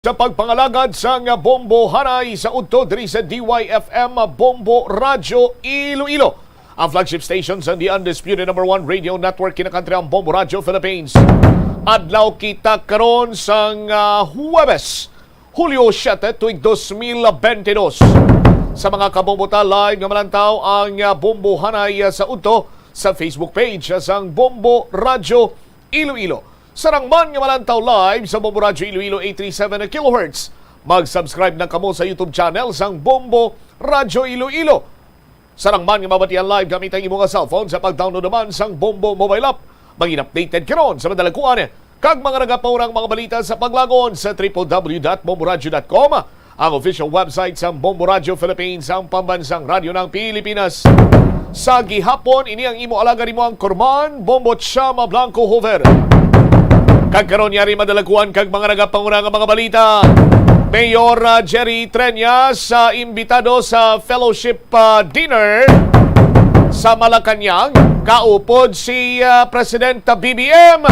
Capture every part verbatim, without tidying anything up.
Sa pagpangalagad sang Bombo Hanay sa udto diri sa D Y F M Bombo Radyo Iloilo, ang flagship station sa the undisputed number one radio network kinakantri ang Bombo Radyo Philippines. Adlaw kita karon sang, ah, Huwebes, Hulyo siete, tuig dos mil bente dos. Sa mga kabombo ta, live nga malantaw ang, ah, Bombo Hanay, ah, sa udto sa Facebook page, ah, sang Bombo Radyo Iloilo. Sarang man nga malantaw live sa Bombo Radyo Iloilo eight three seven kilohertz. Mag-subscribe na kamo sa YouTube channel sang Bombo Radyo Iloilo. Sarang man nga mabatian live gamit ang imo nga cellphone sa pag-download naman sang Bombo mobile app. Maging updated karon sa madalaguan kag mga nagapaurang mga balita sa paglagon sa triple W dot bomboradyo dot com, ang official website sang Bombo Radyo Philippines, ang pambansang radyo ng Pilipinas. Sa gihapon, ini ang imo alagad, imo ang kurman, Bombo Chama Blanco Hoover. Kag karon, yari madalaguan kag mga nagapanguna nga mga balita. Mayor, ah, Jerry Treñas, ah, imbitado sa fellowship, ah, dinner sa Malacañang. Kaupod si, ah, President, ah, B B M.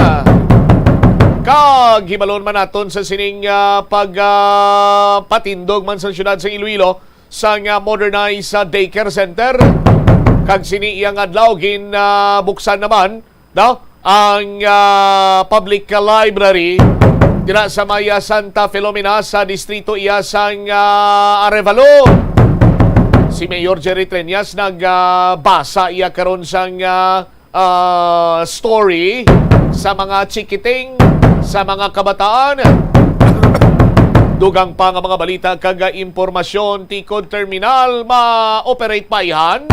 Kag hibalon man naton sa sining, ah, pag, ah, patindog man sa siyudad sa Iloilo sang, ah, modernized, ah, daycare center. Kag sini iyang adlaw gin, ah, buksan naman, no, ang, ah, public library dira sa may, ah, Santa Filomena sa distrito iya sang, ah, Arevalo. Si Mayor Jerry Treñas nag, ah, basa iya karon sang, ah, ah, story sa mga chikiting, sa mga kabataan. Dugang pa nga mga balita kag, ah, impormasyon, tikod terminal ma-operate pa, ihan.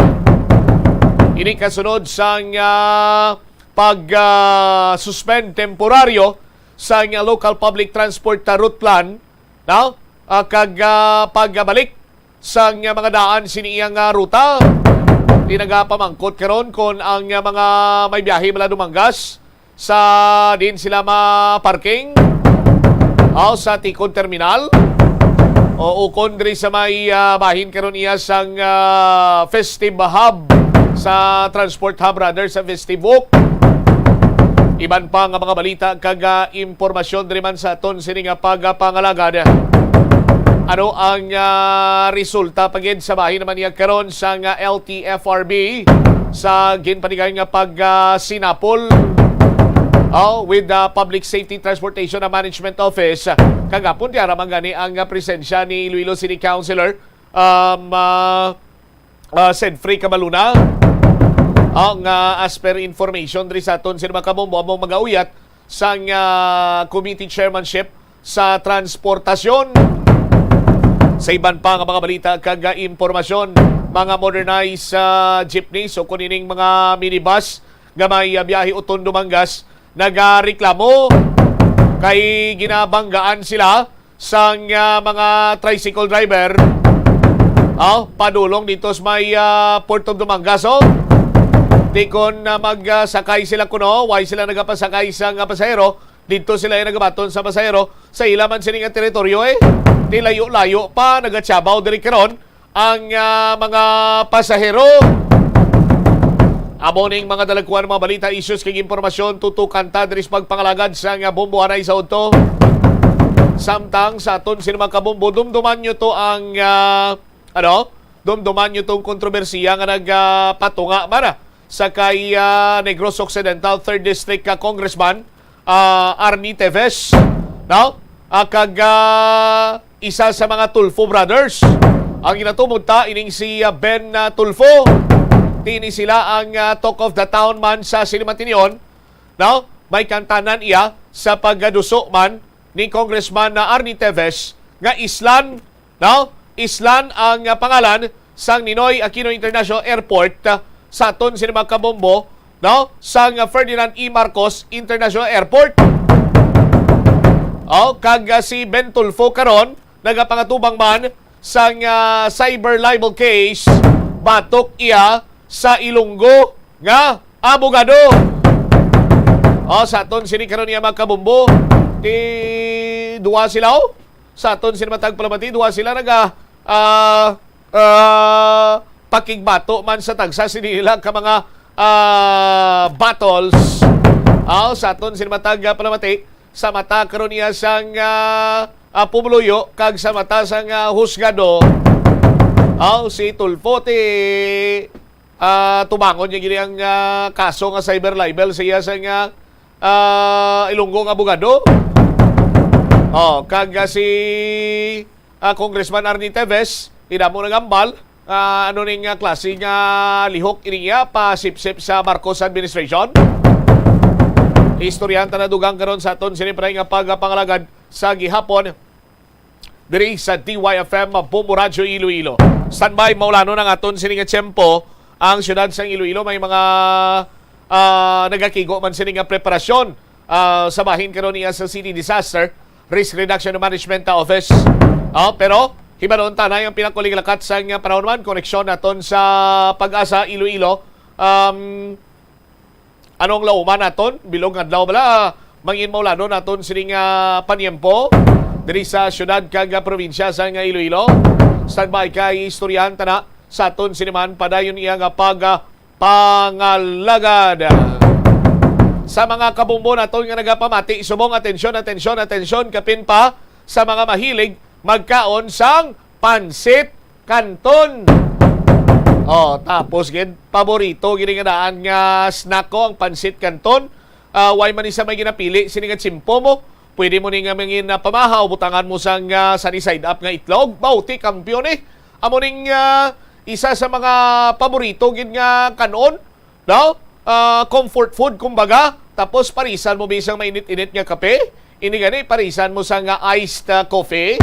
Ini kasunod sang, ah, pag, ah, suspend temporaryo sang, ah, local public transport, ah, route plan, no? Ah, kag, ah, pagbalik sang, ah, mga daan sini iyang, ah, ruta. Di nagapamangkot karon kon ang, ah, mga may biyahe mula Dumangas sa din sila ma-parking. Aw, sa Tikon Terminal. O ukon diri sa may, ah, bahin karon iya sang, ah, Festive Hub, sa Transport Hub rather, sa Festive Walk. Iban pa nga mga balita kag, ah, impormasyon diri man sa aton sini nga pagpangalagad. Ano ang, ah, resulta pa gid sa bahin naman niya karon sang, ah, L T F R B sa ginpanigayon nga pag, ah, sinapol, oh, with the Public Safety Transportation and Management Office? Kagapon, diara man gani ang, ah, presensya ni Iloilo City Councilor, um, ah, ah, Sedfrey Cabaluna, ang, ah, as per information diri sa aton sini mga kabombo, among magauyat sang, ah, committee chairmanship sa transportasyon. Sa iban pa nga mga balita kag, ah, impormasyon, mga modernized, ah, jeepneys o kung ining mga minibus nga may, ah, biyahe uton Dumangas nagareklamo kay ginabanggaan sila sang, ah, mga tricycle driver, ah, padulong dito sa may, ah, Port of Dumangas, oh. Di kon, ah, mag, ah, sakay sila kuno, why sila nagapasakay sa nga pasahero? Dito sila yung nagabaton sa pasahero sa ila man sini nga teritoryo, eh. Di layo-layo pa, nagatsyabaw diri karon ang, ah, mga pasahero. Amo ning mga dalagkuan, mga balita, issues kag impormasyon tutukan ta diri sa pagpangalagad sa nga bombo anay sa udto. Samtang sa aton sini mga kabombo, dumduman nyo to ang, ah, ano? Dumduman nyo tong kontrobersiya nga nagpatunga man, ah, sa kay, ah, Negros Occidental third District ka Congressman, ah, Arnie Teves, no? Ah, kag, ah, isa sa mga Tulfo brothers. Ang ginatumod ta, ining si, ah, Ben, ah, Tulfo. Tini sila ang, ah, talk of the town man sa Silimatinyon, no? May kantanan iya sa pagduso man ni Congressman na Arnie Teves nga islan, no? Islan ang, ah, pangalan sang Ninoy Aquino International Airport, ah, sa aton sini mga kabombo, no? Sang, ah, Ferdinand E. Marcos International Airport. Oh, kag, ah, si Ben Tulfo karon nagapangatubang man sang, ah, cyber libel case batok iya sa Ilonggo nga abogado. Oh, sa aton sini karon niya mga kabombo, ti duwa sila, oh. Sa aton sini matag palamati, duwa sila naga, ah, ah, pakigbato man sa tagsa sini nila ka mga, ah, battles. Oh, sa aton sini matag, ah, palamati, sa mata karon niya sang, ah, ah, pumuluyo kag sa mata sang, ah, husgado, aw, si Tulfo ti, ah, tubangon niya gini ang, ah, kaso nga cyber libel sa iya sang, ah, ah, Ilonggo nga abogado. Oh, kag, ah, si, ah, Congressman Arnie Teves, idamo nagambal, ah, ano ning, ah, klase nga lihok ini niya pasipsip sa Marcos administration? Istoryahan ta na dugang karon sa aton sini, pre, nga pagpangalagad sa gihapon diri sa D Y F M Bombo Radyo Iloilo. Standby, maulanon ang aton sini nga tiyempo. Ang siyudad sang Iloilo may mga, ah, nagakigo man sini nga preparasyon, ah, sa bahin karon niya sa City Disaster Risk Reduction Management Office. Ah, pero hibanon ta na ang pinakauling lakat sang panahon man, koneksyon naton sa Pag-asa Iloilo. Um, Anong lauman naton? Bilog nga adlaw bala, mangin maulanon naton sining, ah, panyempo diri sa siyudad kag, ah, probinsya sang Iloilo. Standby kay istoryahan ta na sa aton sini man padayon iya nga pag, ah, pangalagad. Sa mga kabombo naton nga nagapamati subong, atensyon, atensyon, atensyon, kapin pa sa mga mahilig magkaon sang pansit kanton. Oh, tapos gid, paborito gid nga daan nga snack ko ang pansit kanton. Ah, why man isa may ginapili sini nga tsimpo mo? Pwede mo ni nga mangin, ah, pamahaw, butangan mo sang, ah, sunny side up nga itlog. Mao ti kampiyon, eh. Amo ning, ah, isa sa mga paborito gid nga kanon, no? Ah, comfort food, kumbaga. Tapos parisan mo bisang mainit-init nga kape. Ini gani, parisan mo sang, ah, iced, ah, coffee.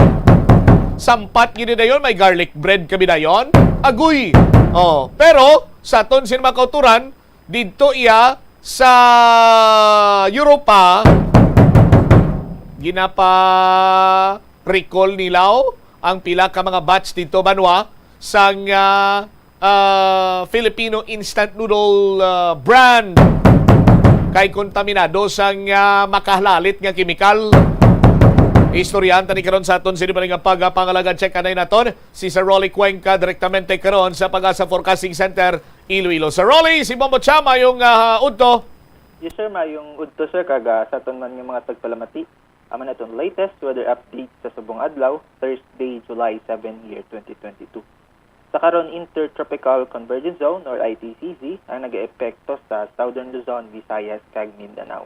Sampat gid dayon, may garlic bread kami dayon. Agoy! Oh, pero sa aton sin mga kauturan, didto iya sa Europa, ginapa-recall nila ang pila ka mga batch didto banwa sang, ah, ah, Filipino instant noodle, ah, brand. Kay kontaminado sang, ah, makahalalit nga kemikal. Istoryahan ta ni karon sa aton sini pa nga pagpangalagad. Check anay naton si Sir Rolly Cuenca direktamente karon sa Pag-asa Forecasting Center, Iloilo. Sir Rolly, si Bombo Cha, mayong, ah, udto. Yes, sir. Mayong udto, sir. Kag, ah, sa aton man nga mga tagpalamati, amo na itong latest weather update sa subong adlaw, Thursday, July seven, year twenty twenty-two. Sa karon, Intertropical Convergence Zone or I T C Z ang nagaepekto sa Southern Luzon, Visayas, kag Mindanao.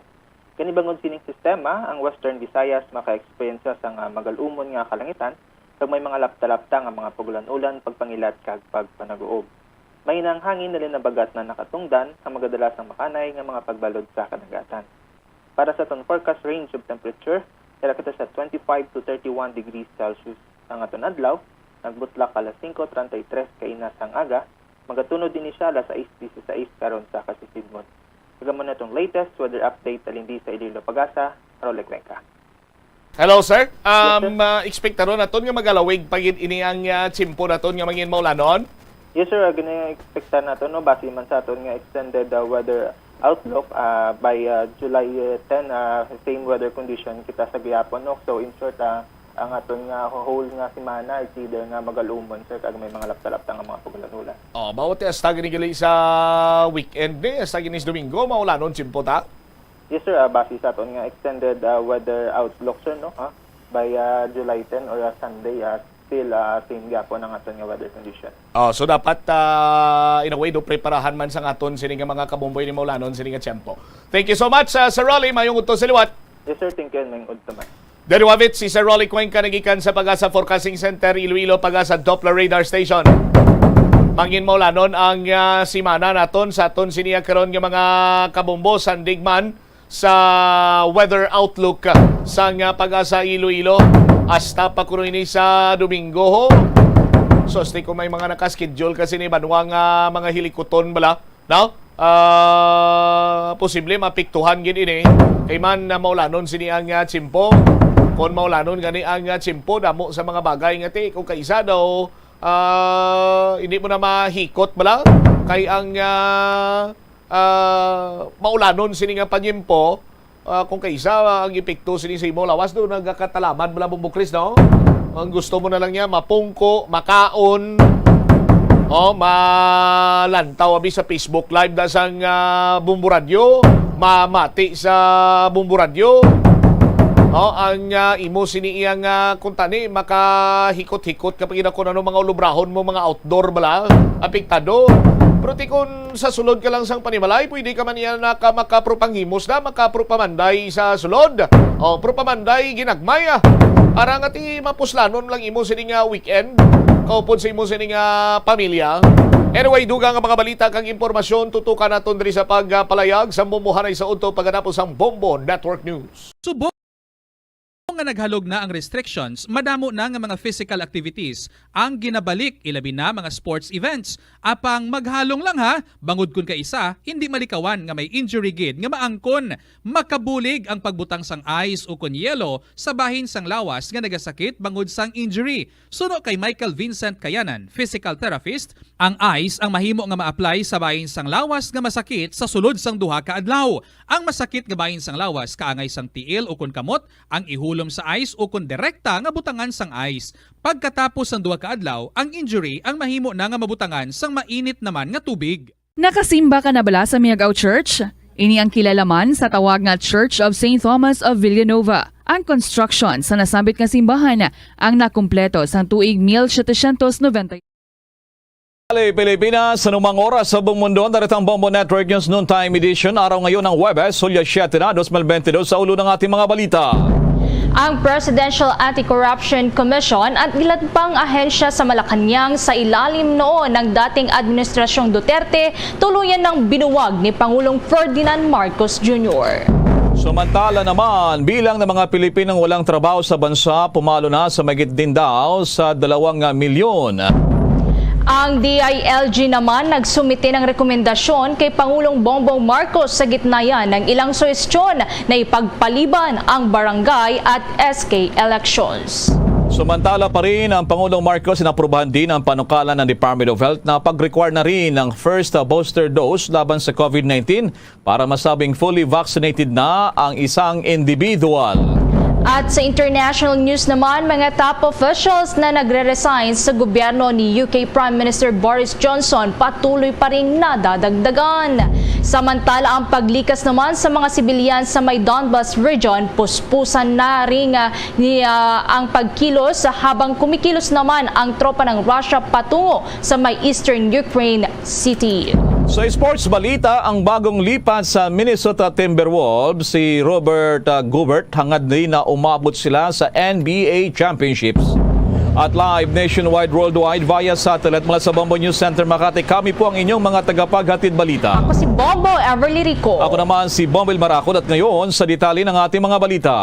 Kani bangod sining sistema, ang Western Visayas maka-experience sang, ah, magal-umon nga kalangitan kag may mga lapta-lapta nga mga pagulan-ulan, pagpangilat, kag pagpanaguob. Mahina ang hangin, nalinabagat na nakatungdan ang magadala sang makanay nga mga pagbalod sa kadagatan. Para sa aton forecast range of temperature, yara kita sa twenty-five to thirty-one degrees Celsius. Ang aton adlaw, nagbutlak alas singko treinta y tres kaina sang aga, magatunod ini siya alas sais disisais karon sa kasisidmon. Kag amo na itong latest weather update halin di sa Iloilo Pag-asa, Rolly Cuenca. Hello, sir. Yes, sir. Um, ah, ekspektaron naton nga magalawig pa gid ini ang, ah, tiyempo naton nga mangin maulanon? Yes, sir. Ah, gina-expectar naton, no, base man sa aton nga extended, ah, weather outlook, ah, by, ah, July, ah, ten, ah, same weather condition kita sa gihapon, no? So, in short, ah, ang aton nga whole nga semana, it's either nga magal-umon, sir, kag may mga lapta-lapta nga mga pagulan-ulan. Oh, mao ti hasta gini gali sa weekend ni, hasta gini sa Domingo, maulanon tiyempo ta? Yes, sir. Ah, base sa aton nga extended, ah, weather outlook, sir, no? Ha? By, ah, July ten or, ah, Sunday, ah, still, ah, same gyapon ang aton nga weather condition. Oh, so dapat, ah, in a way, do preparahan man sa aton sini nga mga kabomboy ni maulanon sini nga tiyempo. Thank you so much, ah, Sir Rolly. Mayong udto sa liwat. Yes, sir. Thank you, and mayong udto man. There you have it, si Sir Rolly Cuenca nagikan sa Pag-asa Forecasting Center, Iloilo, Pag-asa Doppler Radar Station. Mangin maulanon ang, ah, semana naton sa aton sini karon nga mga kabombo, sandig man sa weather outlook, ah, sang, ah, Pag-asa Iloilo. Hasta pa kuno ini sa Domingo, ho. So, asti kung may mga nakaschedule kasi ni banwa nga mga hilikuton bala, no? Ah, posible maapektuhan gid ini. Kay man na maulanon sini ang, ah, tiyempo. Kung maulanon gani ang, ah, tiyempo, damo sa mga bagay nga ti, kung kaisa daw, ah, hindi mo na mahikot bala. Kay ang, ah, ah, maulanon sini nga panyempo, ah, kung kaisa, ah, ang epekto sini sa imo lawas, do nagakatalaman bala, Bombo Chris, no? Ang gusto mo na lang niya, mapungko, makaon, oh, malantaw abi sa Facebook Live da sang, ah, Bombo Radyo, mamati sa Bombo Radyo. Oh, ang, ah, imo sini iyang, ah, kuntani, makahikot-hikot ka pa gid ako, ano, mga ulubrahon mo, mga outdoor bala, apektado. Pero ti kun sa sulod ka lang sang panimalay, pwede ka man iya na ka makaprupanghimos na, makaprupamanday sa sulod. Oh, prupamanday ginagmay, ah. Para nga ti mapuslanon lang imo sini nga weekend. Kaupod sa imo sini nga pamilya. Anyway, dugang nga mga balita kag impormasyon, tutukan naton diri sa pagpalayag sa mumuhanay sa udto pagkatapos sang Bombo Network News. Subong nga naghalog na ang restrictions, madamo na nga mga physical activities ang ginabalik, ilabi na mga sports events. Apang maghalong lang ha, bangod kun kaisa hindi malikawan nga may injury gid nga maangkon. Makabulig ang pagbutang sang ice ukon yelo sa bahin sang lawas nga nagasakit bangod sang injury. Suno kay Michael Vincent Kayanan, physical therapist, ang ice ang mahimo nga ma-apply sa bahin sang lawas nga masakit sa sulod sang duha ka adlaw. Ang masakit nga bahin sang lawas kaangay sang tiil ukon kamot ang ihulom sa ice ukon direkta nga butangan sang ice. Pagkatapos sang duha ka adlaw, ang injury ang mahimo na nga mabutangan sang mainit naman nga tubig. Nakasimba ka na bala sa Miagao Church? Ini ang kilalaman sa tawag nga Church of Saint Thomas of Villanova. Ang construction sa nasambit nga simbahan ang nakumpleto sang tuig mil setecientos noventa. Pilipinas, sa anumang oras sa buong mundo, narito ang Bombo Network News Noontime Edition. Araw ngayon ng Huwebes, Hulyo siete na, dos mil bentidus. Sa ulo ng ating mga balita. Ang Presidential Anti-Corruption Commission at ilan pang ahensya sa Malacañang sa ilalim noon ng dating Administrasyong Duterte tuluyan ng binuwag ni Pangulong Ferdinand Marcos Junior. Samantala naman, bilang ng mga Pilipinong walang trabaho sa bansa pumalo na sa mahigit din daw sa dalawang milyon. Ang D I L G naman nagsumite ng rekomendasyon kay Pangulong Bongbong Marcos sa gitna yan ng ilang suhestyon na ipagpaliban ang barangay at S K elections. Samantala pa rin, ang Pangulong Marcos, inaprubahan din ang panukala ng Department of Health na pag-require na rin ng first, uh, booster dose laban sa COVID nineteen para masabing fully vaccinated na ang isang individual. At sa international news naman, mga top officials na nagre-resign sa gobyerno ni U K Prime Minister Boris Johnson patuloy pa ring nadadagdagan. Samantala, ang paglikas naman sa mga sibilyan sa may Donbas region, puspusan na rin, ah, ni, ah, ang pagkilos habang kumikilos naman ang tropa ng Russia patungo sa may eastern Ukraine city. Sa sports balita, ang bagong lipat sa Minnesota Timberwolves, si Robert, ah, Gobert, hangad ni na umabot sila sa N B A Championships. At live nationwide, worldwide, via satellite mula sa Bombo News Center Makati, kami po ang inyong mga tagapaghatid balita. Ako si Bombo Everly Rico. Ako naman si Bombo Marakot at ngayon sa detalye ng ating mga balita.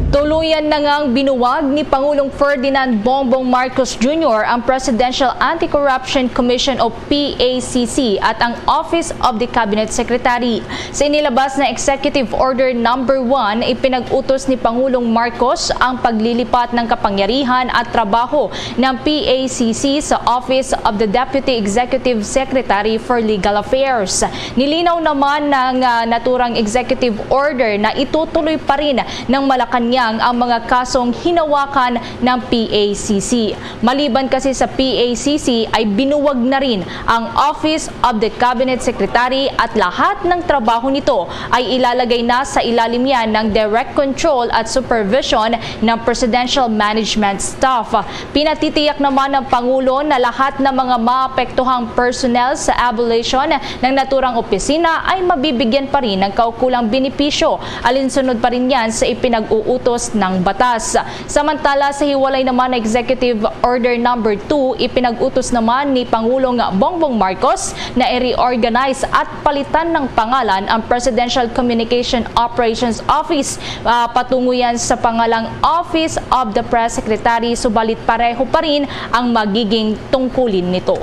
Tuluyan na ngang binuwag ni Pangulong Ferdinand Bongbong Marcos Junior ang Presidential Anti-Corruption Commission o P A C C at ang Office of the Cabinet Secretary. Sa inilabas na Executive Order Number One, ipinag-utos ni Pangulong Marcos ang paglilipat ng kapangyarihan at trabaho ng P A C C sa Office of the Deputy Executive Secretary for Legal Affairs. Nilinaw naman ng, ah, naturang executive order na itutuloy pa rin ng Malacañang ang mga kasong hinawakan ng P A C C. Maliban kasi sa P A C C ay binuwag na rin ang Office of the Cabinet Secretary at lahat ng trabaho nito ay ilalagay na sa ilalim niya ng direct control at supervision ng Presidential Management Staff. Pinatitiyak naman ng Pangulo na lahat ng mga maapektuhang personnel sa abolition ng naturang opisina ay mabibigyan pa rin ng kaukulang benepisyo. Alinsunod pa rin yan sa ipinag-uutos ng batas. Samantala, sa hiwalay naman na Executive Order Number Two, ipinag-utos naman ni Pangulong Bongbong Marcos na i-reorganize at palitan ng pangalan ang Presidential Communication Operations Office. Ah, patungo yan sa pangalang Office of the Press Secretary, subalit pareho pa rin ang magiging tungkulin nito.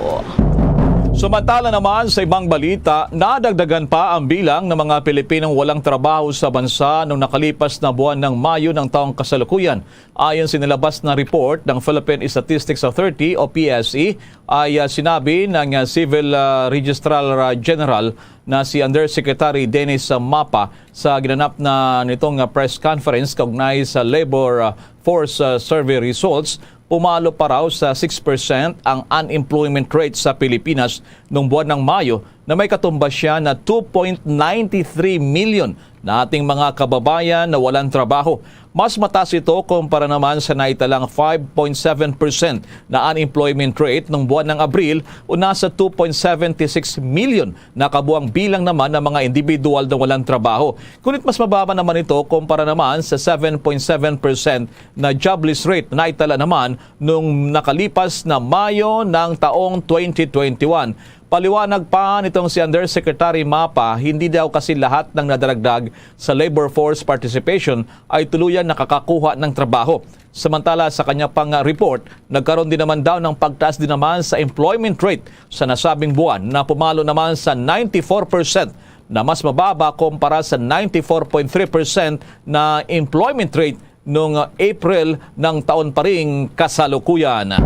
Samantala naman, sa ibang balita, nadagdagan pa ang bilang ng mga Pilipinong walang trabaho sa bansa noong nakalipas na buwan ng Mayo ng taong kasalukuyan. Ayon sa nilabas na report ng Philippine Statistics Authority o P S E, ay, ah, sinabi ng, ah, Civil, ah, Registrar, ah, General na si Undersecretary Dennis, ah, Mapa sa ginanap na nitong, ah, press conference kaugnay sa labor, ah, force, ah, survey results, pumalo pa raw sa six percent ang unemployment rate sa Pilipinas noong buwan ng Mayo, na may katumbas siya na two point nine three million na ating mga kababayan na walang trabaho. Mas mataas ito kumpara naman sa naitalang five point seven percent na unemployment rate noong buwan ng Abril, o nasa two point seven six million na kabuang bilang naman ng mga individual na walang trabaho. Ngunit mas mababa naman ito kumpara naman sa seven point seven percent na jobless rate na naitala naman nung nakalipas na Mayo ng taong twenty twenty-one. Paliwanag pa nitong si Undersecretary Mapa, hindi daw kasi lahat ng nadaragdag sa labor force participation ay tuluyang nakakakuha ng trabaho. Samantala, sa kanya pang report, nagkaroon din naman daw ng pagtaas din naman sa employment rate sa nasabing buwan, na pumalo naman sa ninety-four percent, na mas mababa kumpara sa ninety-four point three percent na employment rate noong April ng taon pa ring kasalukuyan.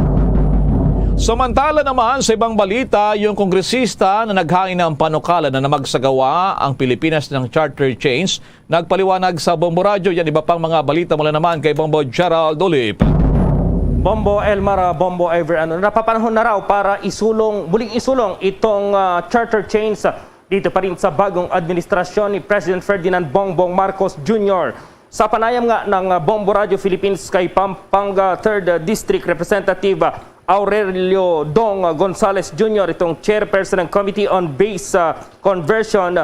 Samantala naman, sa ibang balita, yung kongresista na naghain ng panukala na magsagawa ang Pilipinas ng charter change, nagpaliwanag sa Bombo Radyo. Yan, iba pang mga balita mula naman kay Bombo Gerald Olip. Bombo Elmar, ah, Bombo Ever, ano, napapanahon na raw para isulong, muling isulong itong, ah, charter change, ah, dito pa rin sa bagong administrasyon ni President Ferdinand Bongbong Marcos Junior. Sa panayam nga ng, ah, Bombo Radio Philippines kay Pampanga Third District Representative, ah, Aurelio Dong Gonzales Junior, itong chairperson ng Committee on Base, ah, Conversion,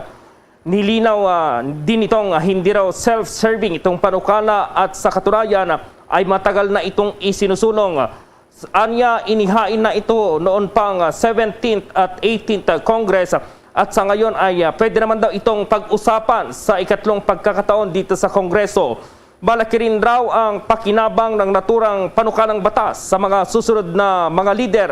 nilinaw, ah, din itong, ah, hindi raw self-serving itong panukala at sa katunayan, ah, ay matagal na itong isinusulong. Anya, inihain na ito noon pang, ah, seventeenth at eighteenth Congress, ah, at sa ngayon ay, ah, pwede naman daw itong pag-usapan sa ikatlong pagkakataon dito sa Kongreso. Malaki rin raw ang pakinabang ng naturang panukalang batas sa mga susunod na mga lider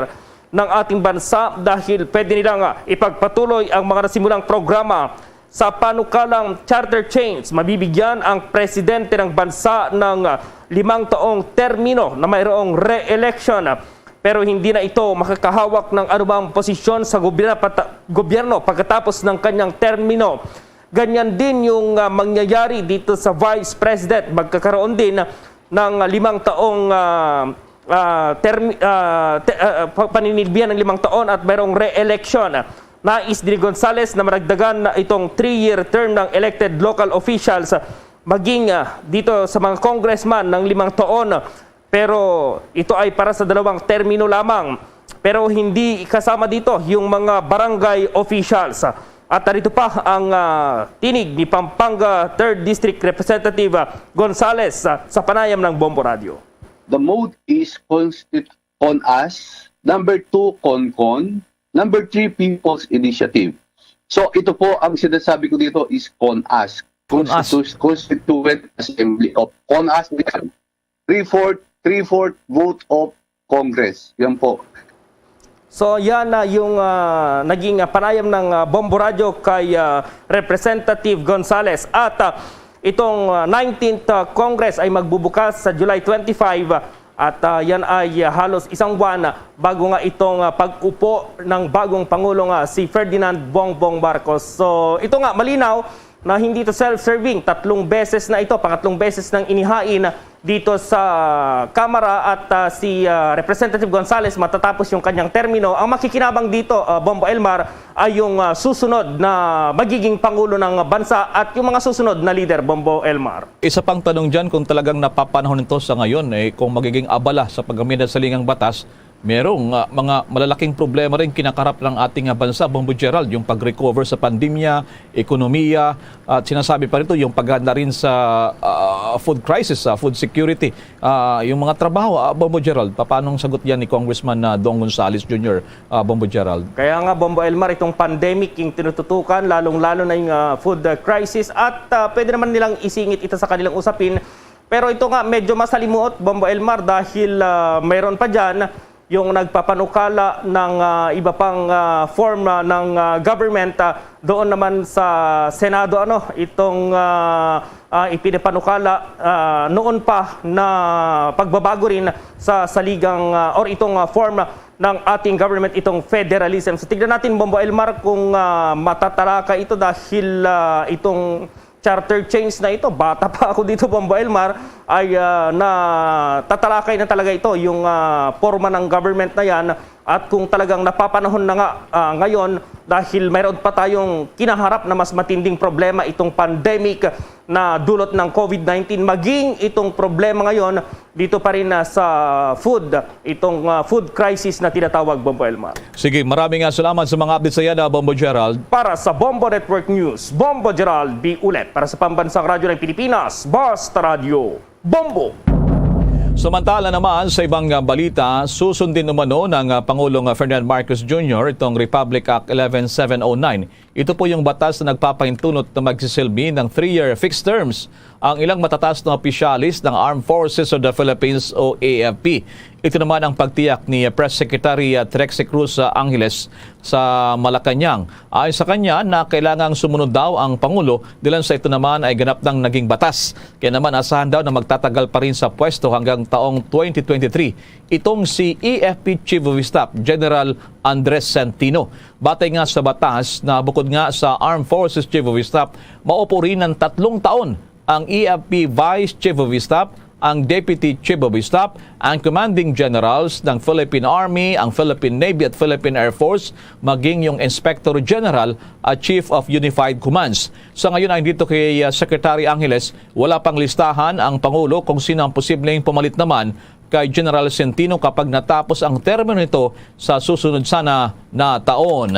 ng ating bansa dahil pwede nilang, ah, ipagpatuloy ang mga nasimulang programa sa panukalang charter change. Mabibigyan ang presidente ng bansa ng, ah, limang taong termino na mayroong re-election, ah, pero hindi na ito makakahawak ng anumang posisyon sa gobyerno pata-, gobyerno pagkatapos ng kanyang termino. Ganyan din yung, ah, mangyayari dito sa vice president. Magkakaroon din ng limang taong, ah, ah, term-, ah, te-, ah, pa-, paninilbihan ng limang taon at mayroong re-election. Nais ni Gonzales na maragdagan na itong three-year term ng elected local officials, maging, ah, dito sa mga congressman ng limang taon. Pero ito ay para sa dalawang termino lamang. Pero hindi kasama dito yung mga barangay officials. At narito pa ang, ah, tinig ni Pampanga Third District Representative, ah, Gonzales, ah, sa panayam ng Bombo Radio. The mode is constit-, CONAS, number two, CONCON, number three, People's Initiative. So, ito po, ang sinasabi ko dito is CONAS, CONAS. Constitu-, Constituent Assembly of CONAS. Three-fourth, three-fourth vote of Congress. Yan po. So, yan na yung, ah, naging, ah, panayam ng, ah, Bombo Radyo kay, ah, Representative Gonzales. At, ah, itong, ah, nineteenth, ah, Congress ay magbubukas sa July twenty-five, ah, at, ah, yan ay, ah, halos isang buwan, ah, bago nga itong, ah, pag-upo ng bagong Pangulo nga si Ferdinand Bongbong Marcos. So, ito nga, malinaw na hindi ito self-serving. Tatlong beses na ito, pangatlong beses nang inihain dito sa Kamara at, ah, si, ah, Representative Gonzales matatapos yung kanyang termino. Ang makikinabang dito, ah, Bombo Elmar, ay yung, ah, susunod na magiging pangulo ng bansa at yung mga susunod na lider, Bombo Elmar. Isa pang tanong dyan, kung talagang napapanahon ito sa ngayon, eh, kung magiging abala sa paggamit ng saligang batas, merong, ah, mga malalaking problema rin kinakarap ng ating, ah, bansa, Bombo Gerald, yung pag-recover sa pandemya, ekonomiya, at sinasabi pa rito yung paghahanda rin sa, ah, food crisis, sa food security. Ah, yung mga trabaho, ah, Bombo Gerald, paano ang sagot yan ni Congressman, ah, Dong Gonzales Junior, ah, Bombo Gerald? Kaya nga, Bombo Elmar, itong pandemic yung tinututukan, lalong-lalo na yung, ah, food, ah, crisis, at, ah, pwede naman nilang isingit ito sa kanilang usapin. Pero ito nga, medyo masalimuot, Bombo Elmar, dahil, ah, mayroon pa dyan yung nagpapanukala ng, ah, iba pang, ah, form, ah, ng, ah, government, ah, doon naman sa Senado, ano, itong, ah, ah, ipinapanukala, ah, noon pa na pagbabago rin sa saligang, ah, or itong, ah, form ng ating government, itong federalism. So, tignan natin, Bombo Elmar, kung, ah, matatalakay ito dahil, ah, itong charter change na ito, bata pa ako dito, Bombo Elmar, ay, ah, natatalakay na talaga ito, yung, ah, forma ng government na yan. At kung talagang napapanahon na nga, ah, ngayon, dahil mayroon pa tayong kinaharap na mas matinding problema, itong pandemic na dulot ng COVID nineteen, maging itong problema ngayon dito pa rin, ah, sa food, itong, ah, food crisis na tinatawag, Bombo Elmar. Sige, maraming, ah, salamat sa mga updates sa iya, Bombo Gerald. Para sa Bombo Network News, Bombo Gerald B. Ulet. Para sa Pambansang Radyo ng Pilipinas, Basta Radyo, Bombo. Samantala naman, sa ibang, ah, balita, susundin umano ng, ah, Pangulong, ah, Ferdinand Marcos Junior itong Republic Act eleven seven oh nine. Ito po yung batas na nagpapahintulot na magsisilbi ng three-year fixed terms ang ilang matataas na opisyalis ng Armed Forces of the Philippines o A F P. Ito naman ang pagtiyak ni Press Secretary, ah, Trixie Cruz, ah, Angeles sa Malacañang. Ayon sa kanya, na kailangang sumunod daw ang Pangulo, dilan sa ito naman ay ganap nang naging batas. Kaya naman, asahan daw na magtatagal pa rin sa pwesto hanggang taong twenty twenty-three itong si A F P Chief of Staff General Andres Centino. Batay nga sa batas na bukod nga sa Armed Forces Chief of Staff, maupo rin ng tatlong taon ang A F P Vice Chief of Staff, ang Deputy Chief of Staff, ang Commanding Generals ng Philippine Army, ang Philippine Navy at Philippine Air Force, maging yung Inspector General at Chief of Unified Commands. Sa ngayon, ayon dito kay, uh, Secretary Angeles, wala pang listahan ang Pangulo kung sino ang posibleng pumalit naman kay General Centino kapag natapos ang termino nito sa susunod sana na taon.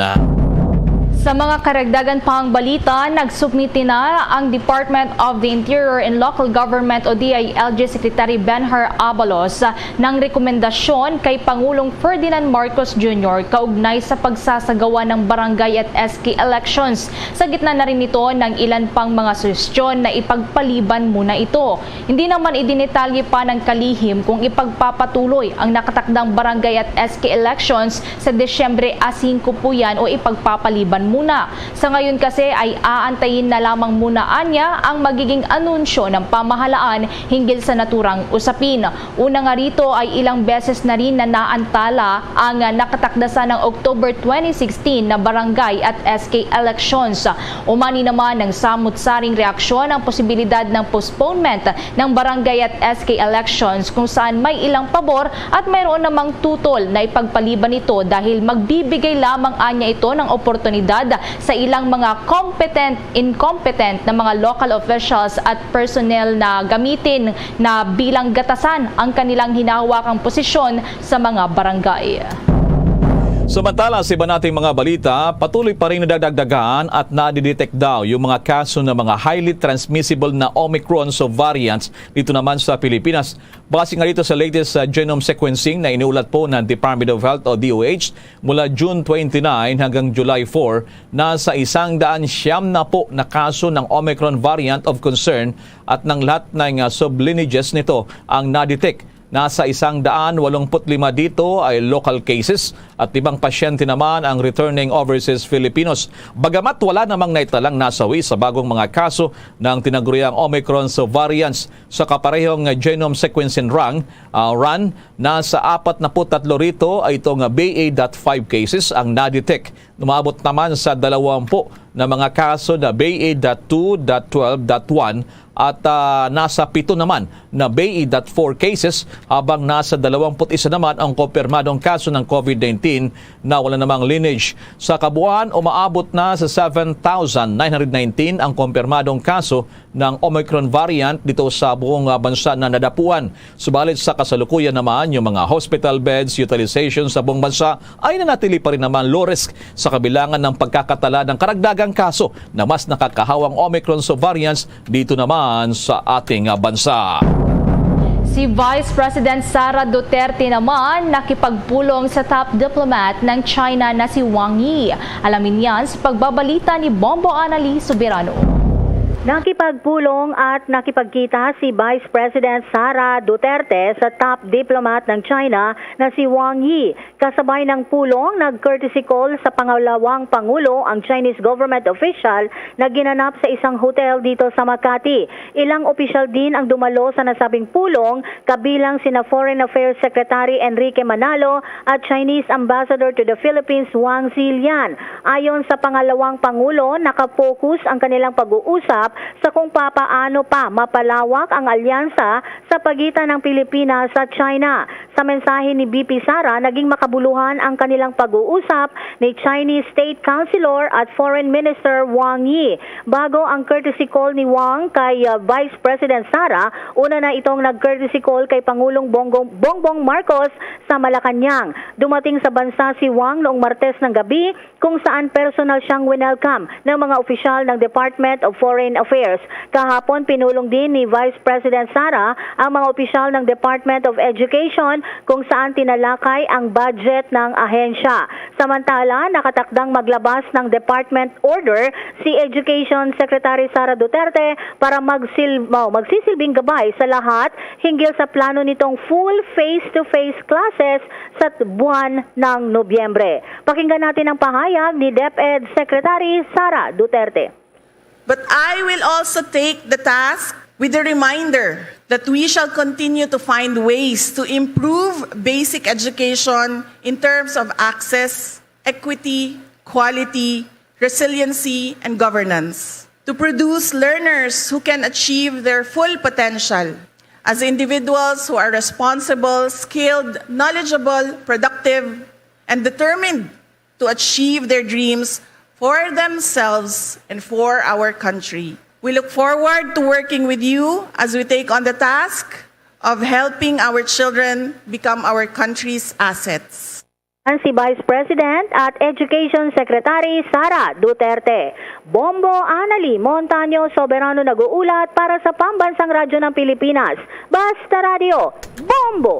Sa mga karagdagan pang balita, nagsubmit na ang Department of the Interior and Local Government o D I L G Secretary Benhur Abalos ng rekomendasyon kay Pangulong Ferdinand Marcos Junior kaugnay sa pagsasagawa ng barangay at S K elections. Sa gitna na rin nito ng ilan pang mga suhestyon na ipagpaliban muna ito. Hindi naman idinetalye pa ng kalihim kung ipagpapatuloy ang nakatakdang barangay at S K elections sa Disyembre a singko po yan o ipagpapaliban muna. Sa ngayon kasi ay aantayin na lamang muna anya ang magiging anunsyo ng pamahalaan hinggil sa naturang usapin. Una nga rito ay ilang beses na rin na naantala ang nakatakda sanang October twenty sixteen na barangay at S K elections. Umani naman, nagsamot-saring reaksyon ang posibilidad ng postponement ng barangay at S K elections kung saan may ilang pabor at mayroon namang tutol na ipagpaliban ito dahil magbibigay lamang anya ito ng oportunidad sa ilang mga competent, incompetent na mga local officials at personnel na gamitin na bilang gatasan ang kanilang hinahawakang posisyon sa mga barangay. Samantala, sa iba nating mga balita, patuloy pa rin nadadagdagan at nadidetect daw yung mga kaso ng mga highly transmissible na Omicron subvariants dito naman sa Pilipinas. Base nga dito sa latest, uh, genome sequencing na iniulat po ng Department of Health o D O H, mula June twenty-nine hanggang July four, nasa isang daan siyam na po na kaso ng Omicron variant of concern at ng lahat ng, uh, sublineages nito ang nadetect. Nasa isang daan walumput lima dito ay local cases at ibang pasyente naman ang returning overseas Filipinos. Bagamat wala namang naitalang nasawi sa bagong mga kaso ng tinaguriang Omicron subvariants sa kaparehong genome sequencing run, ah, run, nasa apat na put tatlo rito ay itong B A dot five cases ang nadetect. Umabot naman sa dalawampu na mga kaso na B A dot two dot twelve dot one at, ah, nasa pito naman na B A dot four cases, habang nasa dalawampu't isa naman ang kumpirmadong kaso ng COVID nineteen na wala namang lineage. Sa kabuuan, umaabot na sa seven thousand nine hundred nineteen ang kumpirmadong kaso ng Omicron variant dito sa buong, ah, bansa na nadapuan. Subalit sa kasalukuyan naman, yung mga hospital beds utilization sa buong bansa ay nanatili pa rin naman low risk sa kabilangan ng pagkakatala ng karagdagang kaso na mas nakakahawang Omicron subvariants dito naman sa ating, ah, bansa. Si Vice President Sara Duterte naman nakipagpulong sa top diplomat ng China na si Wang Yi. Alamin yan sa pagbabalita ni Bombo Anali Soberano. Nakipagpulong at nakipagkita si Vice President Sara Duterte sa top diplomat ng China na si Wang Yi, kasabay ng pulong, nag-courtesy call sa pangalawang pangulo ang Chinese government official na ginanap sa isang hotel dito sa Makati. Ilang opisyal din ang dumalo sa nasabing pulong, kabilang sina Foreign Affairs Secretary Enrique Manalo at Chinese Ambassador to the Philippines Wang Zilian. Ayon sa pangalawang pangulo, nakapokus ang kanilang pag-uusap sa kung papaano pa mapalawak ang alyansa sa pagitan ng Pilipinas at China. Sa mensahe ni V P Sara, naging makabuluhan ang kanilang pag-uusap ni Chinese State Councilor at Foreign Minister Wang Yi. Bago ang courtesy call ni Wang kay, uh, Vice President Sara, una na itong nag-courtesy call kay Pangulong Bongo-, Bongbong Marcos sa Malacañang. Dumating sa bansa si Wang noong Martes ng gabi, kung saan personal siyang winelcome ng mga opisyal ng Department of Foreign Affairs. Kahapon, pinulong din ni Vice President Sara ang mga opisyal ng Department of Education, kung saan tinalakay ang budget ng ahensya. Samantala, nakatakdang maglabas ng department order si Education Secretary Sara Duterte para magsil-, oh, magsisilbing gabay sa lahat hinggil sa plano nitong full face-to-face classes sa buwan ng Nobyembre. Pakinggan natin ang pahayag ni DepEd Secretary Sara Duterte. But I will also take the task with the reminder that we shall continue to find ways to improve basic education in terms of access, equity, quality, resiliency, and governance, to produce learners who can achieve their full potential as individuals who are responsible, skilled, knowledgeable, productive, and determined to achieve their dreams for themselves and for our country. We look forward to working with you as we take on the task of helping our children become our country's assets. Yan si Vice President at Education Secretary Sara Duterte. Bombo Anali Montaño Soberano nag-uulat para sa Pambansang Radyo ng Pilipinas. Basta Radyo, Bombo!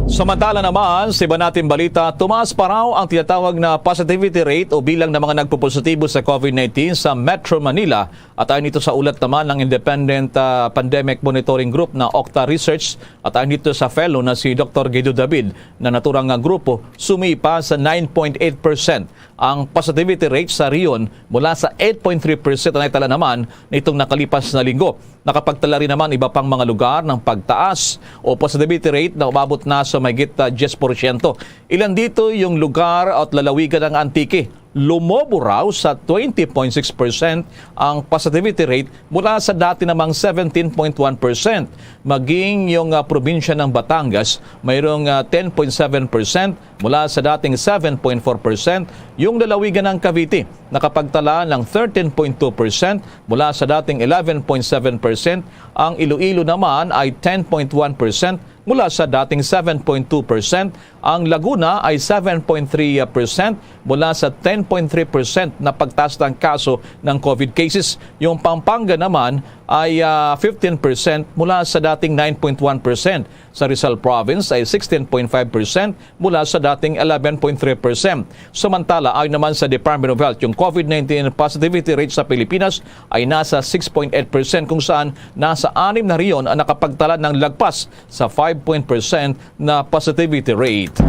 Samantala naman, sa iba nating balita, tumaas pa raw ang tinatawag na positivity rate o bilang ng mga nagpopositibo sa COVID nineteen sa Metro Manila. At ayon ito sa ulat naman ng Independent, ah, Pandemic Monitoring Group na Octa Research, at ayon dito sa fellow na si Doktor Guido David na naturang nga grupo, sumipa sa nine point eight percent ang positivity rate sa rehiyon mula sa eight point three percent na itala naman nitong nakalipas na linggo. Nakapagtala rin naman iba pang mga lugar ng pagtaas o positivity rate na umabot na sa mahigit, ah, diyes porsyento. Ilan dito yung lugar at lalawigan ng Antique? Lumobo raw sa twenty point six percent ang positivity rate mula sa dati namang seventeen point one percent. Maging yung, ah, probinsya ng Batangas, mayroong, ah, ten point seven percent mula sa dating seven point four percent. Yung lalawigan ng Cavite, nakapagtala ng thirteen point two percent mula sa dating eleven point seven percent. Ang Iloilo naman ay ten point one percent mula sa dating seven point two percent. Ang Laguna ay seven point three percent mula sa ten point three percent na pagtaas ng kaso ng COVID cases. Yung Pampanga naman ay, ah, fifteen percent mula sa dating nine point one percent. Sa Rizal Province ay sixteen point five percent mula sa dating eleven point three percent. Samantala, ayon naman sa Department of Health, yung COVID nineteen positivity rate sa Pilipinas ay nasa six point eight percent, kung saan nasa anim na rehiyon ang nakapagtala ng lagpas sa five point percent na positivity rate.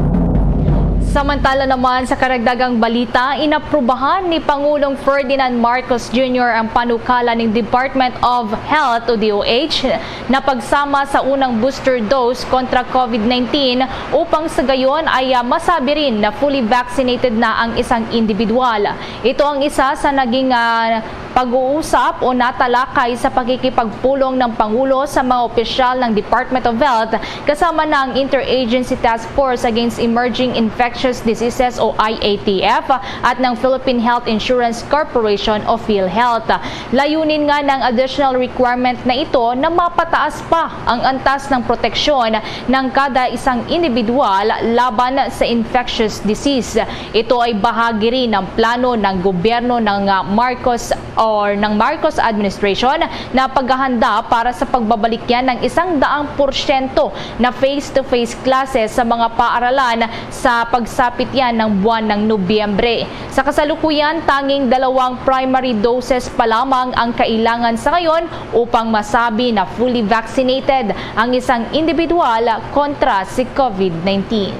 Samantala naman, sa karagdagang balita, inaprubahan ni Pangulong Ferdinand Marcos Junior ang panukala ning Department of Health o D O H na pagsama sa unang booster dose kontra COVID nineteen upang sa gayon ay, ah, masabi rin na fully vaccinated na ang isang individual. Ito ang isa sa naging, ah, pag-uusap o natalakay sa pakikipagpulong ng Pangulo sa mga opisyal ng Department of Health, kasama na ang Interagency Task Force Against Emerging Infectious Diseases o I A T F at ng Philippine Health Insurance Corporation o PhilHealth. Layunin nga ng additional requirement na ito na mapataas pa ang antas ng proteksyon ng kada isang individual laban sa infectious disease. Ito ay bahagi rin ng plano ng gobyerno ng, ah, Marcos or ng Marcos administration na paghahanda para sa pagbabalik yan ng isang daang porsyento na face-to-face classes sa mga paaralan sa pagsapit yan ng buwan ng Nobyembre. Sa kasalukuyan, tanging dalawang primary doses pa lamang ang kailangan sa ngayon upang masabi na fully vaccinated ang isang individual kontra si COVID nineteen.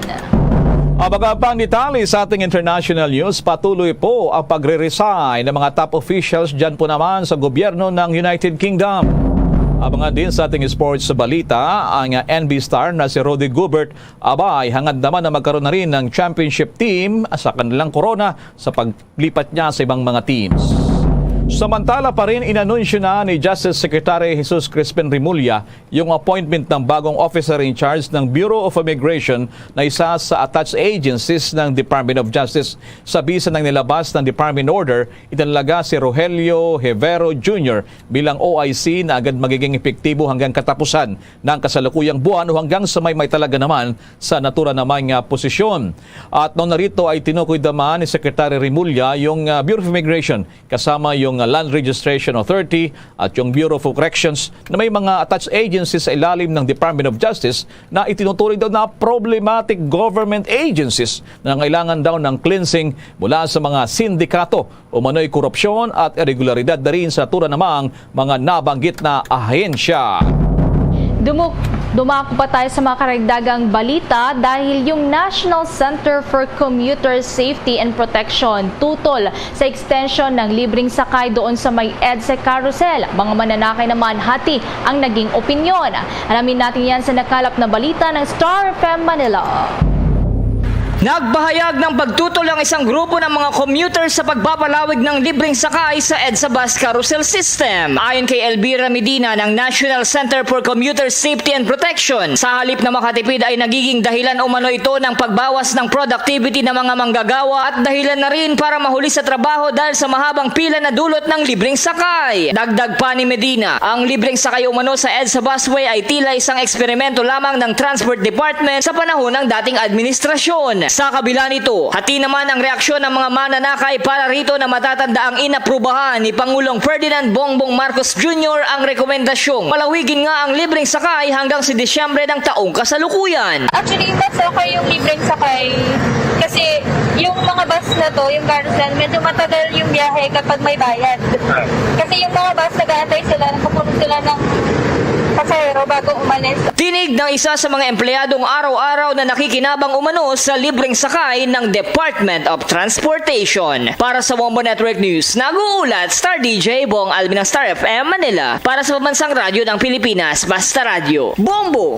Abangan pang detalye sa ating international news. Patuloy po ang pagre-resign ng mga top officials dyan po naman sa gobyerno ng United Kingdom. Abangan din sa ating sports balita ang N B star na si Rudy Gobert. Abay, hangad naman na magkaroon na rin ng championship team sa kanilang korona sa paglipat niya sa ibang mga teams. Samantala pa rin, inanunsyo na ni Justice Secretary Jesus Crispin Remulla yung appointment ng bagong officer in charge ng Bureau of Immigration na isa sa attached agencies ng Department of Justice. Sa bisa ng nilabas ng department order, itinalaga si Rogelio Hevero Junior bilang O I C na agad magiging epektibo hanggang katapusan ng kasalukuyang buwan o hanggang sa may maitalaga naman sa natura naman nga posisyon. At noon narito ay tinukoy naman ni Secretary Remulla yung, ah, Bureau of Immigration kasama yung, ah, Land Registration Authority at yung Bureau of Corrections na may mga attached agencies sa ilalim ng Department of Justice na itinuturing daw na problematic government agencies na nangailangan daw ng cleansing mula sa mga sindikato, umano'y korupsyon at irregularidad na rin sa natura namang mga nabanggit na ahensya. Dumuk dumako pa tayo sa mga karagdagang balita dahil yung National Center for Commuter Safety and Protection tutol sa extension ng libreng sakay doon sa may EDSA Carousel. Mga mananakay naman hati ang naging opinyon. Alamin natin yan sa nakalap na balita ng Star F M Manila. Nagpahayag ng pagtutol ang isang grupo ng mga commuter sa pagpapalawig ng libreng sakay sa EDSA Bus Carousel System. Ayon kay Elvira Medina ng National Center for Commuter Safety and Protection, sa halip na makatipid ay nagiging dahilan umano ito ng pagbawas ng productivity ng mga manggagawa at dahilan na rin para mahuli sa trabaho dahil sa mahabang pila na dulot ng libreng sakay. Dagdag pa ni Medina, ang libreng sakay umano sa EDSA Busway ay tila isang eksperimento lamang ng Transport Department sa panahon ng dating administrasyon. Sa kabila nito, hati naman ang reaksyon ng mga mananakay para rito na matatanda ang inaprubahan ni Pangulong Ferdinand Bongbong Marcos Junior ang rekomendasyong palawigin nga ang libreng sakay hanggang si Disyembre ng taong kasalukuyan. Actually, mas okay yung libreng sakay kasi yung mga bus na to, yung Carousel, medyo matagal yung biyahe kapag may bayad. Kasi yung mga bus, nag-aantay sila, nagpupuno sila ng pasahero bago umalis. Tinig ng isa sa mga empleyadong araw-araw na nakikinabang umano sa libreng sakay ng Department of Transportation. Para sa Bombo Network News, nag-uulat Star D J Bong Alvin ng Star F M Manila. Para sa Pambansang Radyo ng Pilipinas, Basta Radyo, Bombo!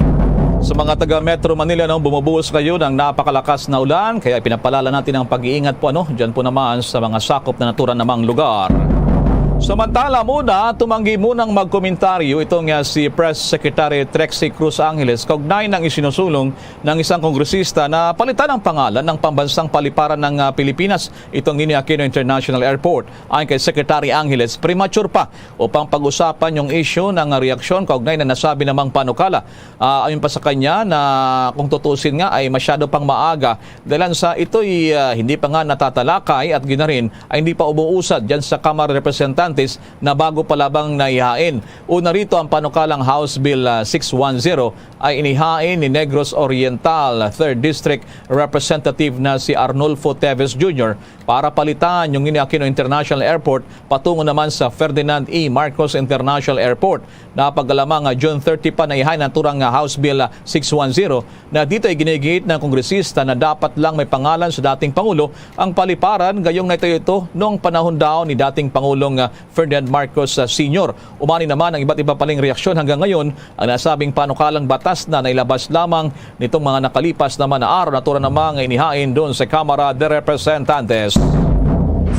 Sa mga taga Metro Manila, no, bumubuhos kayo ng napakalakas na ulan, kaya pinapalala natin ang pag-iingat po, ano, dyan po naman sa mga sakop na natura namang lugar. Samantala muna, tumanggi munang magkomentaryo itong, ah, si Press Secretary Trixie Cruz Angeles kaugnay ng isinusulong ng isang kongresista na palitan ang pangalan ng pambansang paliparan ng, ah, Pilipinas, itong Ninoy Aquino International Airport. Ayon kay Secretary Angeles, premature pa upang pag-usapan yung issue ng reaksyon kaugnay na nasabi namang panukala. Ah, ayon pa sa kanya na kung tutusin nga ay masyado pang maaga dahil sa ito'y, ah, hindi pa nga natatalakay at ginarin ay hindi pa umuusad dyan sa Kamara de Representantes na bago pa labang naihain. Una rito ang panukalang House Bill, ah, six one zero ay inihain ni Negros Oriental third District Representative na si Arnulfo Teves Junior para palitan yung Ninoy Aquino International Airport patungo naman sa Ferdinand E. Marcos International Airport. Napagkalamang nga June thirty pa naihain ang naturang nga House Bill six one zero na dito ay ginigit ng kongresista na dapat lang may pangalan sa dating Pangulo ang paliparan, gayong naitayo ito noong panahon daw ni dating Pangulong, ah, Ferdinand Marcos, ah, Senior. Umani naman ang iba't iba paling reaksyon hanggang ngayon, ang nasabing panukalang batas na nailabas lamang nitong mga nakalipas naman na araw, natura namang inihain doon sa Kamara de Representantes.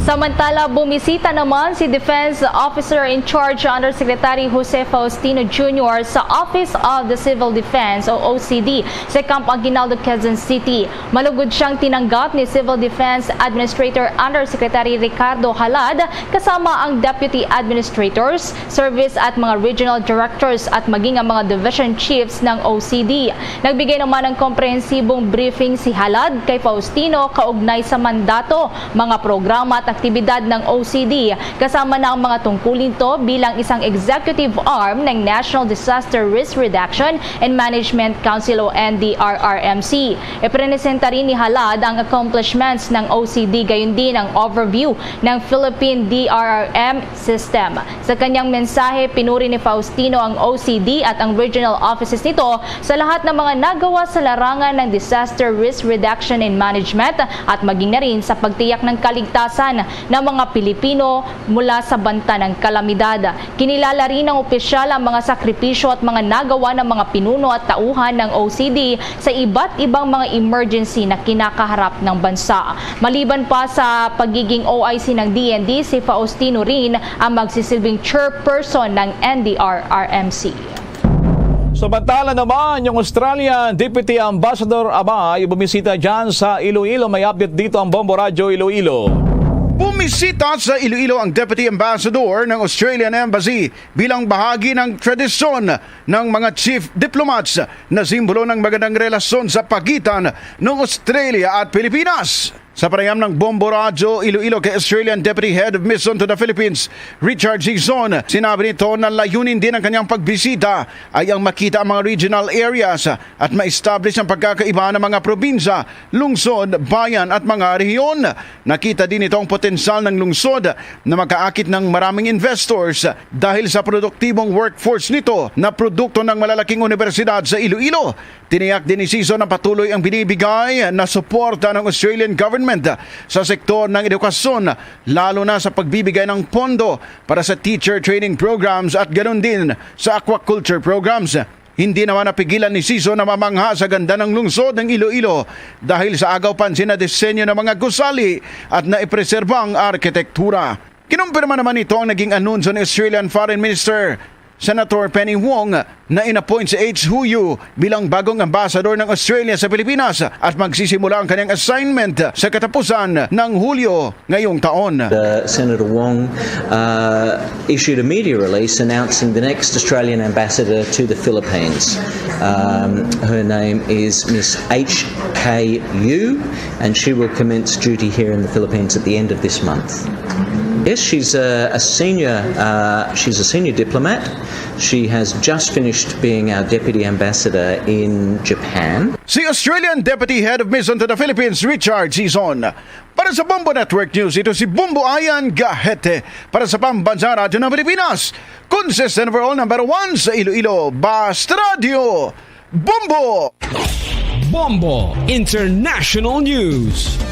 Samantala, bumisita naman si Defense Officer in Charge Undersecretary Jose Faustino Junior sa Office of the Civil Defense o O C D sa Camp Aguinaldo, Quezon City. Malugod siyang tinanggap ni Civil Defense Administrator Undersecretary Ricardo Halad kasama ang Deputy Administrators, Service at mga Regional Directors at maging ang mga Division Chiefs ng O C D. Nagbigay naman ng komprehensibong briefing si Halad kay Faustino kaugnay sa mandato, mga programa at aktibidad ng O C D, kasama na ang mga tungkulin to bilang isang executive arm ng National Disaster Risk Reduction and Management Council o N D R R M C. Iprenesenta rin ni Halad ang accomplishments ng O C D, gayon din ang overview ng Philippine D R R M system. Sa kanyang mensahe, pinuri ni Faustino ang O C D at ang regional offices nito sa lahat ng mga nagawa sa larangan ng disaster risk reduction and management at maging na rin sa pagtiyak ng kaligtasan ng mga Pilipino mula sa banta ng kalamidad. Kinilala rin ng opisyal ang mga sakripisyo at mga nagawa ng mga pinuno at tauhan ng O C D sa iba't ibang mga emergency na kinakaharap ng bansa. Maliban pa sa pagiging O I C ng D N D, si Faustino rin ang magsisilbing chairperson ng N D R R M C. Samantala naman, yung Australian Deputy Ambassador Abay bumisita dyan sa Iloilo. May update dito ang Bombo Radyo Iloilo. Bumisita sa Iloilo ang Deputy Ambassador ng Australian Embassy bilang bahagi ng tradisyon ng mga chief diplomats na simbolo ng magandang relasyon sa pagitan ng Australia at Pilipinas. Sa panayam ng Bombo Radyo Iloilo kay Australian Deputy Head of Mission to the Philippines, Richard Sison, sinabi nito na layunin din ng kanyang pagbisita ay ang makita ang mga regional areas at ma-establish ang pagkakaiba ng mga probinsya, lungsod, bayan at mga rehiyon. Nakita din nito ang potensyal ng lungsod na makaakit ng maraming investors dahil sa produktibong workforce nito na produkto ng malalaking universidad sa Iloilo. Tiniyak din ni Sison na patuloy ang binibigay na suporta ng Australian government sa sektor ng edukasyon, lalo na sa pagbibigay ng pondo para sa teacher training programs at ganun din sa aquaculture programs. Hindi naman napigilan ni Sison na mamangha sa ganda ng lungsod ng Iloilo dahil sa agaw pansin na disenyo ng mga gusali at naipreserba ang arkitektura. Kinumpirma naman nito ang naging anunsyo ni Australian Foreign Minister Senator Penny Wong na inappoint si H. Huyu bilang bagong ambassador ng Australia sa Pilipinas at magsisimula ang kanyang assignment sa katapusan ng Hulyo ngayong taon. Uh, Senator Wong uh, issued a media release announcing the next Australian ambassador to the Philippines. Um, her name is Miss H K Yu, and she will commence duty here in the Philippines at the end of this month. Yes, she's a, a senior. Uh, she's a senior diplomat. She has just finished being our deputy ambassador in Japan. Si Australian Deputy Head of Mission to the Philippines, Richard Sison. Para sa Bombo Network News, ito si Bombo Ayan Gahete. Para sa Pambansang Radyo ng Pilipinas, consistent overall number one sa Iloilo, Basta Radyo, Bombo! Bombo International News.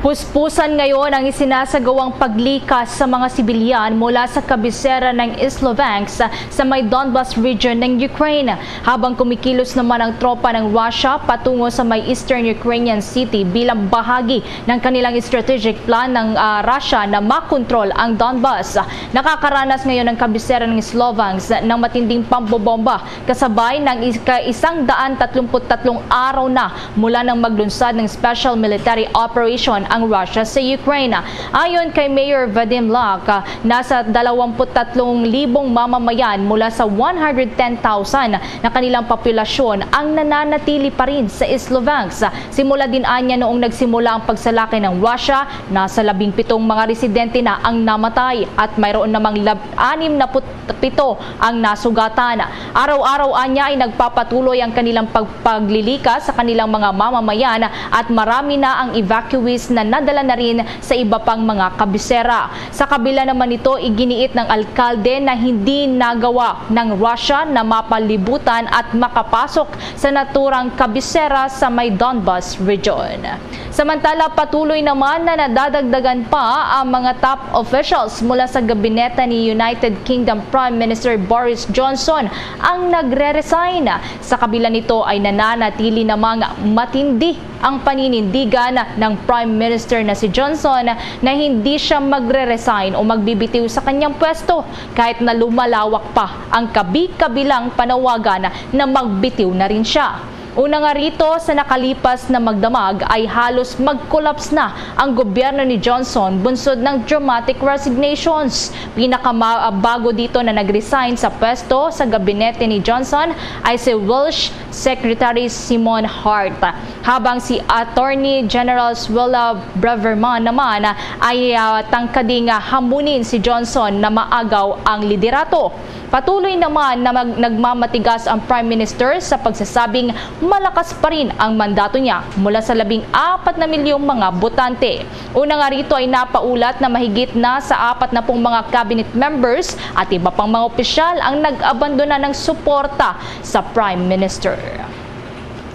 Puspusan ngayon ang isinasagawang paglikas sa mga sibilyan mula sa kabisera ng Islovensk sa may Donbas region ng Ukraine, habang kumikilos naman ang tropa ng Russia patungo sa may eastern Ukrainian city bilang bahagi ng kanilang strategic plan ng ah, Russia na makontrol ang Donbas. Nakakaranas ngayon ang kabisera ng Islovensk ng matinding pambobomba kasabay ng ika-isang daan tatlumpu't tatlong araw na mula nang maglunsad ng special military operation ang Russia sa Ukraine. Ayon kay Mayor Vadim Lak, nasa dalawampu't tatlong libong mamamayan mula sa one hundred ten thousand na kanilang populasyon ang nananatili pa rin sa Slovensk. Simula din anya noong nagsimula ang pagsalakay ng Russia, nasa labing pitong mga residente na ang namatay at mayroon namang lab-, anim na put-, pito ang nasugatan. Araw-araw anya ay nagpapatuloy ang kanilang pagpaglilikas sa kanilang mga mamamayan at marami na ang evacuees na nadala na rin sa iba pang mga kabisera. Sa kabila naman nito, iginiit ng alkalde na hindi nagawa ng Russia na mapalibutan at makapasok sa naturang kabisera sa may Donbas region. Samantala, patuloy naman na nadadagdagan pa ang mga top officials mula sa gabinete ni United Kingdom Prime Minister Boris Johnson ang nagre-resign. Sa kabila nito ay nananatili namang matindi ang paninindigan ng Prime Minister na si Johnson na hindi siya magre-resign o magbibitiw sa kanyang pwesto kahit na lumalawak pa ang kabi-kabilang panawagan na magbitiw na rin siya. Una nga rito, sa nakalipas na magdamag ay halos mag-collapse na ang gobyerno ni Johnson bunsod ng dramatic resignations. Pinakamabago dito na nag-resign sa pwesto sa gabinete ni Johnson ay si Welsh Secretary Simon Hart, habang si Attorney General Suella Braverman naman ay ah, tangkading ah, hamunin si Johnson na maagaw ang liderato. Patuloy naman na mag- nagmamatigas ang Prime Minister sa pagsasabing malakas pa rin ang mandato niya mula sa labing apat na milyong mga botante. Una nga rito ay napaulat na mahigit na sa apat na pung mga cabinet members at iba pang mga opisyal ang nag-abandona ng suporta sa Prime Minister.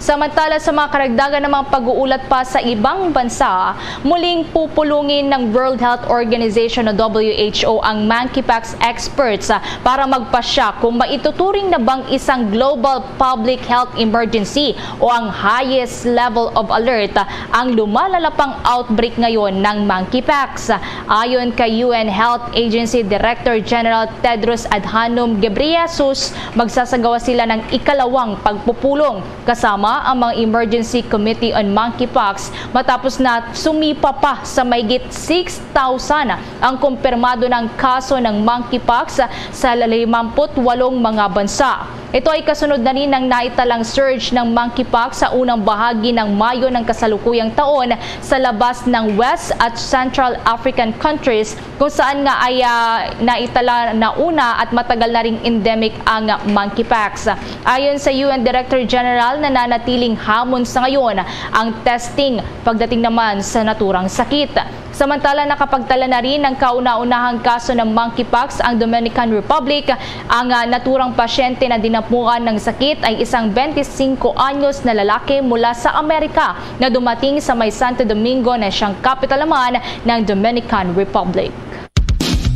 Samantala, sa mga karagdagan namang pag-uulat pa sa ibang bansa, muling pupulungin ng World Health Organization o W H O ang monkeypox experts, ah, para magpasya kung maituturing na bang isang global public health emergency o ang highest level of alert ang lumalala pang outbreak ngayon ng monkeypox. Ayon kay U N Health Agency Director General Tedros Adhanom Ghebreyesus, magsasagawa sila ng ikalawang pagpupulong kasama ang mga Emergency Committee on Monkeypox matapos na sumipa pa sa mahigit six thousand ang kumpirmado ng kaso ng monkeypox sa limampu't walong mga bansa. Ito ay kasunod na rin ng naitalang surge ng monkeypox sa unang bahagi ng Mayo ng kasalukuyang taon sa labas ng West at Central African countries, kung saan nga ay, ah, naitala na una at matagal na ring endemic ang monkeypox. Ayon sa U N Director General, nananatiling hamon sa ngayon ang testing pagdating naman sa naturang sakit. Samantala, nakapagtala na rin ng kauna-unahang kaso ng monkeypox ang Dominican Republic. Ang, ah, naturang pasyente na dinapuan ng sakit ay isang twenty-five anyos na lalaki mula sa Amerika na dumating sa may Santo Domingo na siyang kapital naman ng Dominican Republic.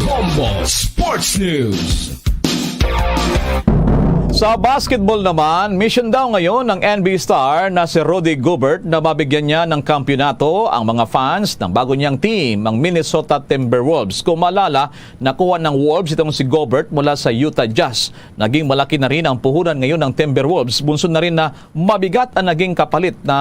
Bombo Sports News. Sa basketball naman, mission daw ngayon ng N B A star na si Rudy Gobert na mabigyan niya ng kampiyonato ang mga fans ng bago niyang team, ang Minnesota Timberwolves. Kung maalala, nakuha ng Wolves itong si Gobert mula sa Utah Jazz. Naging malaki na rin ang puhunan ngayon ng Timberwolves. Bunso na rin na mabigat ang naging kapalit na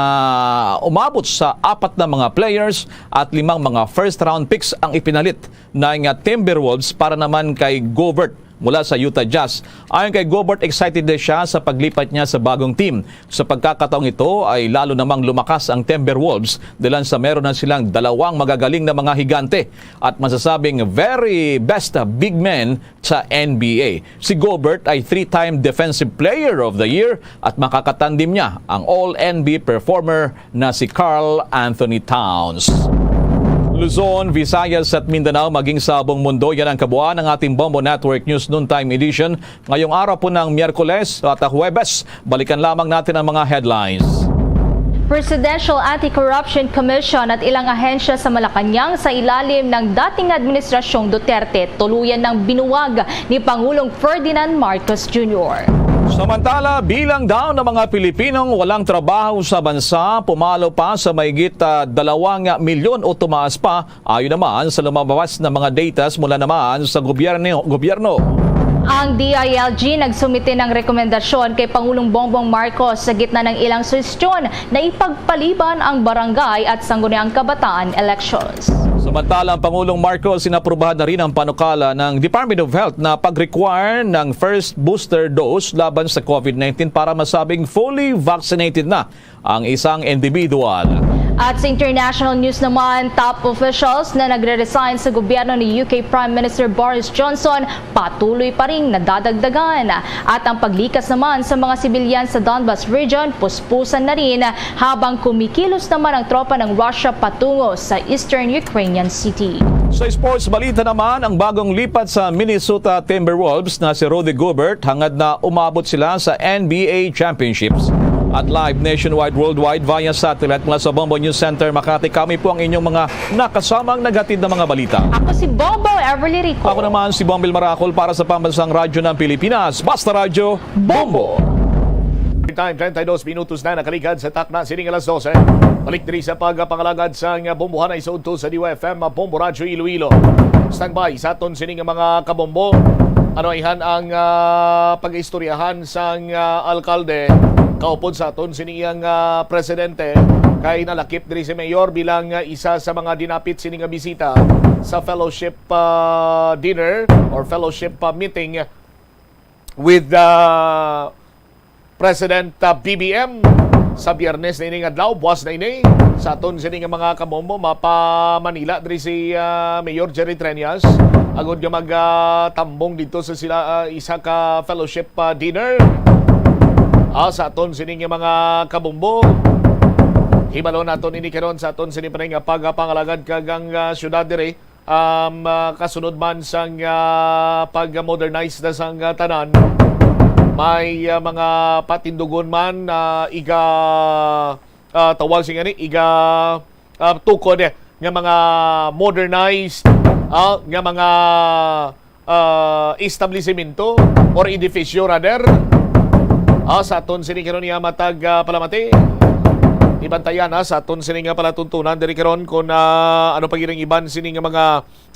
umabot sa apat na mga players at limang mga first round picks ang ipinalit ng Timberwolves para naman kay Gobert mula sa Utah Jazz. Ayon kay Gobert, excited na siya sa paglipat niya sa bagong team. Sa pagkakataong ito ay lalo namang lumakas ang Timberwolves dahil sa meron na silang dalawang magagaling na mga higante at masasabing very best big men sa N B A. Si Gobert ay three-time Defensive Player of the Year at makakatandim niya ang All N B A performer na si Karl Anthony Towns. Luzon, Visayas at Mindanao, maging sa buong mundo, yan ang kabuuan ng ating Bombo Network News Noontime Edition. Ngayong araw po ng Miyerkules at Huwebes, balikan lamang natin ang mga headlines. Presidential Anti-Corruption Commission at ilang ahensya sa Malacañang sa ilalim ng dating Administrasyong Duterte tuluyan ng binuwag ni Pangulong Ferdinand Marcos Junior. Samantala, bilang daw ng mga Pilipinong walang trabaho sa bansa, pumalo pa sa mahigit, ah, dalawang milyon o tumaas pa, ayon naman sa lumabas na mga datas mula naman sa gobyerno. gobyerno. Ang D I L G nagsumite ng rekomendasyon kay Pangulong Bongbong Marcos sa gitna ng ilang suhestyon na ipagpaliban ang barangay at sangguniang kabataan elections. Samantala, ang Pangulong Marcos, inaprubahan na rin ang panukala ng Department of Health na pag-require ng first booster dose laban sa COVID nineteen para masabing fully vaccinated na ang isang individual. At sa international news naman, top officials na nagre-resign sa gobyerno ni U K Prime Minister Boris Johnson patuloy pa ring nadadagdagan. At ang paglikas naman sa mga sibilyan sa Donbas region, puspusan na rin, habang kumikilos naman ang tropa ng Russia patungo sa eastern Ukrainian city. Sa sports balita naman, ang bagong lipat sa Minnesota Timberwolves na si Rudy Gobert hangad na umabot sila sa N B A Championships. At live nationwide, worldwide, via satellite mula sa Bombo News Center, Makati, kami po ang inyong mga nakasamang naghatid ng mga balita. Ako si Bombo Everly Rico. Ako naman si Bombil Maracol para sa Pambansang Radyo ng Pilipinas. Basta Radyo, Bombo! Time, treinta y dos minutos na nakaligad sa takna sining alas dose. Balik diri sa pagpangalagad sang bombohan ay sa udto sa D Y F M, Bombo Radyo Iloilo. Standby sa aton sining mga kabombo. Ano ayhan ang, ah, pag-istoryahan sang, ah, alkalde kaupod sa aton sining iyang, ah, presidente kay nalakip diri si Mayor bilang, ah, isa sa mga dinapit sini nga bisita sa fellowship, ah, dinner or fellowship, ah, meeting with the President, ah, B B M sa Biyernes na ini nga adlaw, buwas na ini. Sa aton sini nga mga kabombo, mapa Manila diri si, ah, Mayor Jerry Treñas agod nga magtambong dito sa sila, ah, isa ka fellowship, ah, dinner. Ah, sa aton sini nga mga kabombo, hibalo naton ini karon sa aton sini pa nga pagpangalagad kag ang, ah, syudad diri. Um, ah, kasunod man sang, ah, pag-modernize na sang, ah, tanan, May, ah, mga patindugon man, ah, iga, ah, tawag sini nga ni, iga, ah, tukod, eh, nga mga modernized, ah, nga mga, ah, establisemento or edifisyo rather. Ah, sa aton sini karon nga matag, ah, palamati. Ibantayan, ah, sa aton sini nga palatuntunan diri karon kung, ah, ano pa gid ang iban sini nga mga,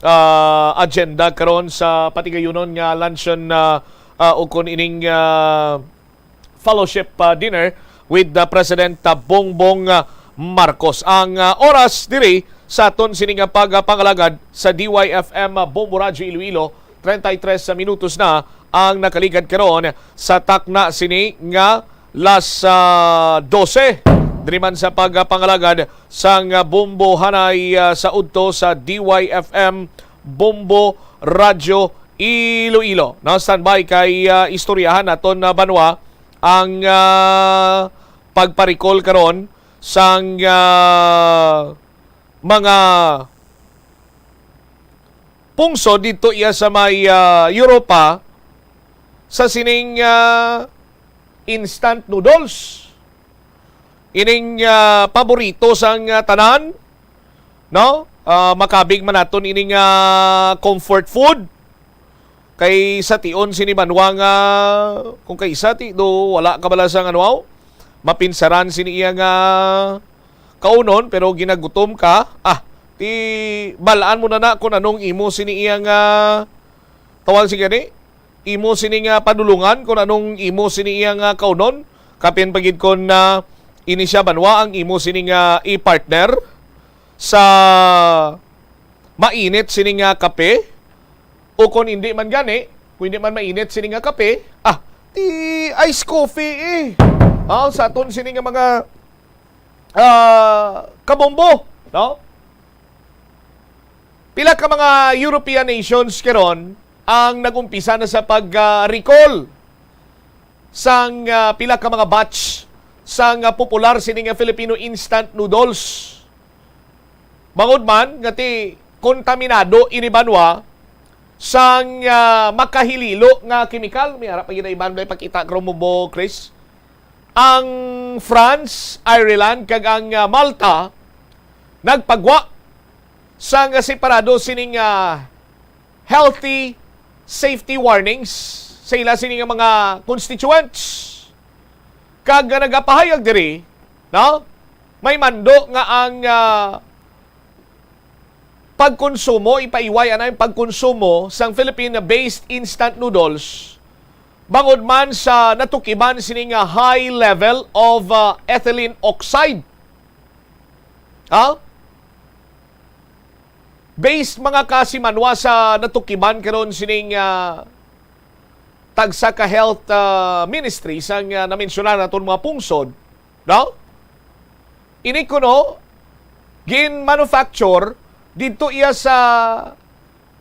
ah, agenda karon sa patigayunon nga luncheon, ah, ah, o kung ining, ah, fellowship, ah, dinner with the President, ah, Bongbong, ah, Marcos. Ang, ah, oras diri sa aton sini nga pagpangalagad sa D Y F M, ah, Bombo Radyo Iloilo, treinta y tres minutos na ang nakaligad karon sa takna sini nga las, ah, dose. Diri man sa pagpangalagad sang, ah, Bombo Hanay, ah, sa udto sa D Y F M Bombo Radyo Iloilo. No, standby kay, ah, istoryahan naton na banwa ang, ah, pagparikol karon sang, ah, mga pungsod dito iya sa may, ah, Europa sa sining, ah, instant noodles. Ining, ah, paborito sang, ah, tanan, no? Ah, makabig man naton ining, ah, comfort food. Kay sa tion sini banwa nga kung kay sa ti do wala ka bala sang ano, mapinsaran sini iya nga kaunon pero ginagutom ka. Ah, ti balaan mo na na kung anong imo sini iya nga tawag si gani, imo sini nga padulungan kung anong imo sini iya nga kaunon. Kapin pa gid kon na ini siya banwa ang imo sini nga i-partner sa mainit sini nga kape, o kon hindi man gani, kung hindi man mainit sini nga kape, ah, ti ice coffee, eh. Ah, sa aton sini nga mga, ah, kabombo, no? Pila ka mga European nations karon ang nag-umpisa na sa pag, ah, recall sang, ah, pila ka mga batch sang, ah, popular sini nga Filipino instant noodles. Bangod man nga ti kontaminado ini banwa sang, ah, makahililo nga kemikal. May ara pa gid iban may pakita, Chris. Ang France, Ireland, kag ang, ah, Malta nagpagwa sang separado sining, ah, healthy safety warnings sa ila sini nga mga constituents. Kag, ah, nagapahayag diri, no? May mando nga ang, ah, pagkonsumo, ipaiway anay ang pagkonsumo sang Philippine-based instant noodles bangod man sa natukiban sini nga high level of, ah, ethylene oxide. Ha? Based mga kasimanwa sa natukiban karon sining, ah, tagsa ka health, ah, ministry sang, ah, namensyona naton mga pungsod, no? Ini kuno gin-manufacture didto iya sa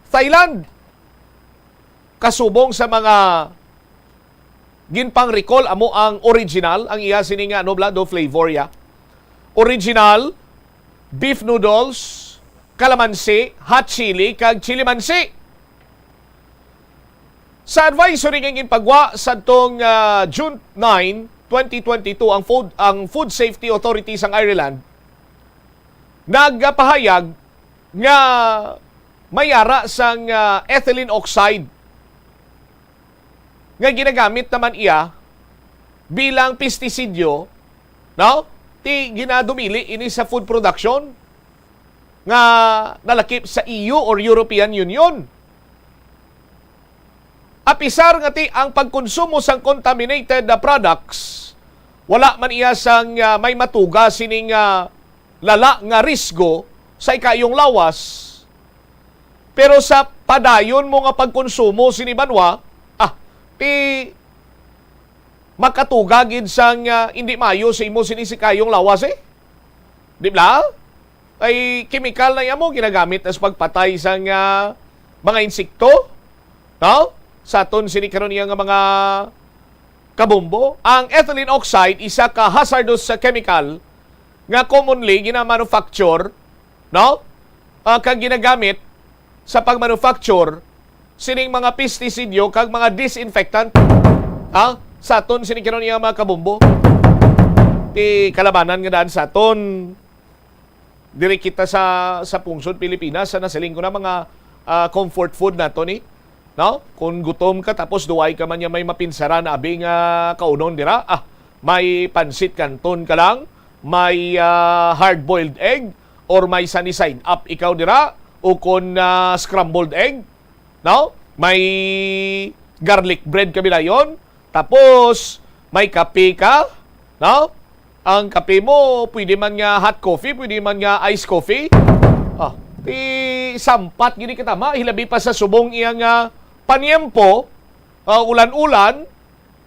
Thailand. Kasubong sa mga ginpang-recall amo ang original, ang iya sini nga ano bala, do flavor ya. Original, beef noodles, calamansi, hot chili, kag chili mansi. Sa advisory nga ginpagwa sadtong, ah, June nine, twenty twenty-two, ang food, ang Food Safety Authority sang Ireland nagapahayag nga may ara sang, ah, ethylene oxide nga ginagamit naman iya bilang pestisidyo, no? Ti ginadumili ini sa food production nga nalakip sa E U or European Union. Apisar nga ti ang pagkonsumo sang contaminated na products, wala man iya sang, ah, may matuga sining, ah, lala nga risgo sa ikaayong lawas. Pero sa padayon mo nga pagkonsumo sini banwa, ah, ti makatuga gid sang, ah, hindi maayo sa imo sini sa ikaayong lawas, eh. Di ba? Ay kemikal na iya mo ginagamit sa pagpatay sang, ah, mga insekto, no? Sa aton sini karon iya nga mga kabombo, ang ethylene oxide isa ka hazardous sa chemical nga commonly gina-manufacture, no? Ah, kag ginagamit sa pag-manufacture sining mga pestisidyo kag mga disinfectant, ha? sa aton sini karon iya mga kabombo. Ti kalabanan nga daan sa aton. Diri kita sa, sa pungsod Pilipinas, sa nasiling ko na mga, ah, comfort food nato ni, no? Kung gutom ka tapos duway ka man niya may mapinsaran, abi nga kaunon dira, ah, may pansit kanton ka lang, may, ah, hard-boiled egg, or may sunny side up ikaw dira, o kon, ah, scrambled egg, no? May garlic bread ka bilayon, tapos may kape ka, no? Ang kape mo, pwede man nga hot coffee, pwede man nga iced coffee. Ah, ti sampat gini katama, hilabi pa sa subong iya nga panyempo, ah, ulan-ulan,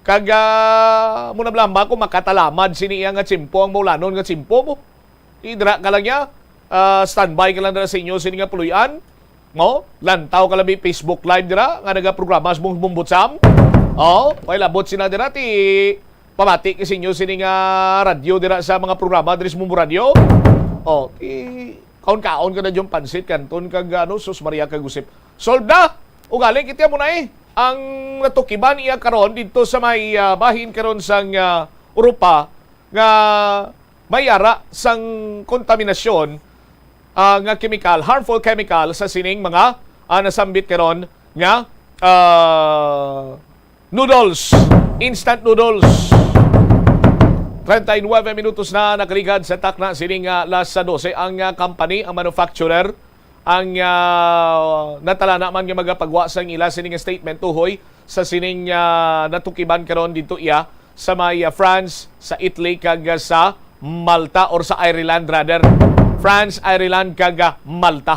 kag, ah, mo na blamba kung makatalamad sini iya nga tiyempo ang maulanon nga tiyempo mo. Ti dira ka lang niya, ah, standby ka lang dira sa inyo sini nga puloy-an. No? Lantaw ka labi Facebook Live dira nga nagaprograma sa Bung-, Bumbutsam. Oh, may labot sila dira ti pamati ka sa inyo sini nga radyo dira sa mga programa diri sa Bumbu Radio. Oh, ti kaon-kaon ka na dyan pansit kanton kag ano, sus Maria kag Josep. Solve na. Ugali kita mo na eh. Ang natukiban iya karon dito sa may, ah, bahin karon sang, ah, Europa nga may ara sang kontaminasyon, ah, nga chemical, harmful chemical sa sining mga, ah, nasambit karon nga, ah, noodles, instant noodles. Treinta y nueve minutos na nakaligad sa takna sining, ah, las dose ang, ah, company, ang manufacturer, ang, ah, natalana man nga magapagwa sang ila sini nga statement tuhoy sa sining, ah, natukiban karon dito iya sa may, ah, France, sa Italy, kag, ah, sa Malta or sa Ireland rather. France, Ireland, kag, ah, Malta.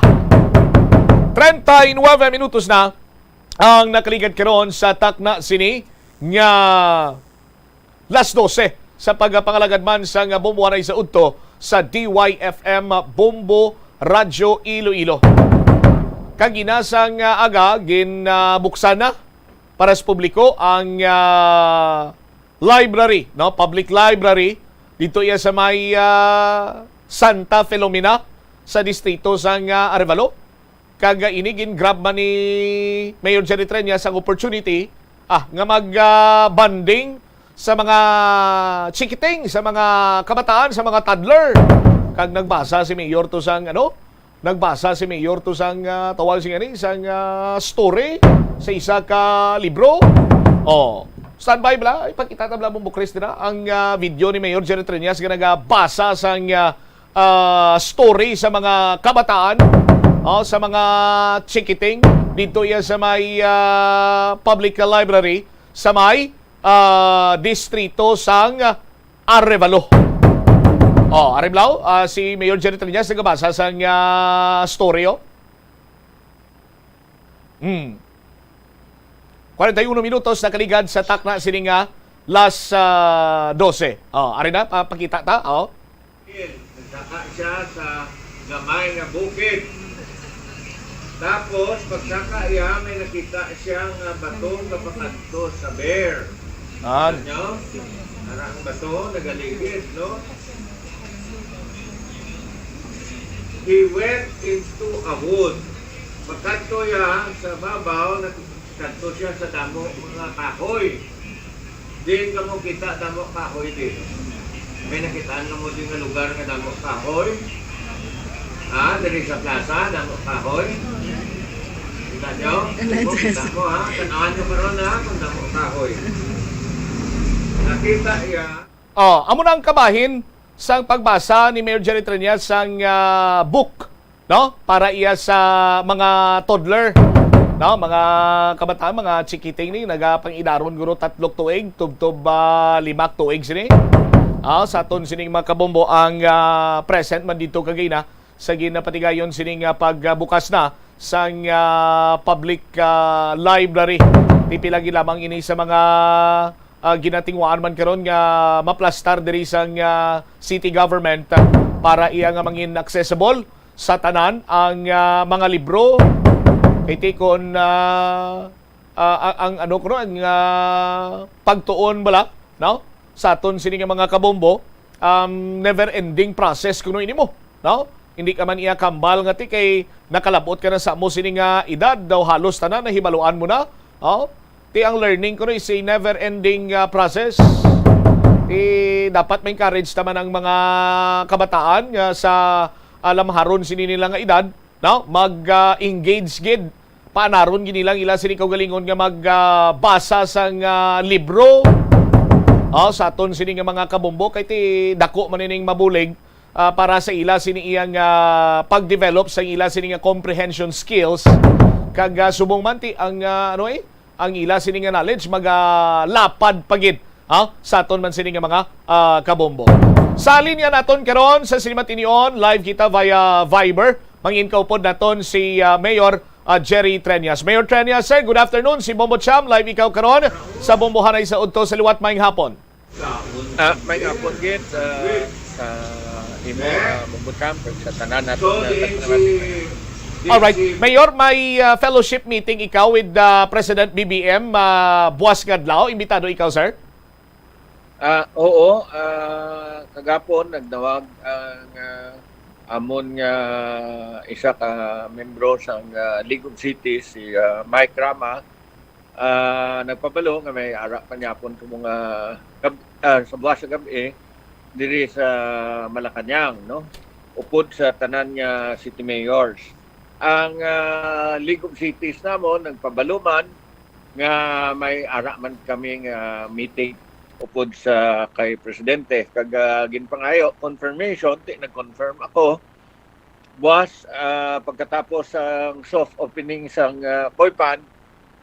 Treinta y nueve minutos na ang nakaligad karon sa takna sini nga las dose sa pagpangalagad man sang Bombo Anay sa udto sa D Y F M Bombo Radyo Iloilo. Kag ina sang aga, ginabuksan na para sa publiko ang, ah, library, no? Public library dito iya sa may, ah, Santa Filomena sa distrito sang, ah, Arevalo. Kag, ah, ini gin-grab man ni Mayor Jerry Treñas ang opportunity, ah, nga mag, ah, bonding sa mga chikiting, sa mga kabataan, sa mga toddler. Kag nagbasa si Mayor to sang, ano, nagbasa si Mayor to sang, ah, tawag sing ani, sang, ah, story sa isa ka libro. Oh, standby bala, ipakita ta bala mo, Chris, dira ang, ah, video ni Mayor Jerry Treñas nga nagabasa sang, ah, ah, story sa mga kabataan, oh, sa mga chikiting dito iya sa may, ah, public library sa may, ah, distrito sang Arevalo. Oh, Arevalo, ah, si Mayor Jerry Triñas nagabasa sang, ah, story, oh. Hmm. Kwarenta y uno minutos nakaligad sa takna sini nga las, ah, dose. Oh, ari na, pa-, pakita ta, oh. Nagsaka siya sa gamay nga bukid. Tapos, pagsaka iya, may nakita siya nga bato nga pakadto sa bear. An? Ano? Para ang bato, nagaligid, no? He went into a wood. Pagkadto iya sa babaw, nag-, kadto siya sa damo mga kahoy. Diin kamo kita damo kahoy din? May nakitaan kamo din nga lugar nga damo kahoy? Ha? Diri sa plaza, damo kahoy? Kita nyo? Kita mo, ha? Tanawan nyo karon, ha? Kung damo kahoy. Nakita iya. Oh, amo na ang kabahin sang pagbasa ni Mayor Jerry Treñas sang, ah, book, no? Para iya sa mga toddler, no? Mga kabataan, mga chikiting ni, nagapang-idaron guro tatlok tuig, tubtob, ah, limak tuig sini. Ah, sa aton sining mga kabombo ang, ah, present man dito kagina sa ginapatigayon sining, ah, pagbukas na sang, ah, public, ah, library. Ti pila gid lamang ini sa mga, ah, ginatinguhaan man karon nga maplastar diri sang, ah, city government, ah, para iya nga mangin accessible sa tanan ang, ah, mga libro. Kay ti kon, ah, ah, ang, ang ano kuno, ang, ah, pagtuon bala, no? Sa aton sini nga mga kabombo, um, never-ending process kuno ini mo, no? Hindi ka man iya kambal nga ti kay nakalabot ka na sa mo sini nga edad, daw halos tanan nahibaluan mo na, no? Ti ang learning kuno is a never-ending, ah, process. Ti dapat ma-encourage ta man ang mga kabataan nga sa, ah, lamharon sini nila nga edad, no? Mag, ah, engage gid. Paanaron gid nila ang ila sini kaugalingon nga mag, ah, basa sang, ah, libro. Oh, sa aton sini nga mga kabombo, kay ti dako man ining mabulig, ah, para sa ila sini iyang, ah, pag-develop sa ila sini nga comprehension skills. Kag, ah, subong man ti ang, ah, ano eh, ang ila sini nga knowledge magalapad pa gid, ha, sa aton man sini nga mga, ah, kabombo. Sa linya naton karon sa Sinimat Inion, live kita via Viber. Mangin kaupod naton si, ah, Mayor, ah, Jerry Treñas. Mayor Treñas, sir, good afternoon. Si Bombo Cham, live ikaw karon sa Bombohanay sa Udto sa Liwat. Maayong hapon. Ah, may hapon gid, ah, sa imo, ah, Bombo Cham, sa tanan nato nga tagpanan. Alright. Mayor, may, ah, fellowship meeting ikaw with, ah, President B B M, ah, buwas nga adlaw. Imbitado ikaw, sir? Ah, oo, ah, kagapon nagdawag ang, ah, amon nga isa ka membro sang, ah, League of Cities, si, ah, Mike Rama. Ah, nagpabalo nga may ara pa niya sa mga gab-, ah, sa buwas sa gab-i diri sa Malacañang, no? Upod sa tanan nga city mayors. Ang, ah, League of Cities namon nagpabalo man nga may ara man kami nga meeting upod sa kay presidente, kag, ah, ginpangayo confirmation, ti nag-confirm ako. Buwas, ah, pagkatapos ang soft opening sang, ah, Coipan,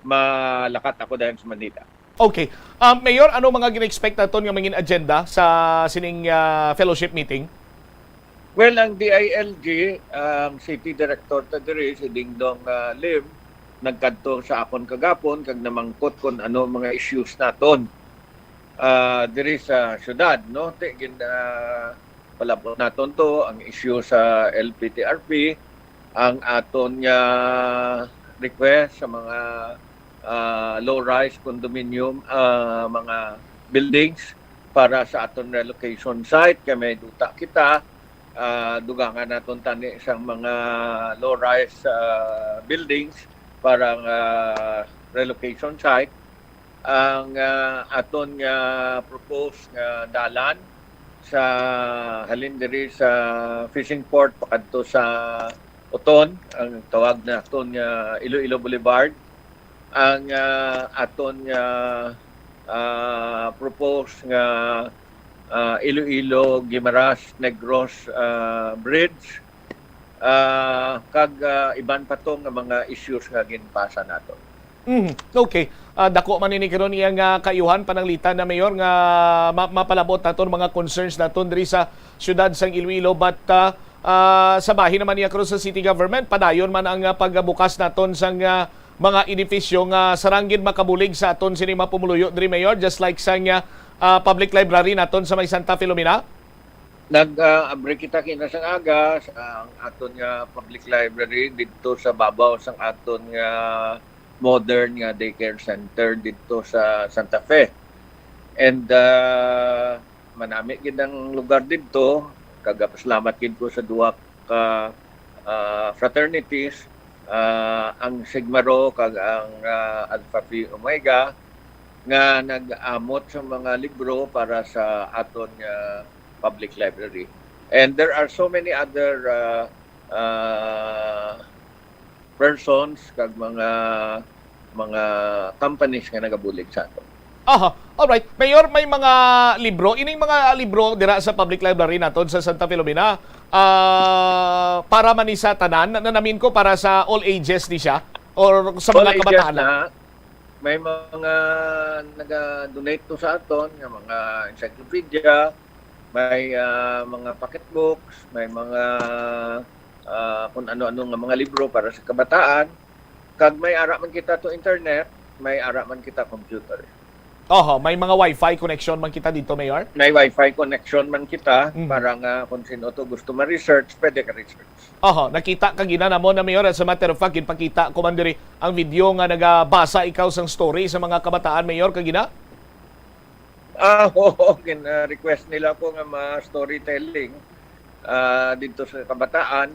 malakat ako dayon sa Manila. Okay. Ah, Mayor, ano mga gina-expect naton nga mangin agenda sa sining, ah, fellowship meeting? Well, ang D I L G, ang city director ta diri, si Dingdong, ah, Lim, nagkadto sa akon kagapon kag namangkot kung ano mga issues naton, ah, diri sa syudad, no? Ti gin, ah, palabot naton to ang issue sa L P T R P, ang aton nga request sa mga, ah, low-rise condominium, ah, mga buildings para sa aton relocation site, kay may duta kita, ah, dugangan naton tani sang mga low-rise, ah, buildings para nga relocation site. Ang, ah, aton nga propose nga dalan sa halin diri sa fishing port pakadto sa Oton, ang tawag naton nga Iloilo Boulevard, ang, ah, aton nga, ah, propose nga, ah, Iloilo Guimaras Negros, ah, Bridge, ah, kag, ah, iban pa to nga mga issues nga ginpasa nato. Mhm. Okay. Ah, dako man ini karon iyang, ah, kaayuhan, pananglitan na, Mayor, nga ma-, mapalabot naton mga concerns naton diri sa siyudad sang Iloilo, but, ah, ah, sa bahin naman niya karon sa city government, padayon man ang, ah, pagbukas naton sang, ah, mga edifisyo nga sarang gid makabulig sa aton sini mga pumuluyo diri, Mayor, just like sang, ah, ah, public library naton sa may Santa Filomena. Nag, ah, abri kita kina sang aga sa ang aton nga public library didto sa babaw sang aton nga modern nga daycare center didto sa Santa Fe. And, ah, manami gid ang lugar didto. Kagapasalamat gid ko sa duha ka, ah, fraternities, ah, ang Sigma Rho kag ang, ah, Alpha Phi Omega, nga nag-amot sa mga libro para sa aton nga public library. And there are so many other, ah, ah, persons kag mga, mga companies nga nagabulig sa aton. Aha. Alright. Mayor, may mga libro. Ining mga libro dira sa public library naton sa Santa Filomena, ah, para man ni sa tanan, na, namin ko para sa all ages ni siya or sa All mga ages kabataan lang? Na, may mga naga-donate to sa aton nga mga encyclopedia, may, ah, mga pocketbooks, may mga, ah, kung ano-ano nga mga libro para sa kabataan. Kag may ara man kita to internet, may ara man kita computer. Oho, may mga wifi connection man kita dito, Mayor? May wifi connection man kita Mhm. Para nga kung sino to gusto ma-research, pwede ka research. Oho, nakita kagina namo na, Mayor. As a matter of fact, ginpakita ko man diri ang video nga nagabasa ikaw sang story sa mga kabataan, Mayor, kagina? Ah, oo, gin-, ah, request nila ko nga ma-storytelling, ah, dito sa kabataan.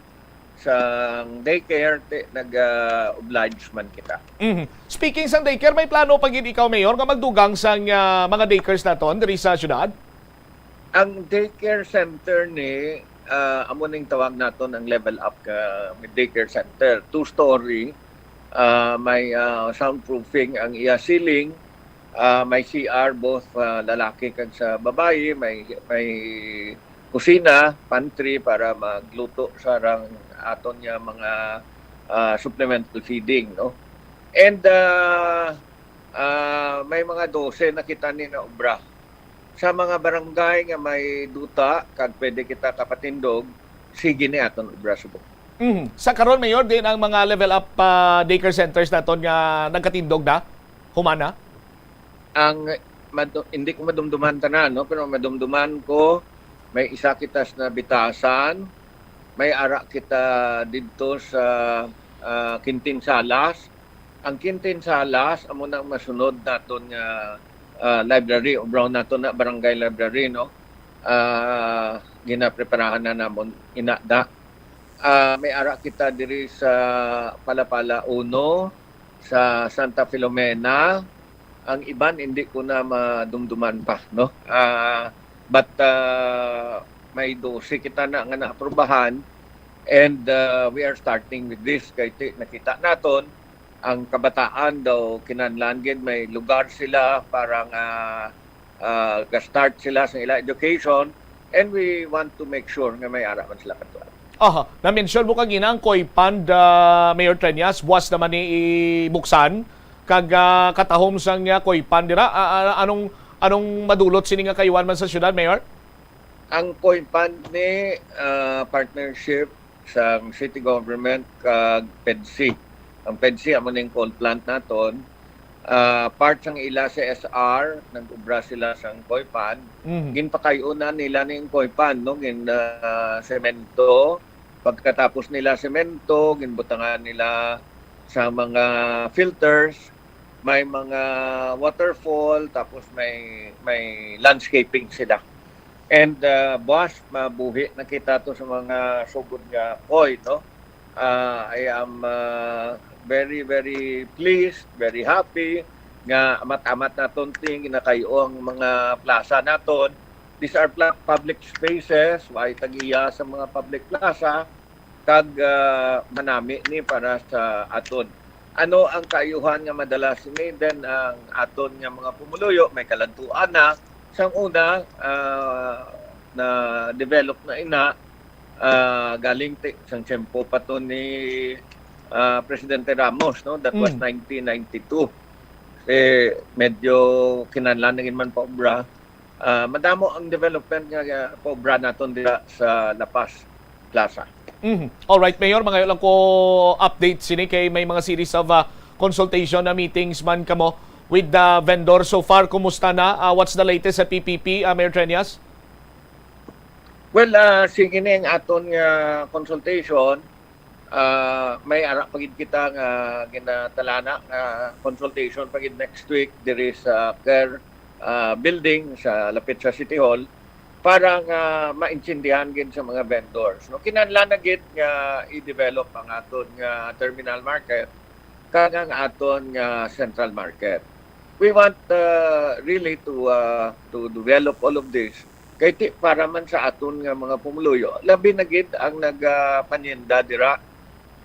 sang daycare, ti, nag-oblige man kita. Mhm. Speaking sang daycare, may plano pa gid ikaw, Mayor, nga magdugang sang ah, mga daycares naton diri sa syudad? Ang daycare center ni, ah, amo ning tawag naton ang level up ka daycare center. Two-story, ah, may ah, soundproofing ang iya ceiling, ah, may C R both ah, lalaki kag sa babayi, may may kusina, pantry para magluto sa rang aton nga mga ah, supplemental feeding, no? And ah, ah, may mga dose na kita ni na obra. Sa mga barangay nga may duta kag pwede kita kapatindog, sige ni aton obra subong. Mhm. Sa karon, Mayor, din ang mga level up ah, daycare centers naton nga nagkatindog na, humana? Ang madu- hindi ko madumduman tanan, no, pero madumduman ko may isa kita sa Nabitasan, may ara kita didto sa ah, Quintin Salas. Ang Quintin Salas amo na ang masunod naton nga ah, library, o brown naton na barangay library, no? Ah, ginapreparahan na namon inada. Ah, may ara kita diri sa Palapala uno, sa Santa Filomena. Ang iban hindi ko na madumduman pa, no? Ah, but ah, may dose kita na nga naaprubahan, and ah, we are starting with this kay ti, nakita naton ang kabataan daw kinahanglan gid may lugar sila para nga ah, ga-start sila sa ila education, and we want to make sure nga may ara man sila kadtuan. Aha, na-mention mo kagina ang koi pond, ah, Mayor Treñas, buwas naman ni ibuksan. Kag ah, katahom sang ah, koi pond dira, ah, ah, anong anong madulot sini nga kayuan man sa syudad, Mayor? Ang koi pond ni ah, partnership sang city government kag PEDCI. Ang PEDCI amo ning coal plant naton. Ah, part sang ila C S R, nag-obra sila sang koi pond. Mhm. Ginpakay-o na nila ning koi pond, no? Gin ah, semento. Pagkatapos nila semento, ginbutangan nila sa mga filters, may mga waterfall, tapos may may landscaping sila. And ah, buwas, mabuhi na kita to sa mga sugod nga koi, no? Ah, I am ah, very, very pleased, very happy nga amat-amat naton ting ginakay-o ang mga plaza naton. These are pla- public spaces, way tag-iya sa mga public plaza, kag ah, manami ni para sa aton. Ano ang kaayuhan nga madala sini? Then ang aton nga mga pumuluyo may kaladtuan na. Sang una, ah, na-develop na ina, ah, galing ti, sang tiyempo pa to ni ah, Presidente Ramos, no? That was Mm. nineteen ninety-two. Eh, medyo kinahanglan na gid man pa obra. Ah, madamo ang development nga, nga paobra naton dira sa La Paz Plaza. Mhm. Alright, Mayor, mangayo lang ko update sini kay may mga series of ah, consultation na meetings man kamo with the vendor. So far, kumusta na? Ah, what's the latest sa P P P, ah, Mayor Treñas? Well, ah, sige ni ang aton nga consultation. Ah, may ara pa gid kita nga ginatalana nga consultation pa gid next week diri sa Care ah, building sa lapit sa City Hall para nga maintindihan gid sa mga vendors, no? Kinahanglan na gid nga i-develop ang aton nga terminal market kag ang aton nga central market. We want uh, really to uh, to develop all of this kay ti para man sa aton nga mga pumuluyo, labi na gid ang nagapanyenda dira.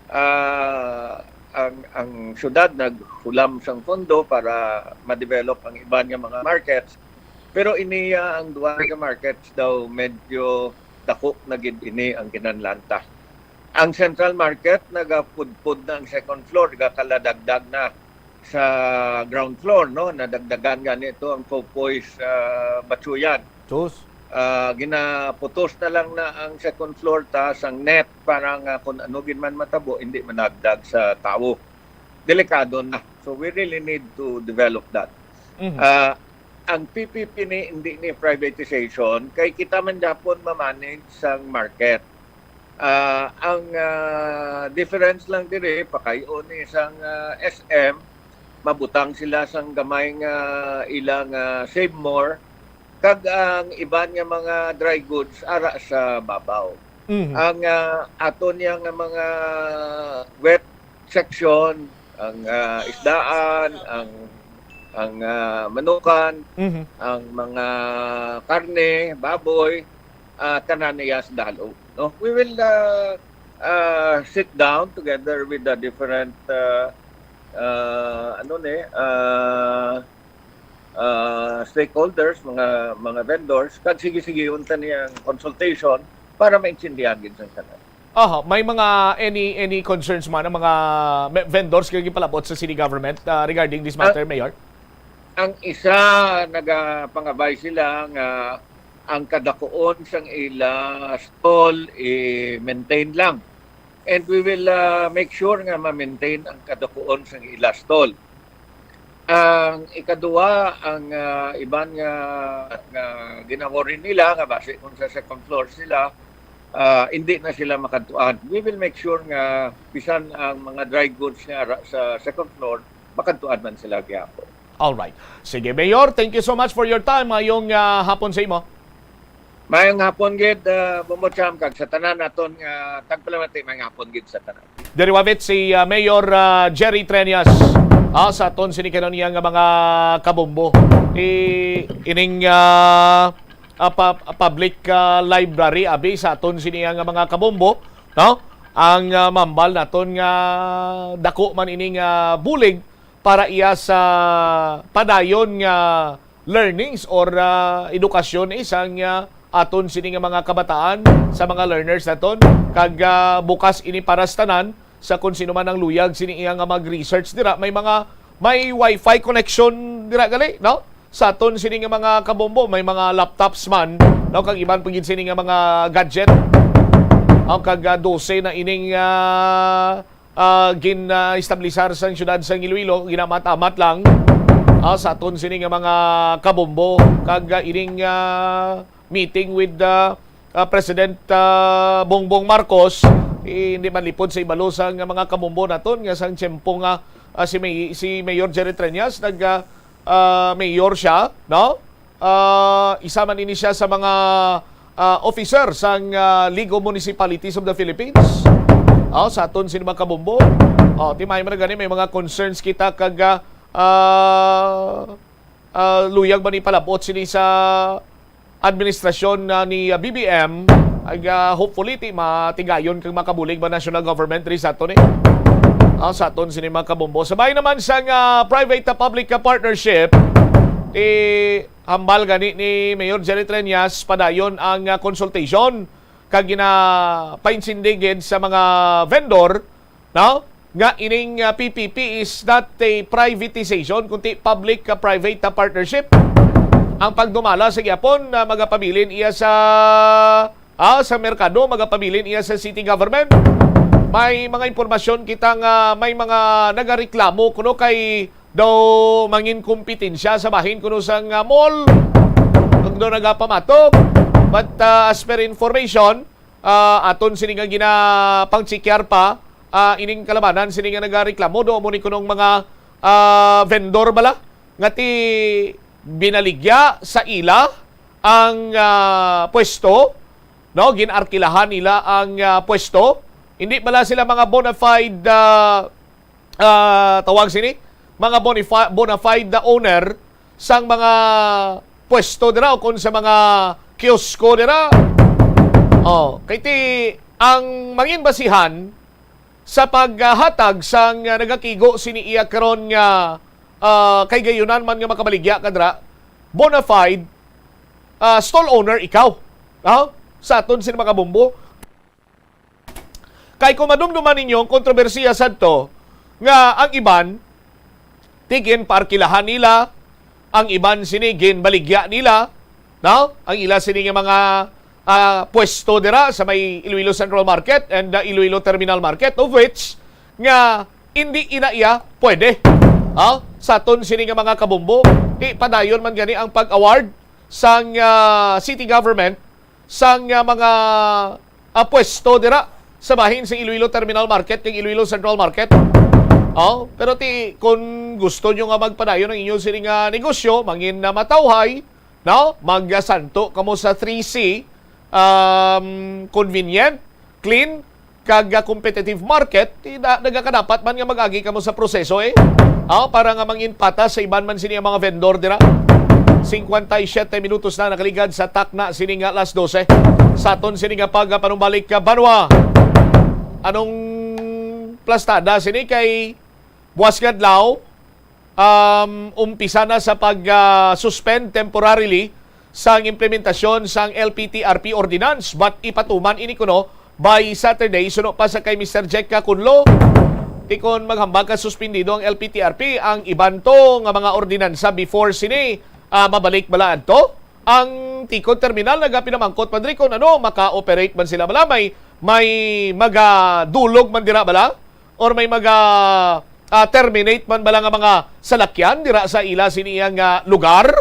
Ah, ang ang syudad naghulam sang pondo para ma-develop ang iban nga mga markets. Pero iniya ang duha ka markets daw medyo dako na gid ini ang kinahanglan ta. Ang central market nagapudpod na ang second floor, gakaladagdag na sa ground floor, no? Nadagdagan gani ito ang Popoy's ah, Batsuyan. Sus. Ah, ginaputos na lang na ang second floor ta sang net para nga kung ano gid man matabo, hindi managdag sa tawo. Delikado na. So we really need to develop that. Mhm. Ah, ang P P P ni hindi ni privatization kay kita man gyapon mamanage sang market. Ah, ang ah, difference lang diri, pakay-o ni sang ah, S M, mabutang sila sang gamay nga ilang ah, Save More, kag ang iban nga mga dry goods ara sa babaw. Mhm. Ang, ah, aton yang mga wet section, ang, ah, isdaan, ang, ang, ah, manukan, Mhm. ang mga karne, baboy, ah, tanan niya sa dalo, no? We will, ah, ah, sit down together with the different, ah, ah, ano ni, ah, ah, stakeholders, mga, mga vendors, kag sige-sige unta niyang consultation para maintindihan gid sang tanan. Aha, may mga any, any concerns man ang mga me-, vendors nga gipalabot sa city government, ah, regarding this Ah, matter, Mayor? Ang isa nagapangabay sila nga ang kadakuon sang ila stall i-maintain lang. And we will, ah, make sure nga ma-maintain ang kadakuon sang ila stall. Ang ikaduha, ang, ah, iban nga, nga ginaworry nila nga basi kung sa second floor sila, ah, hindi na sila makadtuan. We will make sure nga bisan ang mga dry goods nga ara sa second floor, makadtuan man sila gihapon. Alright. Sige, Mayor, thank you so much for your time. Mayong, ah, hapon sa imo. Mayong hapon gid, ah, Bombo Cham, kag sa tanan naton nga tagpalamati, mayong hapon gid sa tanan. Diri wavit si, ah, Mayor, ah, Jerry Treñas, ah, sa aton sini karon niya nga mga kabombo. I-, ining, ah, ah, pa-, public, ah, library, abi, sa aton sini nga mga kabombo, no? Ang, ah, mambal naton nga dako man ining, ah, bulig para iya sa padayon nga learnings or, ah, edukasyon, eh, sang, ah, aton sini nga mga kabataan, sa mga learners naton, kag, ah, bukas ini para sa tanan, sa kon sino man ang luyag sini iya nga mag-research dira. May mga, may wifi connection dira gali, no? Sa aton sini nga mga kabombo, may mga laptops man, no? Kag iban pa gid sini nga mga gadget, no? Kag, ah, dose na ining, ah, ah, gin, ah, establisar sang siyudad sang Iloilo, ginamat-amat lang, ah, sa aton sini nga mga kabombo, kag, ah, ining, ah, meeting with, ah, ah, President, ah, Bongbong Marcos, eh, hindi man lipod sa ibalo sang mga kabombo naton nga sang tiyempo nga, ah, si May-, si Mayor Jerry Treñas nag, ah, ah, mayor siya, no? Ah, isa man ini siya sa mga, ah, officer sang, ah, League of Municipalities of the Philippines. Oh, sa aton sini mga kabombo. Oh, ti may man gani, may mga concerns kita kag, ah, ah, ah, luyag man ipalabot sini sa administrasyon na ni, ah, B B M. Ag, ah, hopefully, ti matigayon kag makabulig ba national government diri sa aton, eh. Ah, sa aton sini mga kabombo. Sa bahin naman sang, ah, private, ah, public, ah, partnership, ti hambal gani ni Mayor Jerry Treñas, padayon ang, ah, consultation kag ginapainsindigid sa mga vendor, no? Nga ining, ah, P P P is not a privatization, kundi public, ah, private, ah, partnership. Ang pagdumala sa gyapon, ah, magapabilin iya sa, ah, sa merkado, magapabilin iya sa city government. May mga impormasyon kita nga may mga nagareklamo kuno kay daw mangin kompetensya sa bahin kuno sang, ah, mall. Kag daw nagapamatok. But, ah, as per information, ah, aton sini nga ginapangtsikiyar pa, ah, ining kalabanan sini nga nagareklamo, do mo ni kunong mga, ah, vendor bala nga ti binaligya sa ila ang, ah, pwesto, no? Ginarkilahan nila ang, ah, pwesto. Hindi bala sila mga bona fide, ah, ah, tawag sini, mga bonifi-, bona fide na owner sang mga pwesto dira o kon sa mga kiosko dira. Oh, kay ti ang mangin basihan sa paghatag sang, ah, nagakigo sini iya karon nga, ah, kay gayunan man nga makabaligya ka dira, bona fide, ah, stall owner ikaw. Ah, sa aton sini mga kabombo. Kay kung madumduman ninyo ang kontrobersiya sadto, nga ang iban, ti ginpaarkilahan nila, ang iban sini ginbaligya nila, no? Ang ila sini nga mga, ah, pwesto dira sa may Iloilo Central Market and, ah, Iloilo Terminal Market, of which nga hindi ina iya pwede. Ha? Sa aton sini nga mga kabombo, ti padayon man gani ang pag-award sang, ah, city government sang, ah, mga, ah, pwesto dira sa bahin sa Iloilo Terminal Market kag Iloilo Central Market. Oh, pero ti, kung gusto nyo nga magpadayon ang inyo sini nga negosyo, mangin na matawhay, no? Magsanto kamo sa three C, um, convenient, clean kag, ah, competitive market, ti da-, nagakadapat man nga mag-agi kamo sa proseso, eh. Ah, para nga mangin patas sa iban man sini nga mga vendor dira. Cincuenta y siete minutos na nakaligad sa takna sini nga alas dose. Sa aton sini nga pagpanumbalik ka, Banwa. Anong plastada sini kay buwas nga adlaw, um, umpisa na sa pag, ah, suspend temporarily sang implementasyon sang L P T R P ordinance, but ipatuman ini kuno by Saturday, suno pa sa kay Mister Jack Kakunlo. Ti kon maghambal ka suspendido ang L P T R P, ang iban to nga mga ordinansa before sini, ah, mabalik bala adto? Ang tikod terminal nagapinamangkot man diri kung ano, maka-operate man sila bala, may, may magadulog man dira bala? Or may maga, ah, terminate man bala nga mga salakyan dira sa ila sini nga lugar?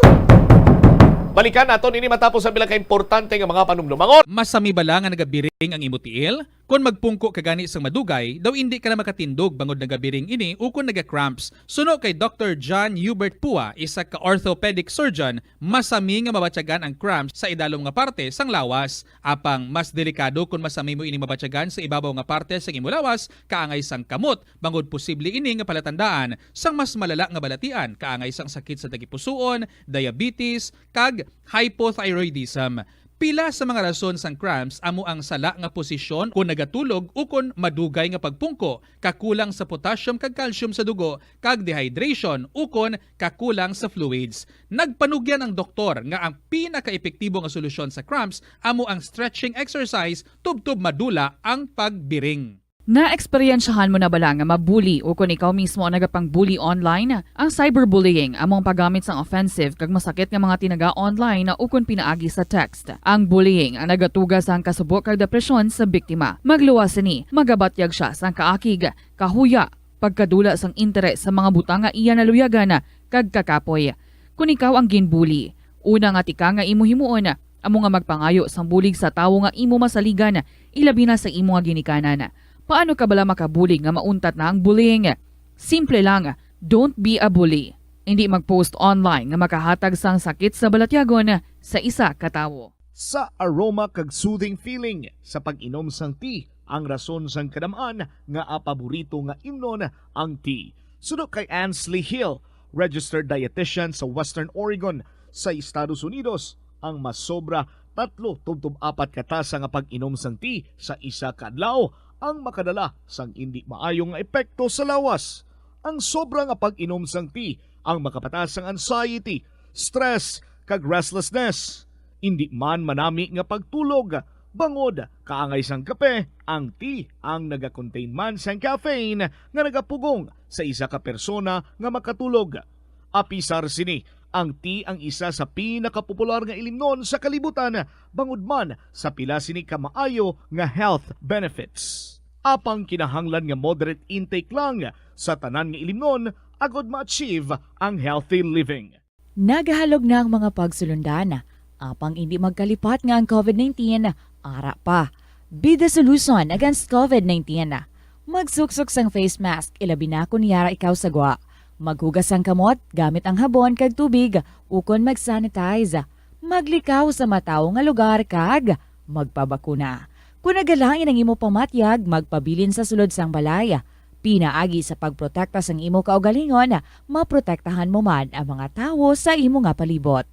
Balikan naton ini matapos ang pila ka importante nga mga panumdumangon. Masami bala nga nagabiring ang imo tiil? Kon magpungko ka gani sang madugay, daw indi ka na makatindog bangod nagabiring ini ukon naga-cramps. Suno kay Doctor John Hubert Pua, isa ka orthopedic surgeon, masami nga mabatyagan ang cramps sa idalom nga parte sang lawas. Apang mas delikado kon masami mo ini mabatyagan sa ibabaw nga parte sang imo lawas, kaangay sang kamot, bangod posible ini nga palatandaan sang mas malala nga balatian, kaangay sang sakit sa tagipusoon, diabetes, kag hypothyroidism. Pila sa mga rason sang cramps amo ang sala nga posisyon kon nagatulog ukon madugay nga pagpungko, kakulang sa potassium kag calcium sa dugo, kag dehydration ukon kakulang sa fluids. Nagpanugyan ang doktor nga ang pinakaepektibo nga solusyon sa cramps amo ang stretching exercise tubtob madula ang pagbiring. Naeksperyensyahan mo na bala nga ma-bully ukon ikaw mismo ang nagapang-bully online? Ang cyberbullying amo ang paggamit sang offensive kag masakit nga mga tinaga online ukon pinaagi sa text. Ang bullying ang nagatuga sang kasubo kag depresyon sa biktima. Magluwas sini, magabatyag sia sang kaakig, kahuya, pagkadula sang interes sa mga butang nga iya naluyagan, kag kakapoy. Kon ikaw ang ginbully, una nga tikang nga imo himuon amo nga magpangayo sang bulig sa tawo nga imo masaligan, ilabi na sa imo nga ginikanan. Paano ka bala makabulig nga mauntat na ang bullying? Simple lang, don't be a bully. Indi mag-post online nga makahatag sang sakit sa balatyagon sa isa ka tawo. Sa aroma kag soothing feeling sa pag-inom sang tea ang rason sang kadam-an nga apaborito nga imnon ang tea. Suno kay Ansley Hill, registered dietitian sa Western Oregon sa Estados Unidos, ang masobra tatlo tubtob apat ka tasa nga pag-inom sang tea sa isa ka adlaw ang makadala sang indi maayo nga epekto sa lawas. Ang sobra nga pag-inom sang tea ang makapataas sang anxiety, stress, kag restlessness. Indi man manami nga pagtulog, bangod kaangay sang kape, ang tea ang naga-contain man sang caffeine nga nagapugong sa isa ka persona nga makatulog. Apisar sini, ang tea ang isa sa pinakapopular nga ilimnon sa kalibutan, bangod man sa pila sini ka maayo nga health benefits. Apang kinahanglan nga moderate intake lang sa tanan nga ilimnon agod ma-achieve ang healthy living. Nagahalog na ang mga pagsulundan, apang indi magkalipat nga ang covid nineteen ara pa. Be the solution against covid nineteen. Magsuksok sang face mask, ilabi na kon yara ikaw sa gwa. Maghugas sang kamot gamit ang habon kag tubig, ukon mag-sanitize. Maglikaw sa matawo nga lugar kag magpabakuna. Kon nagalain ang imo pamatyag, magpabilin sa sulod sang balay. Pinaagi sa pagprotekta sang imo kaugalingon, maprotektahan mo man ang mga tawo sa imo nga palibot.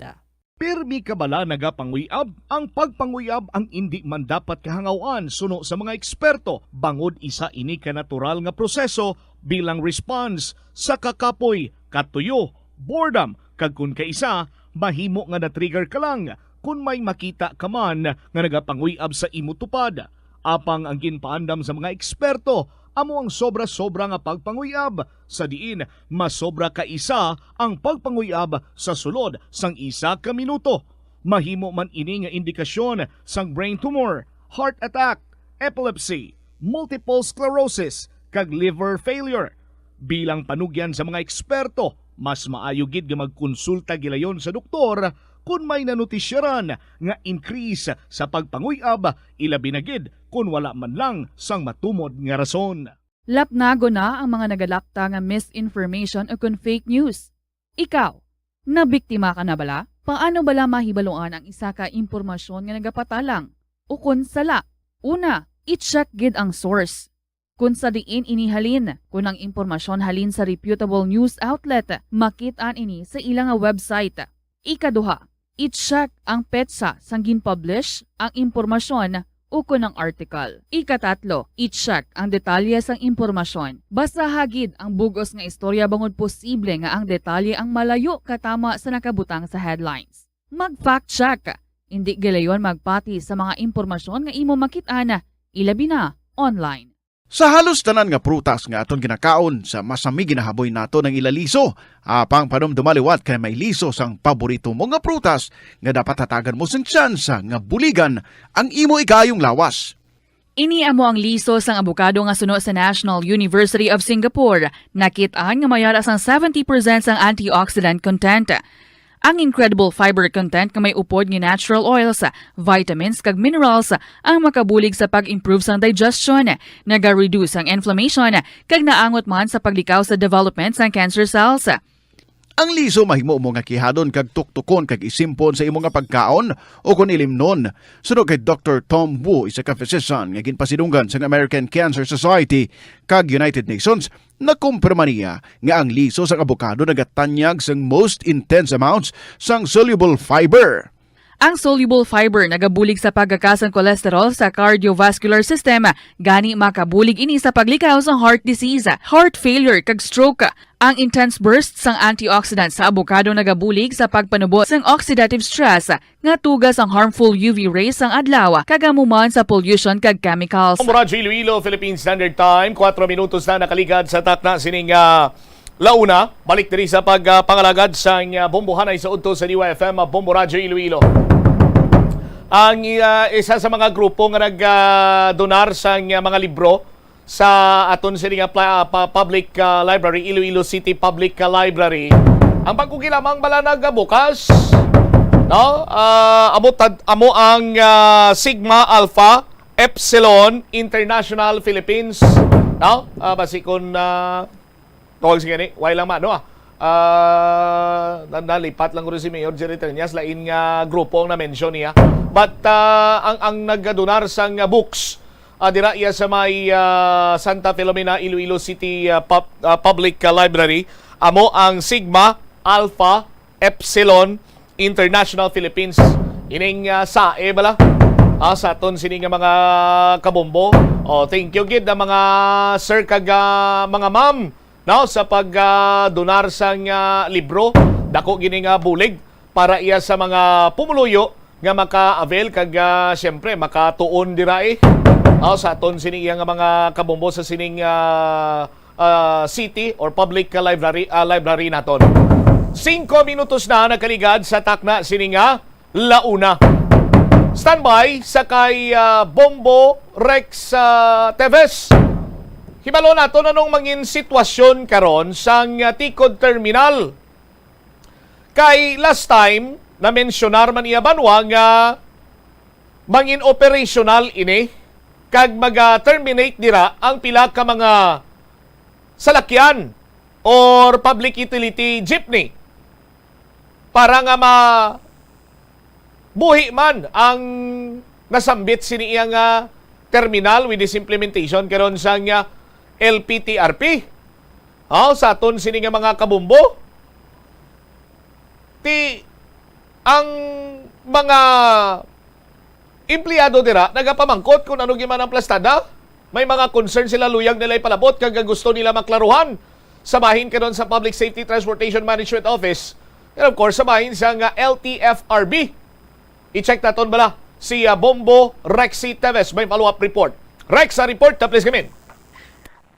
Pirmi ka bala nagapanguyab? Ang pagpanguyab ang indi man dapat kahangaw-an suno sa mga eksperto, bangod isa ini ka natural nga proseso bilang response sa kakapoy, katuyo, boredom, kag kon kaisa, mahimo nga na-trigger ka lang kon may makita ka man nga nagapanguy-ab sa imo tupad. Apang ang ginpaandam sa mga eksperto amo ang sobra-sobra nga pagpanguy-ab, sa diin masobra ka isa ang pagpanguy-ab sa sulod sang isa ka minuto. Mahimo man ini nga indikasyon sang brain tumor, heart attack, epilepsy, multiple sclerosis, kag liver failure. Bilang panugyan sa mga eksperto, mas maayo gid nga magkonsulta gilayon sa doktor kon may nanotisyaran nga increase sa pagpanguy-ab, ilabi na gid kon wala man lang sang matumod nga rason. Lapnagon na ang mga nagalapta nga misinformation ukon fake news. Ikaw, nabiktima ka na bala? Paano bala mahibaluan ang isa ka impormasyon nga nagapatalang ukon sala? Una, I-check gid ang source. Kung sa diin ini halin, kung ang impormasyon halin sa reputable news outlet, makit-an ini sa ila nga website. Ikaduha, i-check ang petsa sang gin-publish ang impormasyon ukon ang article. Ikatatlo, i-check ang detalye sang impormasyon. Basaha gid ang bug-os nga istorya bangod posible nga ang detalye ang malayo katama sa nakabutang sa headlines. Mag-fact check. Indi gilayon magpati sa mga impormasyon nga imo makit-an, ilabi na online. Sa halos tanan nga prutas nga aton ginakaon, sa masami ginahaboy nato ang ila liso. Apang panumduma liwat kay may liso sang paborito mo nga prutas nga dapat hatagan mo sing tsansa nga buligan ang imo igayong lawas. Ini amo ang liso sang abokado nga suno sa National University of Singapore. Nakit-an nga may ara sang seventy percent sang antioxidant content. Ang incredible fiber content nga may upod nga natural oils, vitamins kag minerals ang makabulig sa pag-improve sang digestion, naga-reduce ang inflammation, kag naangot man sa paglikaw sa development sang cancer cells. Ang liso mahimo mo nga kihadon kag tuktukon kag isimpon sa imo nga pagkaon o kon ilimnon. Suno kay Doktor Tom Wu, isa ka physician nga ginpasidunggan sang American Cancer Society kag United Nations, nakumpirma niya nga ang liso sang abokado nagatanyag sang most intense amounts sang soluble fiber. Ang soluble fiber nagabulig sa pagkaka sang cholesterol sa cardiovascular system, gani makabulig ini sa paglikaw sa heart disease, heart failure, kag stroke. Ang intense burst sang antioxidant sa abokado nagabulig sa pagpanubo sang oxidative stress nga tuga sang harmful U V rays sang adlaw, kag amo man sa pollution kag chemicals. Ang Radyo Iloilo, Philippine Standard Time, kuwatro minutos na nakaligad sa takna sining, ah, launa. Balik diri sa pag, ah, pangalagad sang, ah, Bombohanay sa udto sa D Y F M, ah, Bombo Radyo Iloilo. Ang, ah, isa sa mga grupo nga nag, ah, donar sang, ah, mga libro sa aton sini nga pla-, pa-, public, ah, library, Iloilo City Public, ah, Library. Ang pagkugi lamang bala nagabukas, no? Ah, amo tad-, amo ang, ah, Sigma Alpha Epsilon International Philippines, no? Ah, basi kun, ah, tawag siya ni, why lang man, no? Ah, na-, nalipat lang ko si Mayor Jerry Treñas, lain nga grupo ang na-mention niya. But, ah, ang, ang nagadonar sang, ah, books, ah, dira iya sa may, ah, Santa Filomena, Iloilo City, ah, pub-, ah, Public, ah, Library, amo ang Sigma Alpha Epsilon International Philippines. Ining, ah, sae bala, ah, sa aton sini nga mga kabombo. Oh, thank you gid ang mga sir kag, ah, mga ma'am, no, sa pag, ah, donar sang, ah, libro. Dako gini nga bulig para iya sa mga pumuluyo nga maka-avail kag, ah, siyempre, makatuon dira, eh, ah, sa aton sini iya nga mga kabombo sa sining, ah, ah, city or public, ah, library, ah, library naton. Singko minutos na nakaligad sa takna sini nga launa. Standby sa kay, ah, Bombo Rex, ah, Teves. Hibalo naton anong mangin sitwasyon karon sang, ah, Tikod Terminal. Kay last time, na-mensionar man iya banwa nga mangin operational ini kag maga-terminate dira ang pila ka mga salakyan or public utility jeepney para nga ma-, buhi man ang nasambit sini iya nga terminal with this implementation karon sang, ah, L P T R P. Aw, sa aton sini nga mga kabombo, ti ang mga empleyado dira nagapamangkot kung ano giman ang plastada. May mga concern sila, luyag nila ipalabot kag gusto nila maklaruhan sa bahin karon sa Public Safety Transportation Management Office, and of course, sa bahin sa nga L T F R B. I-check naton bala si, ah, Bombo Rexy Teves. May follow-up report. Rex, sa report na, please come in.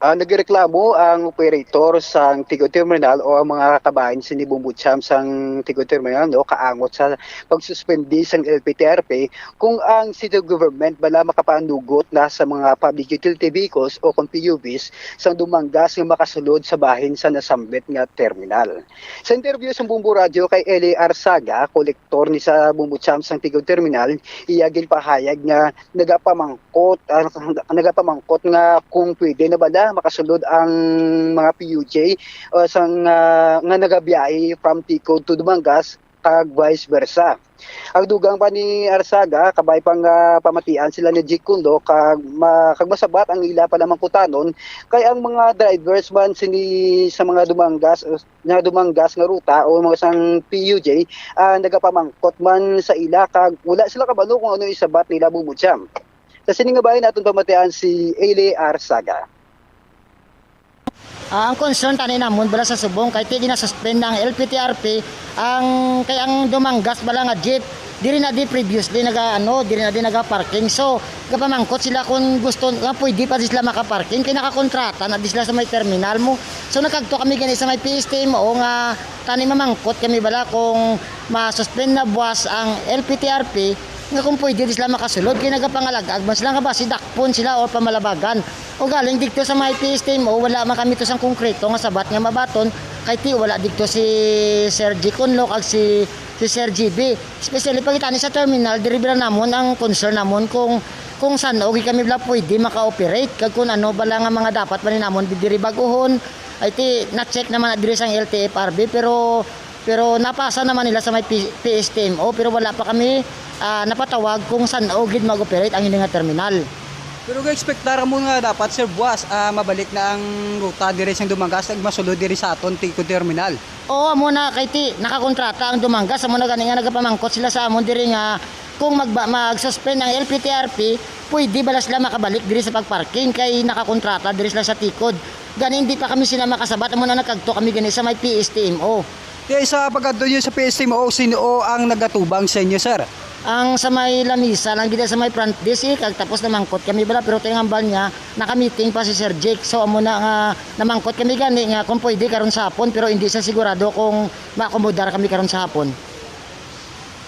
Ah, nagreklamo ang operator sang Tigod Terminal o ang mga kabahin sini Bombo Champ sang Tigod Terminal, no, kaangot sa pagsuspendi sang L P T R P kung ang city government bala makapanugot na sa mga public utility vehicles o kung P U Vs sang Dumangas nga makasulod sa bahin sa nasambit nga terminal. Sa interview sa Bombo Radyo kay Eli Arsaga, kolektor ni sa Bombo Champ sang Tigod Terminal, iya ginpahayag nga nagapamangkot, ah, nagapamangkot nga kung pwede na bala makasulod ang mga P U J, ah, sang, ah, nga nagabiyahe from Ticod to Dumangas kag vice versa. Ang dugang pa ni Arsaga, kabay pa nga pamatian sila ni Jake Kundo, kag ma-, kag masabat ang ila panamangkutanon, kay ang mga drivers man sini sa mga dumanggas, nga dumanggas nga ruta o mga sang P U J, ah, nagapamangkot man sa ila, kag wala sila kabalo kung ano isabat nila, Bumucham. Sa sini nga bahin, aton pamatian si Eli Arsaga. Ah, ang concern tani namon bala sa subong kay ti ginasuspend na ang L P T R P, ang kay ang dumanggas bala nga jeep diri na di previously naga ano, diri na di naga parking. So, gapamangkot sila kung gusto nga pwede pa di sila makaparking kay nakakontrata na di sila sa may terminal mo. So, nagkadto kami gani sa may P S T M O nga tani mamangkot kami bala kung masuspend na buwas ang L P T R P nga kung pwede di sila makasulod kay nagapangalag-ag man sila nga basi dakpon sila o pamalabagan. O galing digto sa may P S T M O, wala man kami to sang konkreto nga sabat nga mabaton, kay ti wala digto si Sir G Conlo kag si, si Sir G B. Especially pagkita ni sa terminal, diri bala namon ang concern namon kung, kung san-o gid kami bala pwede maka-operate, kag kung ano bala nga mga dapat pa ni namon diri bag-ohon. Ay ti, na-check naman na diri sang L T F R B, pero, pero napasa naman nila sa may P-, P S T M O, pero wala pa kami, ah, napatawag kung san-o gid mag-operate ang ini nga terminal. Pero ga-expectar mo nga dapat, Sir, buwas, ah, mabalik na ang ruta diri sang Dumangas ag masulod diri sa aton Tico Terminal. Oo, amo na kay ti nakakontrata ang Dumangas, amo na gani nga nagapamangkot sila sa amon diri nga kung magba, mag-suspend ang L P T R P, pwede bala sila makabalik diri sa pagparking kay nakakontrata diri sila sa tikod. Gani hindi pa kami sila makasabat, amo na nagkadto kami gani sa may P S T M O. Kay sa pagkadto niyo sa P S T M O, sino ang nagatubang sa inyo, sir? Ang sa may lamisa lang gid sa may front desk, eh, kag tapos namangkot kami bala, pero tingambal niya nakamiting pa si Sir Jake. So amo na nga namangkot kami gani nga kung pwede karon sa hapon, pero hindi sa sigurado kung maakomodar kami karon sa hapon.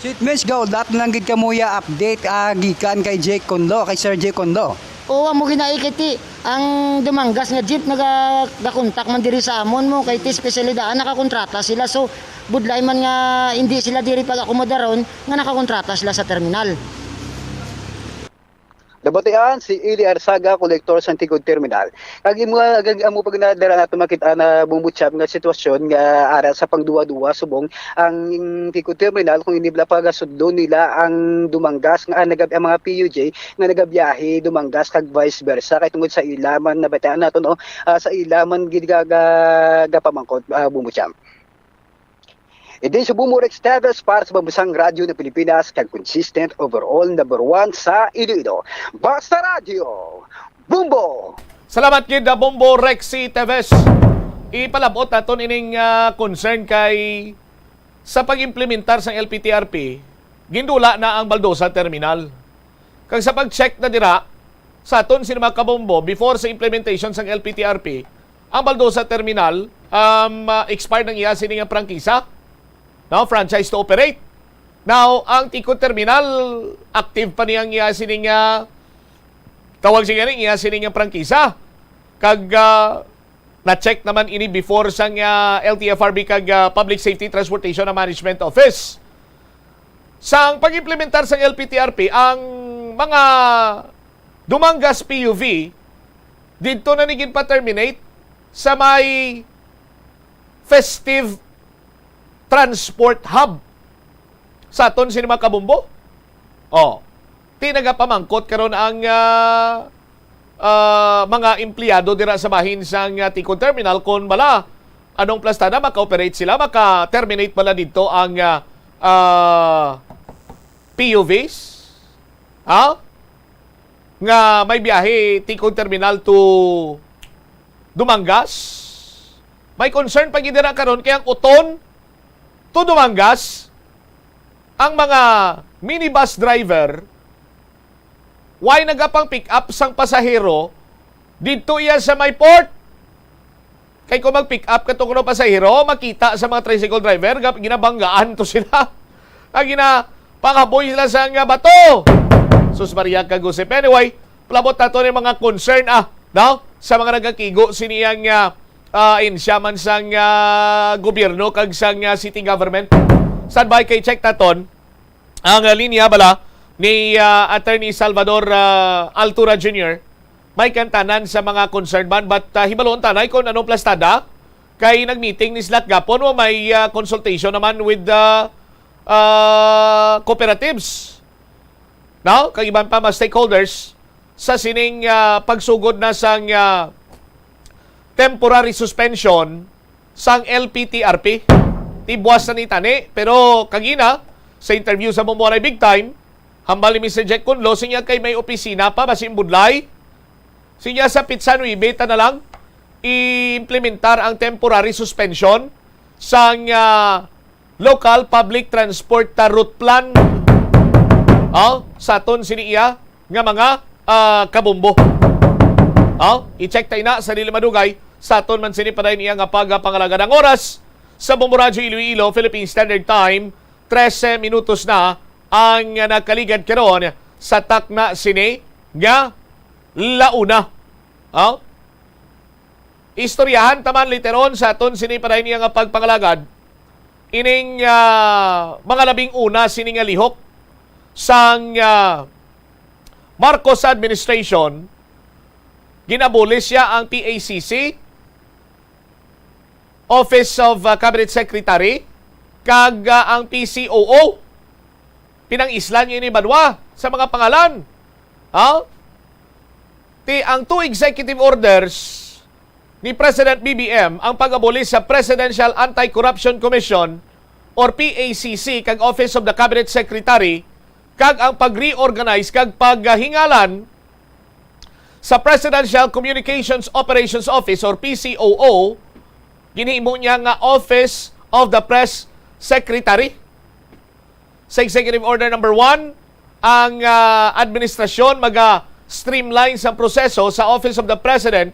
So it means gahulat lang gid kamo ya update, ah, gikan kay Jake Conlo, kay Sir Jake Conlo. Oo, amo gid na, eh, kay ti ang Dumangas nga jeep naga-, gakontak man diri sa amon mo, kay ti especially daan nakakontrata sila. So, budlay man nga hindi sila diri pag-akomodaron nga nakakontrata sila sa terminal. Nabatian si Eli Arsaga, kolektor sa Antigod Terminal. Kag imo, kag amo pa gid na dira nato makita na bumbutyab nga sitwasyon nga ara sa pangduwa-duwa subong ang Antigod Terminal kung hindi bala pagasudlo nila ang Dumangas nga, ah, nagab-, ang mga P U J nga nagabiyahe Dumangas kag vice versa, kay tungod sa ila man nabatian nato, no, ah, sa ila man gid ga-, ga-, gapamangkot, ah, bumbutyab. Idin sa Bumbo Rex Teves para sa Bambusang Radyo ng Pilipinas, kag consistent overall number one sa Iloilo. Basta Radyo, Bumbo! Salamat gid, ah, Bumbo Rexy Teves. Ipalabot naton ining, ah, concern kay sa pag-implementar sang L P T R P, gindula na ang Baldosa Terminal. Kag sa pag-check na dira, sa aton sini mga kabombo, before sa implementation sang L P T R P, ang Baldosa Terminal, um, uh, expired ang iya sini nga prangkisa. No, franchise to operate. Now, ang Ticon Terminal, active pa niya ang iya sini nga, tawag siya gani, iya sini nga prangkisa. Kag, uh, na-check naman ini before sang, ah, L T F R B kag, ah, Public Safety Transportation and Management Office. Sang pag-implementar sang L P T R P, ang mga Dumangas P U V didto na ni ginpa-terminate sa may festive transport hub sa aton sini mga kabombo. Oh, ti nagapamangkot karon ang, ah, ah, mga empleyado dira sa bahin sang, ah, Ticon Terminal kon bala anong plastada maka-operate sila, maka-terminate bala didto ang, ah, ah, P U Vs? Ha? Nga may biyahe Ticon Terminal to Dumangas? May concern pa gid dira karon kay ang uton to Dumangas, ang mga minibus driver, why nagapang-pick up sang pasahero didto iya sa may port? Kay kung mag-pick up kato kuno pasahero, makita sa mga tricycle driver nga ginabanggaan to sila. Nga gina-, panghaboy sila sa nga bato. Sus Maria kag Josep. Anyway, palabot nato ni mga concern, ah, no? Sa mga nagakigo sini ang, ah, ah, ahensya man sang, ah, gobyerno kag sang, ah, city government. Standby kay check naton ang, ah, linya bala ni, ah, Attorney Salvador, ah, Altura Junior. May kantanan sa mga concerned man, but, ah, hibalon tanay kung anong plastada kay nag-meeting ni sila gapon o may, ah, consultation naman with the ah, cooperatives, no? Kag iban pa mga stakeholders sa sining, ah, pagsugod na sang, ah, temporary suspension sang L P T R P. Tibuas na ni tani, pero kagina, sa interview sa Bumbuanay Big Time, hambal ni Mister Jack Conlo, sinya kay may opisina pa, basin budlay. Sinya sa pitsa nuebe ta na lang i-implementar ang temporary suspension sang, ah, local public transport ta route plan. Oh, sa aton sini iya nga mga, ah, kabumbo. Oh, i-check ta ina sa dili madugay. Sa aton man sini pa dayon iya nga pagpangalagad. Ang oras sa Bombo Radyo Iloilo, Philippine Standard Time, trese minutos na ang nagkaligad karon sa takna sini nga launa. Oh? Istoryahan ta man later on sa aton sini pa dayon iya nga pagpangalagad ining, ah, mga labing una sini nga lihok sang, ah, Marcos administration. Gin-abolish siya ang P A C C, Office of, ah, Cabinet Secretary, kag, ah, ang P C O O. Pinang-islan niyo ini, banwa, sa mga pangalan. Ha? Ti ang two executive orders ni President B B M, ang pag-abolish sa Presidential Anti-Corruption Commission or P A C C kag Office of the Cabinet Secretary, kag ang pag-reorganize kag paghingalan sa Presidential Communications Operations Office or P C O O, ginhimo niya nga Office of the Press Secretary. Sa Executive Order Number One, ang, ah, administrasyon maga-streamline sa proseso sa Office of the President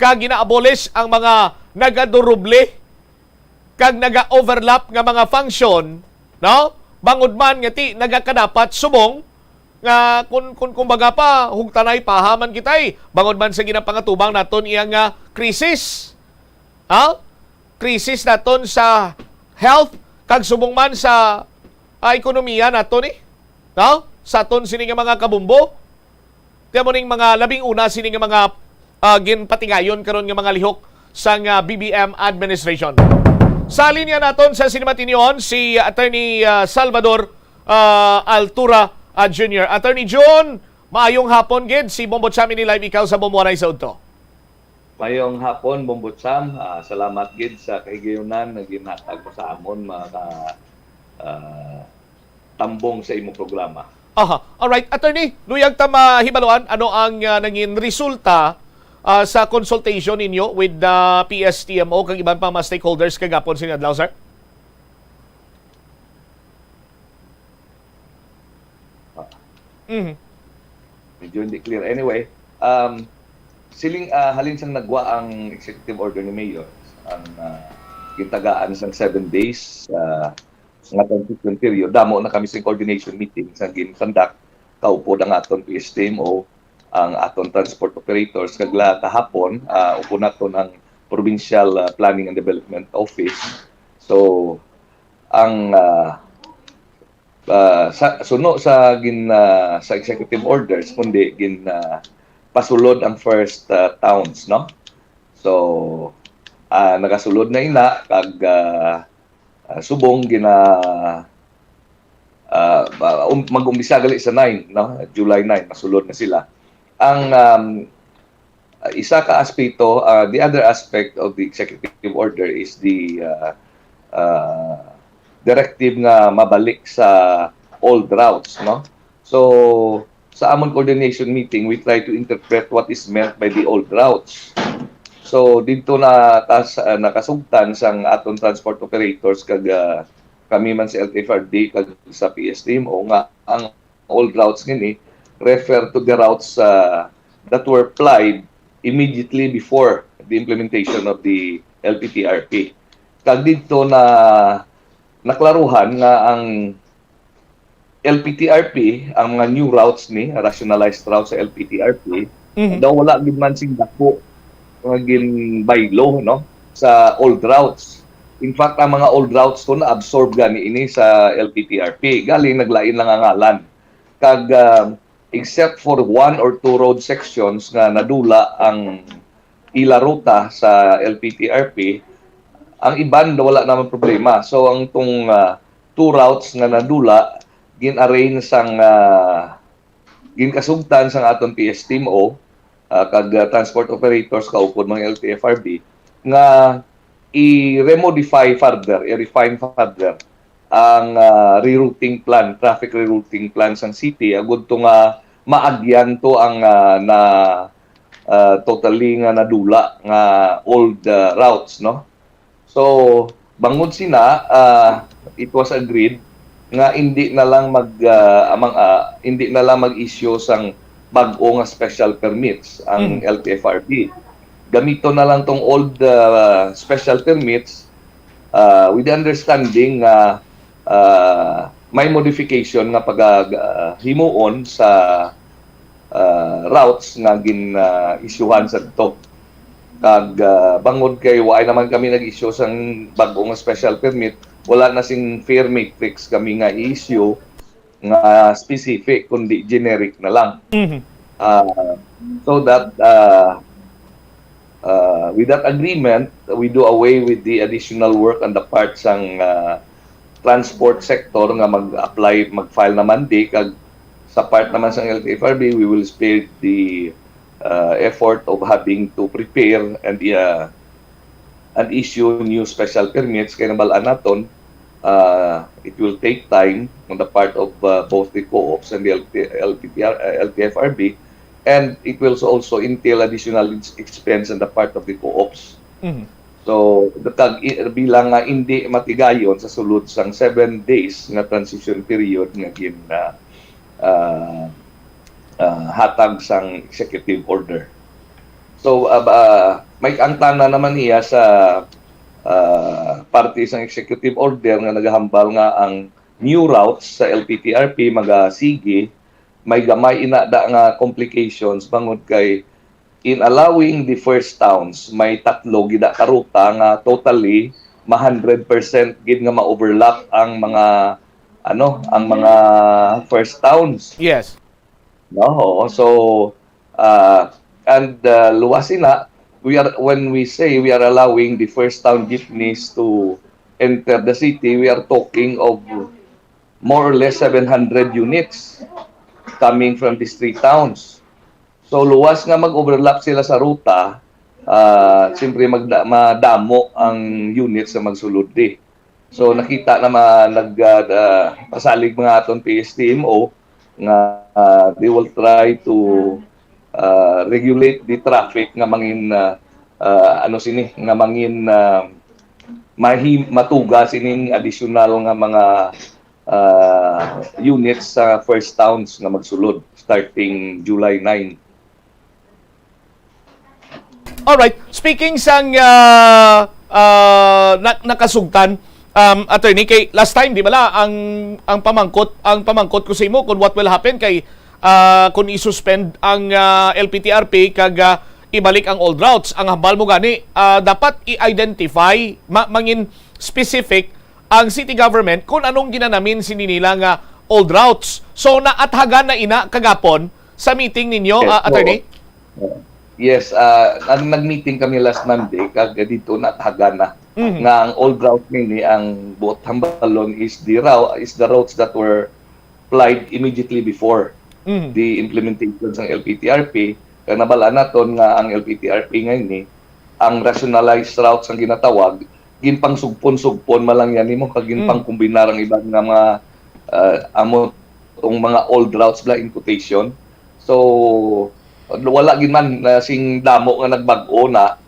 kag gina-abolish ang mga nagaduruble kag naga-overlap nga mga function, no? Bangod man nga ti nagakadapat subong nga kun, kun kumbaga pa, hugtanay pahaman kitay, bangod man sa ginapangatubang naton iya nga krisis. Ha? Krisis naton sa health, kag subong man sa, ah, ekonomiya naton, eh. No? Sa aton sini nga mga kabumbo. Tiyan mo ning mga labing una sini nga mga, ah, ginpatigayon karon nga mga lihok sang, ah, B B M administration. Sa linya naton sa sini matinyon, si Attorney, ah, Salvador, ah, Altura, ah, Junior. Attorney Jun, maayong hapon gid. Si Bombo Cham ini live ikaw sa Bombo Anay sa udto. Mayong hapon, Bombo Cham. Ah, salamat gid sa kahigayunan nga ginhatag mo sa amon, mga ka-, ah, tambong sa imong programa. Aha. Alright, Attorney, luyag ta mahibaluan ano ang, ah, nangin resulta, ah, sa consultation ninyo with the P S T M O kag iban pa mga stakeholders kagapon sa adlaw, sir? Ah. Mhm. Medyo hindi clear. Anyway, um, siling, ah, halin sang nagwa ang executive order ni Mayor, ang, ah, gintagaan sang seven days, ah, nga transition period, damo na kami sa coordination meeting sa gin-conduct, kaupod ang aton P S T M O, ang aton transport operators, kag la kahapon, ah, upod naton ang Provincial, ah, Planning and Development Office. So, ang, ah, ah, sa, suno sa gin, ah, sa executive orders, kundi gin, ah, pasulod ang first, ah, towns, no? So, ah, nagasulod na ina, kag, ah, ah, subong gina, ah, ba-, um, mag-umpisa gali sa nine, no? July nine, masulod na sila. Ang, um, ah, isa ka aspeto, ah, the other aspect of the executive order is the, ah, ah, directive nga mabalik sa old routes, no? So, sa amon coordination meeting, we try to interpret what is meant by the old routes. So, dito na tas, ah, nakasugtan sang aton transport operators kag, ah, kami man sa L T F R D kag sa P S T M O nga ang old routes ngini refer to the routes, ah, that were plied immediately before the implementation of the L P T R P. Kag dito na naklaruhan nga ang L P T R P, ang mga new routes ni, rationalized routes sa L P T R P, Mhm. daw wala gid man sing dako nga ginbaylo, no, sa old routes. In fact, ang mga old routes to na-absorb gani ini sa L P T R P. Galing naglain lang ang ngalan. Kag, ah, except for one or two road sections nga nadula ang ila ruta sa L P T R P, ang iban wala naman problema. So, ang tong, ah, two routes nga nadula, gin-arrange sang, ah, ginkasugtan sang aton P S T M O, ah, kag, ah, transport operators kaupod mga L T F R B nga i-remodify further, i-refine further ang, ah, rerouting plan, traffic rerouting plan sang city agud to nga maagyan to ang, ah, na, ah, totally nga nadula nga old, ah, routes, no? So, bangod sina, ah, it was agreed nga hindi na lang mag, ah, amang, ah, hindi na lang mag-issue sang bag-o nga special permits ang Mm. L T F R B. Gamiton na lang tong old, ah, special permits, ah, with the understanding nga, ah, may modification nga pag, ah, himuon sa ah, routes nga gin, ah, isyuhan sadto. Kag, ah, bangod kay waay naman kami nag-issue sang bag-o nga special permit, wala na sing fare matrix kami nga i-issue nga specific, kundi generic na lang. Mhm. Ah, so that, ah, ah, with that agreement, we do away with the additional work on the part sang, ah, transport sector nga mag-apply, mag-file naman di, kag sa part naman sang L T F R B, we will spare the, uh, effort of having to prepare and, uh, and issue new special permits kay nabal-an naton, uh, it will take time on the part of, uh, both the co-ops and the L T, L T P R, uh, L T F R B, and it will also entail additional ex-, expense on the part of the co-ops. Mhm. So, kag i-, bilang nga indi matigayon sa sulod sang seven days nga transition period nga gin, ah, ah, ah, hatag sang executive order. So, ah, ba, may kaangtanan naman niya sa, ah, parte sang executive order nga nagahambal nga ang new routes sa L T T R P magasigi, may gamay ina da nga complications bangod kay in allowing the first towns, may tatlo gid ka ruta nga totally ma hundred percent gid nga ma-overlap ang mga, ano, ang mga first towns. Yes. No, oo. So, uh, and, uh, luwas ina, we are, when we say we are allowing the first town jeepneys to enter the city, we are talking of more or less seven hundred units coming from these three towns. So, luwas nga mag-overlap sila sa ruta, ah, siyempre magda-, madamo ang units na magsulod di. So, nakita na ma-, nag-, ah, da-, pasalig mga aton P S T M O nga, ah, they will try to, ah, regulate the traffic nga mangin, ah, ah, ano sini, nga mangin, ah, mahi-, matuga sining additional nga mga, ah, units sa first towns nga magsulod starting July nine. Alright, speaking sang, ah, ah, na-, nakasugtan, um, attorney, kay last time, di bala, ang, ang pamangkot, ang pamangkot ko sa imo kung what will happen kay, ah, kung i-suspend ang, ah, L P T R P kag, ah, ibalik ang old routes. Ang hambal mo gani, ah, dapat i-identify, ma-, mangin specific ang city government kung anong ginanamin sini nila nga old routes. So, naathagan na ina kagapon sa meeting ninyo, Yes, ah, attorney? Oo. Yes, ah, ang nag-meeting kami last Monday, kag dito naathagan na Mhm. nga ang old route nini, ang buot hambalon is the rou-, is the routes that were applied immediately before Mhm. the implementation sang L P T R P. Kag nabal-an naton nga ang L P T R P nga ini, ang rationalized routes ang ginatawag, ginpangsugpon-sugpon man lang yan nimo, kag Mm. ginpangkombinar ang iban nga mga, ah, amo tong mga old routes bala in quotation. So, wala gid man na sing damo nga nagbag-o na,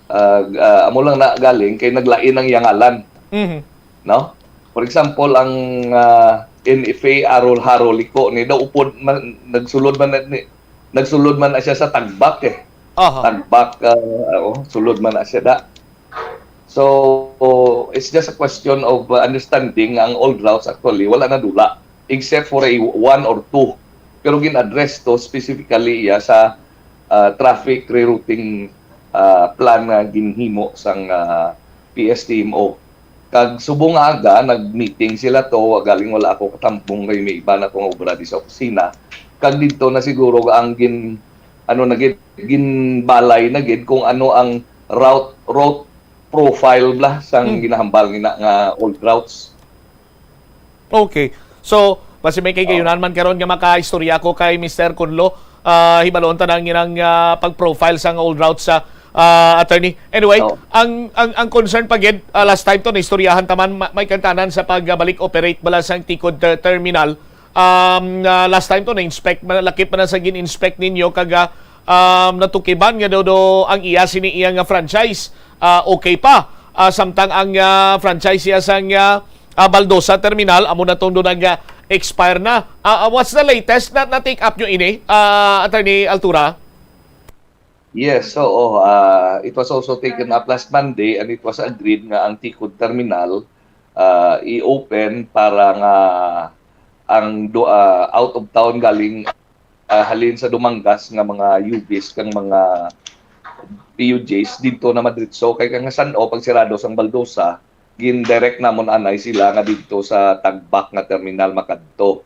ah, ah, amo lang na galing kay naglain ang iya ngalan. Mhm. No? For example, ang, ah, N F A Arol Haro Liko ni daw upod man, nagsulod man na, ni, nagsulod man na siya sa Tagbak eh. Aha. Tagbak, ah, oo, sulod man na siya da. So, it's just a question of, uh, understanding nga ang old routes actually wala na dula, except for a one or two. Pero gin-address to specifically iya sa, uh, traffic rerouting, uh, plan nga ginhimo sang, uh, P S T M O. Kag subong nga aga, nag-meeting sila to, galing wala ako katambong kay may iba na akong obra di sa opisina. Kag didto na siguro ang gin-, ano na gid, ginbalay na gid kung ano ang route, route profile bala sang Hmm. ginahambal nga, nga old routes. Okay. So, basi may kay Oo. gayunan man karon nga makaistorya ko kay Mister Kunlo, ah, hibalon ta nang inang, ah, pag-profile sang old routes sa, ah, attorney. Anyway, Oo. ang, ang, ang concern pa gid, ah, last time to, naistoryahan ta man, ma-, may kantanan sa pagbalik operate bala sang Ticod ter-, terminal. Um, ah, last time to, na-inspect man, lakip man sa gin-inspect ninyo, kag, ah, um, natukiban nga do, do ang iya sini iya nga franchise, ah, okay pa. Ah, samtang ang, ah, franchise iya sang, ah, ah, Baldosa Terminal, amo na tong do nag-expire na. Ah, ah, what's the latest na na-take up nyo ini, ah, Attorney Altura? Yes, oo. Ah, it was also taken up last Monday and it was agreed nga ang Ticod Terminal, ah, i-open para nga ang do-, ah, out of town galing, ah, halin sa Dumangas nga mga U Vs kang mga P U Js didto na madiretso kay kang san-o pagsirado sang Baldosa, gin-direct namon anay sila nga didto sa Tagbak nga terminal makadto.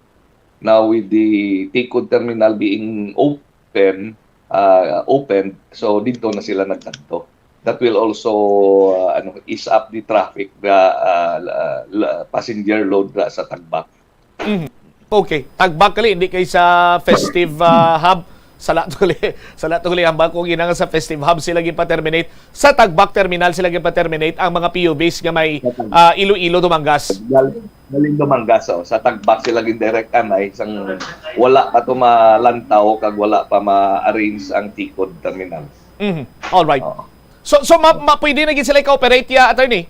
Now, with the Ticod terminal being open, ah, opened, so didto na sila nagkadto. That will also, ah, ano, ease up the traffic, the, ah, la-, la-, passenger load ra sa Tagbak. Mhm. Okay. Tagbak gali, hindi kay sa festive, ah, hub. Sala to gali, sala to gali, hambal ko ginang sa festive hub sila gipa-terminate. Sa Tagbak terminal sila gipa-terminate ang mga P U Vs nga may, Sa Tagbak. ah, Iloilo, Dumangas. Gal-, galing Dumangas, oh. Sa Tagbak sila gin-direct anay, sang wala pa to malantaw kag wala pa ma-arrange ang Ticod terminal. Mhm. All right. Oo. So, so ma-, ma-, pwede na gid sila ka-operate ya, attorney?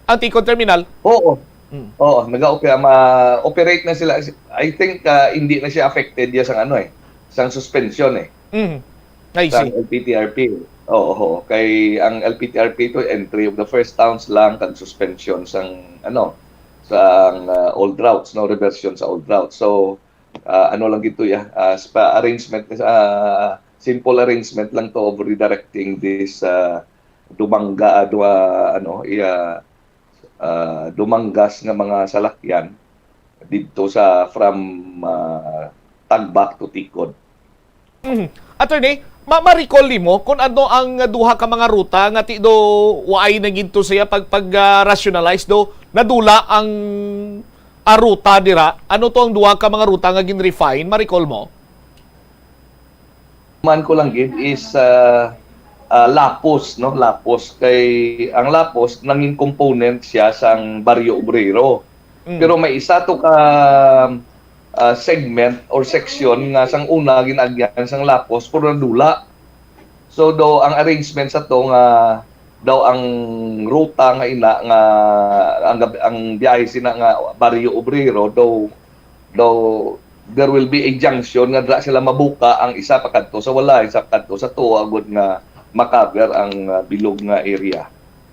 Ang Ticod terminal? Oo. Mm. Oo, nag-operate, ma-operate na sila. I think, ah, hindi na siya affected ya sang ano eh, sang suspension eh. Mhm. I Sang see. L P T R P. Oo, oo. Kay ang L P T R P to, entry of the first towns lang, kag suspension sang, ano, sang, ah, old routes, no, reversion sa old routes. So, ah, ano lang gito ya, ah, spa arrangement, ah, simple arrangement lang to of redirecting this, ah, Dumanga, ah, du-, ah, ano, iya, ah, Dumangas nga mga salakyan didto sa from, ah, Tagbak to Ticod. Mhm. Attorney, ma-, ma-recall nimo kung ano ang duha ka mga ruta nga ti do waay na gid to siya pag, pag, ah, rationalize do nadula ang, ah, ruta dira? Ano to ang duha ka mga ruta nga gin-refine? Ma-recall mo? Man ko lang gid is, ah, ah, Lapos, no? Lapos. Kay ang Lapos, nangin component siya sang Barrio Obrero. Mm. Pero may isa to ka, ah, segment or section nga sang una gin-agyan sang Lapos, pero nadula. So, daw ang arrangement sa to nga daw ang ruta nga ina nga ang gab-, ang biyahe sina nga Barrio Obrero daw, daw there will be a junction nga dira sila mabuka, ang isa pakadto sa wala, isa pakadto sa tuo, agod nga ma-cover ang, ah, bilog nga area.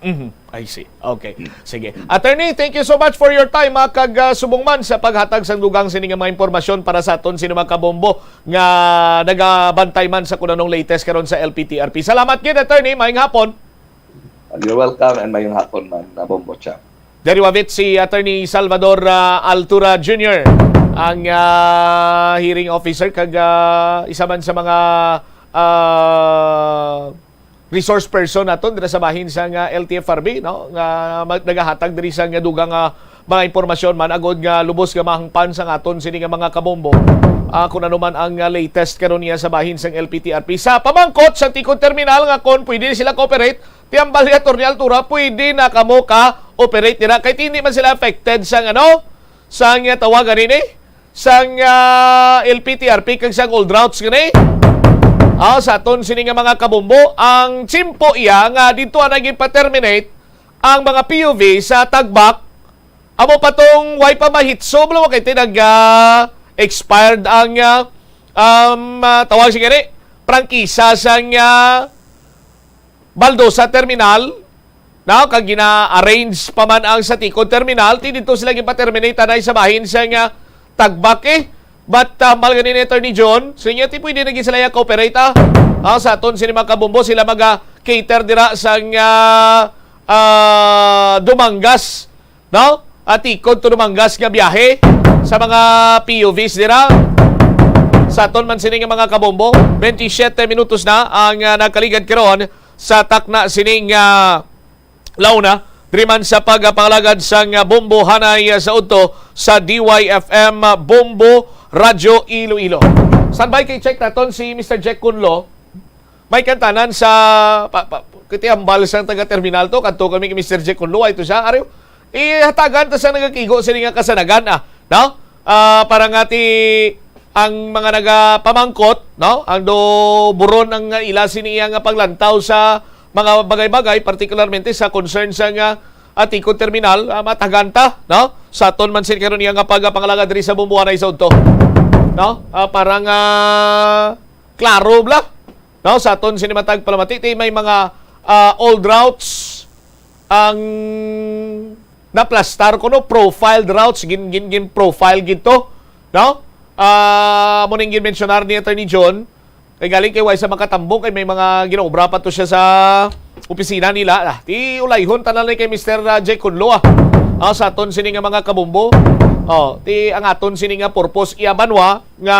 Mhm. I see. Okay. Mm. Sige. Attorney, thank you so much for your time, ha, kag, ah, subong man sa paghatag sang dugang sini nga mga impormasyon para sa aton sini mga kabombo nga nagabantay man sa kung anong latest karon sa L P T R P. Salamat gid, attorney. Maayong hapon. You're welcome and maayong hapon man, na Bombo Chang. Diri wavit si Attorney Salvador, ah, Altura Junior, ang, ah, hearing officer kag, ah, isa man sa mga, ah, resource person naton dira sa bahin sa nga L T F R B, no, nga mag-, nagahatag diri sa nga dugang nga mga impormasyon man agod nga lubos nga mahangpan sa aton sini nga mga kabombo, ah, kung ano man ang, ah, latest karon niya sa bahin sang L P T R P. Sa pamangkot sa Ticod Terminal nga kon pwede sila cooperate, ti hambal ni Attorney Altura, pwede na kamo ka-operate dira kay hindi man sila affected sang, ano, sang, ah, tawag ani ni, sang, ah, L P T R P kag sang old routes gani. Ah, sa aton sini nga mga kabombo, ang tiyempo iya nga didto anay gipa-terminate ang mga P U V sa Tagbak, amo pa tong way pa mahitso, bala, kay ti nag, ah, expired ang, ah, um, ah, tawag siya gani, prangkisa sang, ah, Baldosa Terminal, no? Kag gina-arrange pa man ang sa Ticod Terminal, ti didto sila gipa-terminate anay sa bahin sang, ah, Tagbak, eh. But, ah, hambal gani ni Attorney John, so niya ti pwede na gid sila ya cooperate, ah. Ah, sa aton sini mga kabombo, sila maga-cater dira sang, ah, ah, Dumangas, no? At Ticod to Dumangas nga biyahe sa mga P U Vs dira. Sa aton man sini nga mga kabombo, twenty-seven minutos na ang, ah, nagkaligad karon sa takna sining, ah, launa. Diri man sa pagpangalagad sang Bombo Hanay sa udto sa D Y F M Bombo Radyo Iloilo. Standby kay check naton si Mister Jack Kunlo. May kantanan sa pa, pa, kiti hambal sang taga terminal to, kadto kami kay Mister Jack Kunlo, ay to siya. Ari, ihatagan ta sa nagakigo sini nga kasanagan, ah, no? Ah, para nga ti ang mga nagapamangkot, no? Ang do buron ang ila sini iya nga paglantaw sa mga bagay-bagay, partikularmente sa concern sa nga Atikon Terminal, ah, matagan ta, no? Sa aton man sin karon iya nga pagpangalagad diri sa Bumbuanay sa udto, no? Ah, para nga klaro bla, no? Sa aton sini matag palamati, ti may mga, ah, old routes ang naplastar kuno, profiled routes, gin, gin, gin profile gid to, no? Ah, mo ning ginmensyonar ni Attorney John, kay galing kay way sa makatambong, kay may mga ginaobra pa to siya sa opisina nila. Ah, ti ulayhon tanan ni kay Mister, ah, Jay Kunlo, ah. Ah, sa aton sini nga mga kabumbo. Oh, ti ang aton sini nga purpose iya banwa nga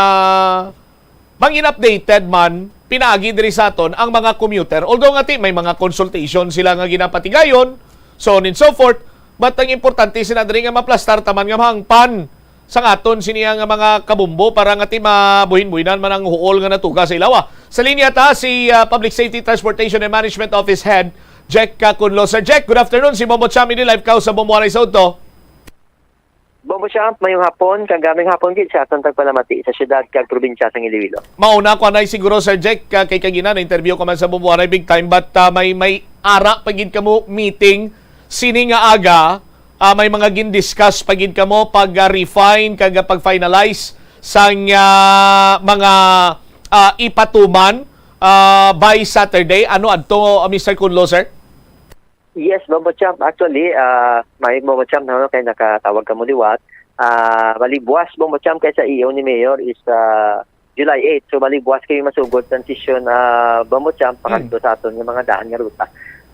mangin updated man pinaagi diri sa aton ang mga commuter. Although nga ti may mga consultation sila nga ginapatigayon, so on and so forth, but ang importante sina diri nga maplastar taman nga mahangpan sang aton sini nga mga kabumbo para nga ti mabuhin-buhinan man ang huol nga natuga sa ilawa. Sa linya ta si, ah, Public Safety, Transportation and Management Office Head Jack, ah, Kunlo. Sir Jack, good afternoon. Si Bombo Cham ini live ka sa Bombo Anay sa udto. Bombo Cham, mayong hapon, kag mayong hapon gid sa aton tagpalamati sa siyudad kag probinsya sang Iloilo. Mauna ko anay siguro, Sir Jack, ah, kay kagina na-interview ko man sa Bombo Anay big time, but, ah, may, may ara pa gid kamo meeting sini nga aga, ah, may mga gin-discuss pa gid kamo pag, ah, refine kag, ah, pag-finalize sang, ah, mga, ah, ipatuman, ah, by Saturday. Ano adto, ah, Mister Kunlo, sir? Yes, Bombo Champ. Actually, ah, may Bombo Champ na kay nakatawag kamo liwat. Ah, bali buwas, Bombo Champ, kay sa E O ni Mayor is, ah, July eight. So, bali buwas kami masugod transition, ah, Bombo Champ, Hmm. pakadto sa aton nga mga daan nga ruta.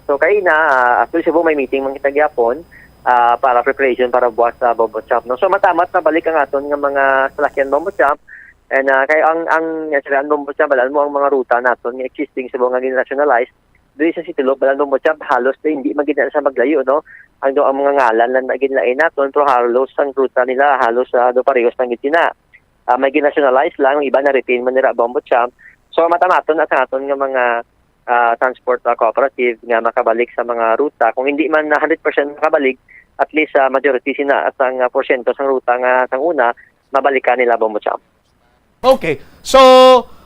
So, kay na, ah, actually, Cebu, may meeting man kita gyapon, ah, para preparation para buwas sa Bombo Champ, no? So, matamat na balik ang aton nga mga salakyan, Bombo Champ. And, ah, kay ang, ang, ang Bombo Champ, balaan mo ang mga ruta naton nga existing sa mga gin-rationalize, diri sa City Loop, balaan mo, Bombo Champ, halos na hindi man gid na sa maglayo, no? Ang do, ang mga ngalan lang na ginlain naton, pero halos ang ruta nila, halos, ah, do parehos lang gid sina. Ah, may ginationalize lang, ang iba na-retain man nila, Bombo Champ. So, matamaton na sa aton nga mga, ah, transport, ah, cooperative nga makabalik sa mga ruta. Kung hindi man na hundred percent makabalik, at least, ah, majority sina at ang, ah, porsyento sang ruta nga sang una, mabalikan nila, Bombo Champ. Okay. So,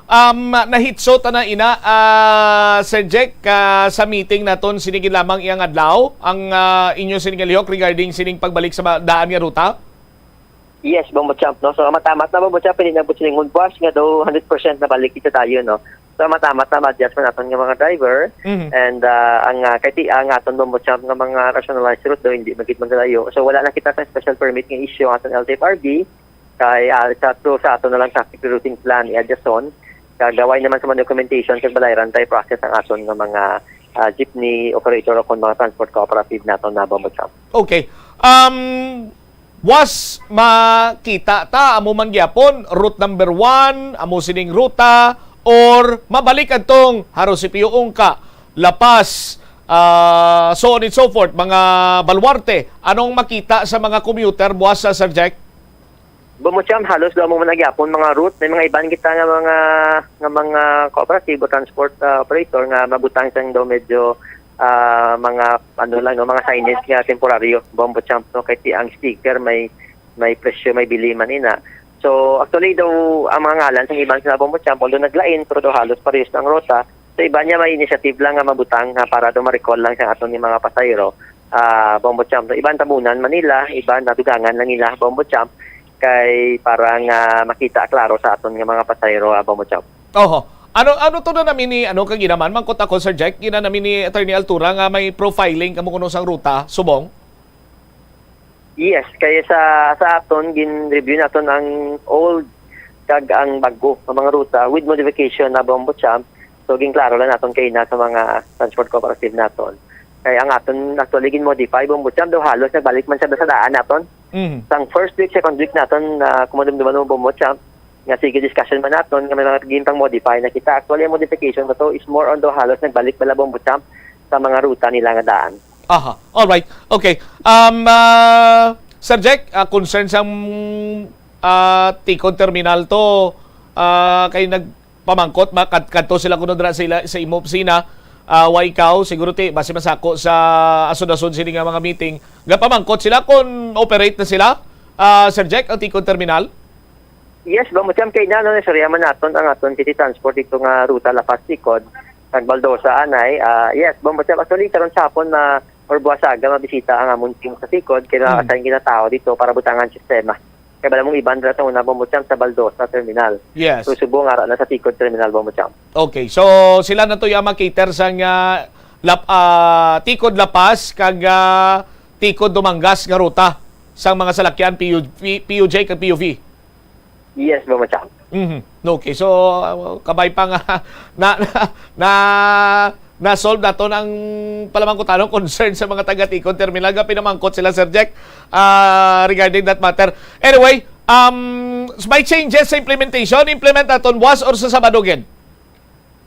um, nahitso ta na ina, ah, Sir Jack, ah, sa meeting naton sini gid lamang iyang adlaw, ang, ah, inyo sini nga lihok regarding sining pagbalik sa ma-, daan nga ruta? Yes, Bombo Champ, no? So, matamat na, Bombo Champ, hindi na po silingon buwas nga daw hundred percent na balik kita tayo, no? So, matamat na, ma-adjust man naton nga mga driver. Mhm. And, ah, ang, ah, kay ti-, ang aton, Bombo Champ, nga mga rationalized route daw, hindi magid maglayo. So, wala na kita sa special permit nga issue ang aton L T F R B. Kay, ah, sa, to, sa aton na lang traffic rerouting plan, i-adjuston. Kag gaway naman sa mga documentation, kag balayran tayo process ang aton nga mga, ah, jeepney operator o kung mga transport cooperative naton na, Bombo Champ. Okay. Um, was makita ta, amo man gyapon, route number one, amo sining ruta, or mabalik adtong Jaro C P U Ungca, La Paz, ah, so on and so forth, mga baluarte. Anong makita sa mga commuter, buwas sa, Sir Jack? Bombo Champ, halos daw mo man gyapon mga route. May mga iban kita nga mga, nga mga cooperative o transport, ah, operator nga mabutang sang daw medyo, ah, mga, ano lang, no, mga signage nga temporaryo, Bombo Champ, no? Kay ti-, ang sticker may, may presyo, may bili man ina. So, actually daw, ang mga ngalan sa iban sa Bombo Champ, although naglain, pero daw halos parehas na ang ruta. So, iban niya may initiative lang nga mabutang nga para daw ma-recall lang sa aton ni mga pasahero, ah, Bombo Champ. So, iban tabunan man nila, iban nadugangan lang nila, Bombo Champ, kay para nga makita klaro sa aton nga mga pasahero, ah, Bombo Champ. Oho. Ano, ano to na namin ni, ano, kaginaman, mangkot ako, Sir Jack, gina namin ni Attorney Altura nga may profiling kamo kuno sang ruta, subong? Yes, kaya sa, sa aton, gin-review naton ang old kag ang bago nga mga ruta with modification na, Bombo Champ. So, ginklaro lang naton kay na sa mga transport cooperative naton. Kay ang aton actually gin-modify, Bombo Champ, daw halos nagbalik man siya sa daan naton. Mhm. Sang first week, second week naton, na kumandumduman mo, Bombo Champ, nga sige discussion man naton, nga may mga gintang modify na kita. Actually, ang modification na to is more on daw halos nagbalik bala, Bombo Champ, sa mga ruta nila nga daan. Aha, all right. Okay. Um, ah, Sir Jack, ah, concern sang, ah, Ticod Terminal to, ah, kay nagpamangkot, ma-, kad-, kadto sila kuno dira sa ila, sa imo opisina, ah, wa ikaw, siguro ti, basi masako sa asod-asod sini nga mga meeting. Gapamangkot sila kung operate na sila, ah, Sir Jack, ang Ticod Terminal? Yes, Bombo Champ, kay na, no, naistorya man naton ang aton city transport dito nga ruta La Paz Ticod, nagbaldosa anay. Ah, yes, Bombo Champ, actually, karon sa hapon na or buwas aga mabisita ang amon team sa Ticod, kay Mm. na-assign ginatawo dito para butangan sistema. Kay bala mong iban dira sa una, Bombo Champ, sa Baldosa Terminal. Yes. So, subong ara na sa Ticod Terminal, Bombo Champ. Okay, so sila na to yung makater sang, ah, Lap-, ah, Ticod La Paz kag, ah, Ticod Dumangas nga ruta sang mga salakyan P U, P, P U J kag P U V. Yes, Bombo Champ. Mhm. Okay, so, ah, kabay pa nga na, na, na, na-solve naton ang palamangkutanong concern sa mga taga Ticod Terminal nga pinamangkot sila, Sir Jack, ah, regarding that matter. Anyway, um, may changes sa implementation, implement naton buwas or sa Sabado gid?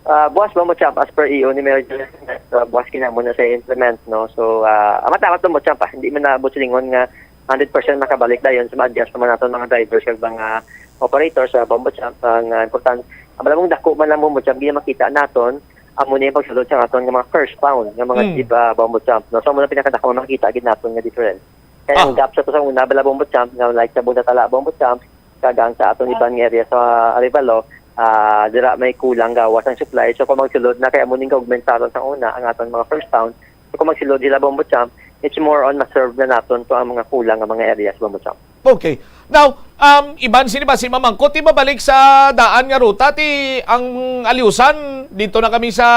Ah, buwas, Bombo Champ, as per E O ni Mayor Joel, ah, buwas kinahanglan na sa implement, no? So, ah, amat-amat, Bombo Champ, ah, hindi man naabot silingon nga hundred percent makabalik dayon sa ma-adjust naman naton mga drivers kag mga operators sa, Bombo Champ. Ang, ah, importante, ang malamong dako man lang, Bombo Champ, di na makita naton, amo na yung pagsulod sa aton nga mga first pound nga mga Mm. jeep, ah, Bombo Champ, no? So, amo na pinakadako nga makita gid naton nga difference. Kaya ang Ah. gap sa to sa una, bala, Bombo Champ, nga like sa Bundatala, Bombo Champ, kag ang sa aton iban nga area sa Arevalo, ah, dira may kulang gawas ang supply. So, kung magsulod na, kaya amo ning ka-augmentaron sa una ang aton mga first pound. So, kung magsulod sila, Bombo Champ, it's more on ma-serve na naton to ang mga kulang nga mga areas, Bombo Champ. Okay. Now, um, iban sini ba si mamangkot, ti mabalik sa daan nga ruta, ti ang aliusan dito na kami sa,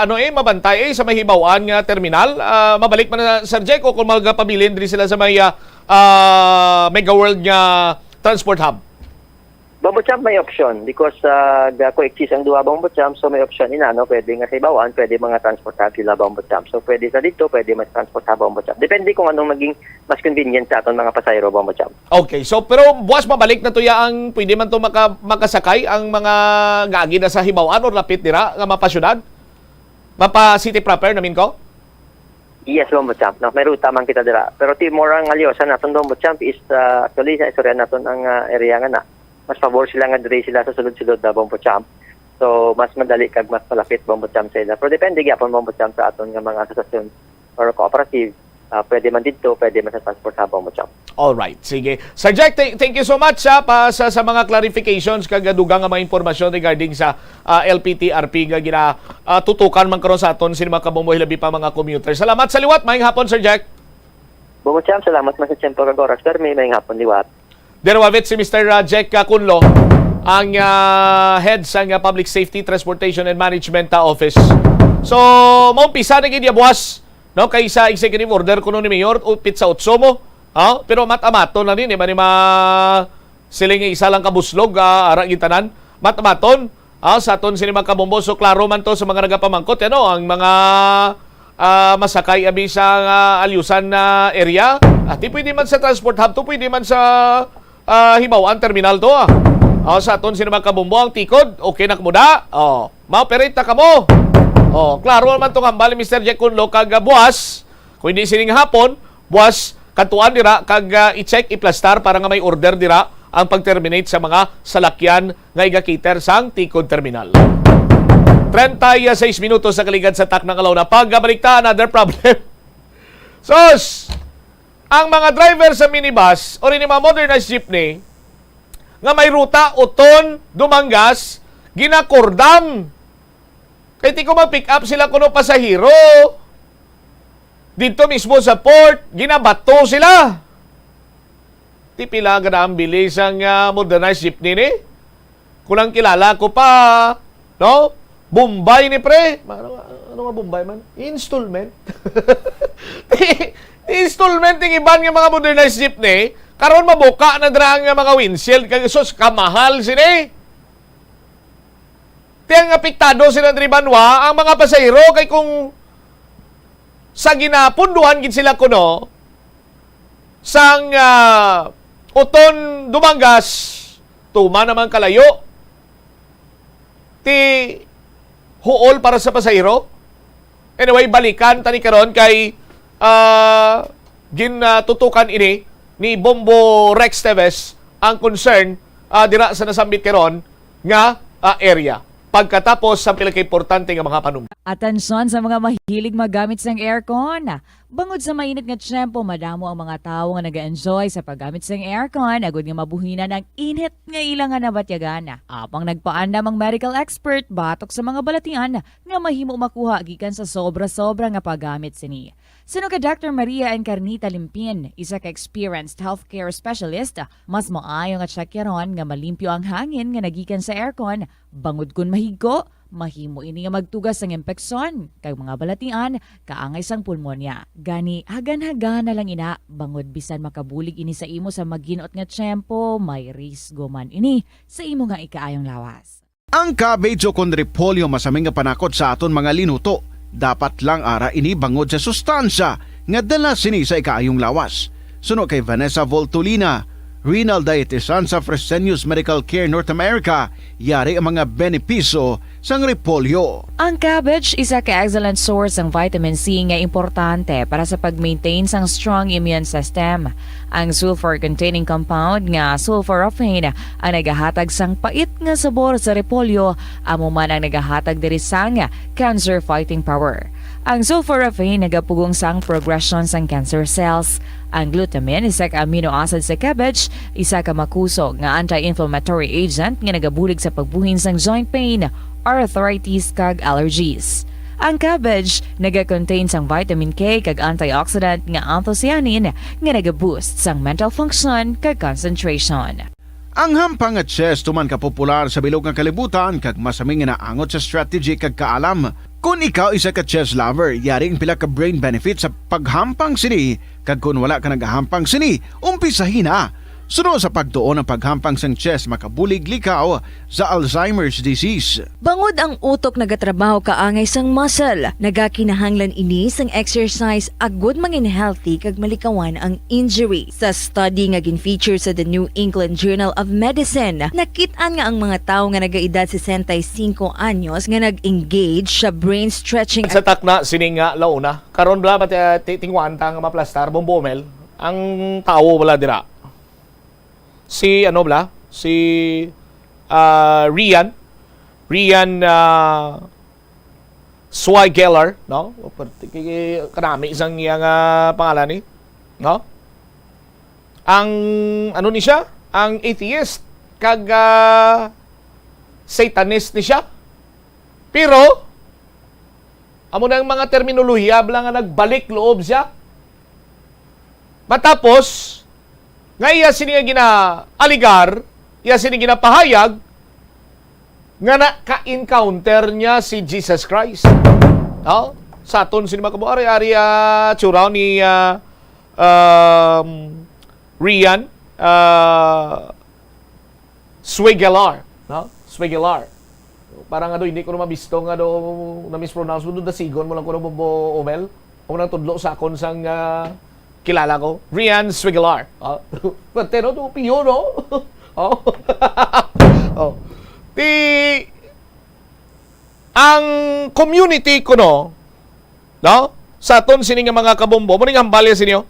ano eh, Mabantay eh, sa may Hibaw-an nga terminal. Ah, mabalik man na, Sir Jack, o kung magapabilin diri sila sa may, ah, ah, Mega World nga transport hub? Bombo Champ, may option because, ah, ga-coexist ang duha, Bombo Champ, so may option ina, no? Pwede nga sa Hibaw-an, pwede mga transport hub sila, Bombo Champ. So pwede sa dito, pwede mas transport hub, Bombo Champ. Depende kung anong maging mas convenient sa aton mga pasahero, Bombo Champ. Okay, so pero buwas mabalik na to ya ang pwede man to maka-, makasakay ang mga gaagi na sa Hibaw-an or lapit dira nga mapasyudad? Mapa city proper, namin ko? Yes, Bombo Champ. No, may ruta man kita dira. Pero ti more ang aliusan naton, Bombo Champ, is, ah, actually, sa istorya naton ang, ah, area nga na. Mas pabor sila nga diri sila sa sulod-sulod na, Bombo Champ. So, mas madali kag mas malapit, Bombo Champ, sa ila. Pero depende gyapon, Bombo Champ, sa aton nga mga asosasyon or cooperative. Ah, pwede man dito, pwede man sa transport hub, Bombo Champ. All right, sige. Sir Jack, thank, thank you so much, ha, pa, sa, sa mga clarifications kag dugang nga mga impormasyon regarding sa, ah, L P T R P nga gina, ah, tutukan man karon sa aton sini mga kabombo, hilabi pa mga commuter. Salamat sa liwat. Maayong hapon, Sir Jack. Bombo Champ, salamat man sa tiyempo kag oras, Permi. Maayong hapon liwat. Derwavit si Mister Jack, ah, Cunlo, ang, ah, head sa, ah, Public Safety, Transportation and Management, ah, Office. So, maumpisa na gid ya buwas, no? Kay sa executive order kuno ni Mayor, upit sa otso mo. Ha? Pero amat-amaton na rin, di ba, ni ma-, siling isa lang kabuslog, ah, ara gitanan. Amat-amaton, ah, sa aton sini mga kabombo. So, klaro man to sa mga nagapamangkot, ano, ang mga, ah, masakay abi sa, ah, Alyusan na area. Ah, di pwede man sa transport hub to, pwede man sa, ah, Hibaw-an terminal to, ah. Ah, sa aton sini mga kabombo, ang tikod, okay na kamo da? Oh, ma-operate na kamo. Oh, klaro man tong hambal ni Mister Jack Cunlo kag, ah, buwas, kung hindi sining hapon, buwas, katuan dira kag, ah, i-check, iplastar para nga may order dira ang pag-terminate sa mga salakyan nga iga-cater sang tikod terminal. Treinta y seis minutos sa kaligad sa takna nga launa. Pagbalik ta, another problem. Sus! Ang mga driver sa minibus o rin mga modernized jeepney nga may ruta Oton, Dumangas, ginakordam. Kay ti ko mag-pick up sila kuno pasahero. Dito mismo sa port, ginabato sila. Ti pila gid ang bili sang, ah, modernized jeepney ni? Kulang kilala ko pa, no? Bombay ni pre. Ano, ano nga Bombay man? Installment. Installment ning iban nga mga modernized jeepney. Karon mabuka na dira ang mga windshield. Kay sus, kamahal sini. Ti ang apektado sila diri banwa, ang mga pasahero, kay kung sa ginapunduhan gid sila kuno sang, ah, Oton, Dumangas, tuman naman kalayo ti huol para sa pasahero. Anyway, balikan tani karon kay Ah, ginatutukan ini ni Bombo Rex Teves ang concern, ah, dira sa nasambit karon nga, ah, area. Pagkatapos sa pila ka importante nga mga panumdom. Atensyon sa mga mahilig maggamit sang aircon. Bangod sa mainit nga tiyempo, madamo ang mga tawo nga nag-enjoy sa paggamit sang aircon, agud nga mabuhinan ang init nga ila nga nabatyagan. Apang nagpaandam ang medical expert batok sa mga balatian nga mahimo makuha gikan sa sobra-sobra nga paggamit sini. Suno kay Doctor Maria Encarnita Limpin, isa ka experienced healthcare specialist, mas maayo nga tiyakyaron nga malimpyo ang hangin nga nagikan sa aircon, bangod kon mahigko, mahimo ini nga magtugas sang impeksyon kag mga balatian kaangay sang pulmonya. Gani, hagan-hagana lang ina, bangod bisan makabulig ini sa imo sa maginot nga tiyempo, may risgo man ini sa imo nga ikaayong lawas. Ang cabbage o kon repolyo masami nga panakot sa aton mga linuto. Dapat lang ara ini bangod sa sustansya nga dala sini sa ikaayong lawas. Suno kay Vanessa Voltolina, renal dietitian sa Fresenius Medical Care North America, yari ang mga benepisyo sang repolyo. Ang cabbage isa ka excellent source sang vitamin C nga importante para sa pag-maintain sang strong immune system. Ang sulfur-containing compound nga sulforaphane ang nagahatag sang pait nga sabor sa repolyo, amo man ang nagahatag diri sang cancer fighting power. Ang sulforaphane nagapugong sang progresyon sang cancer cells. Ang glutamine, isa ka amino acid sa cabbage, isa ka makusog nga anti-inflammatory agent nga nagabulig sa pagbuhin sang joint pain, arthritis, kag allergies. Ang cabbage nagakontain sang vitamin K kag antioxidant nga anthocyanin nga nagaboost sang mental function kag concentration. Ang hampang nga chess tuman ka popular sa bilog nga kalibutan kag masami nga naangot sa strategy kag kaalam. Kon ikaw isa ka chess lover, yari ang pila ka brain benefits sa paghampang sini, kag kon wala ka nagahampang sini, umpisahi na. Suno sa pagtuon, ang paghampang sang chess makabulig likaw sa Alzheimer's disease. Bangod ang utok nagatrabaho kaangay sang muscle, nagakinahanglan ini sang exercise agud mangin healthy kag malikawan ang injury. Sa study nga gin-feature sa The New England Journal of Medicine, nakit-an nga ang mga tawo nga nagaedad sesenta y cinco anyos nga nag-engage sa brain stretching Sa takna sini nga launa. Karon bala, pati, ah, ti-, tingwaan ta nga maplastar, Bombo Omel, ang tawo bala dira. Si, ano bala? Si, ah, Rian. Rian, ah, Swigeller, no? Kanami sang iya nga pangalan ni, no? Ang, ano ni siya? Ang atheist, kag, ah, Satanist ni siya. Pero, amo na ang mga terminolohiya bala nga nagbalik loob siya. Matapos, nga iya sini nga gina-alegar, iya sini ginapahayag, nga naka-encounter niya si Jesus Christ. No? Sa aton sini mga kabuari, ari, ah, tsura ni, ah, um, Rian, ah, Swigelar, no? Swigelar. Para nga do, hindi ko na mabisto nga do na-mispronounce mo, do dasigon mo lang ko na Bombo Omel. O nang tudlo sa akon sang, ah, kilala ko. Rian Swigelar. Ah, pwerte, no? Do, piyo, no? Oh. Oh. Ti, ang community ko, no? No? Sa aton sini nga mga kabombo, mo ning hambal sa inyo.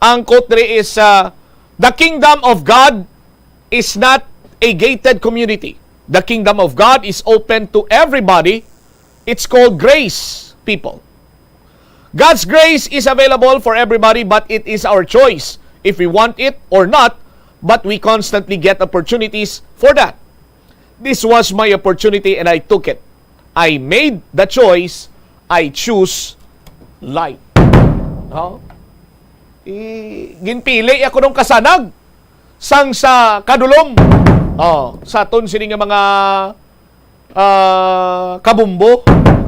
Ang quote diri is, uh, "The kingdom of God is not a gated community. The kingdom of God is open to everybody. It's called grace, people. God's grace is available for everybody, but it is our choice if we want it or not, but we constantly get opportunities for that. This was my opportunity and I took it. I made the choice. I choose life." No? I, ginpili ako nung kasanag sang sa kadulom. Oh, sa aton sini nga mga, ah, kabumbo,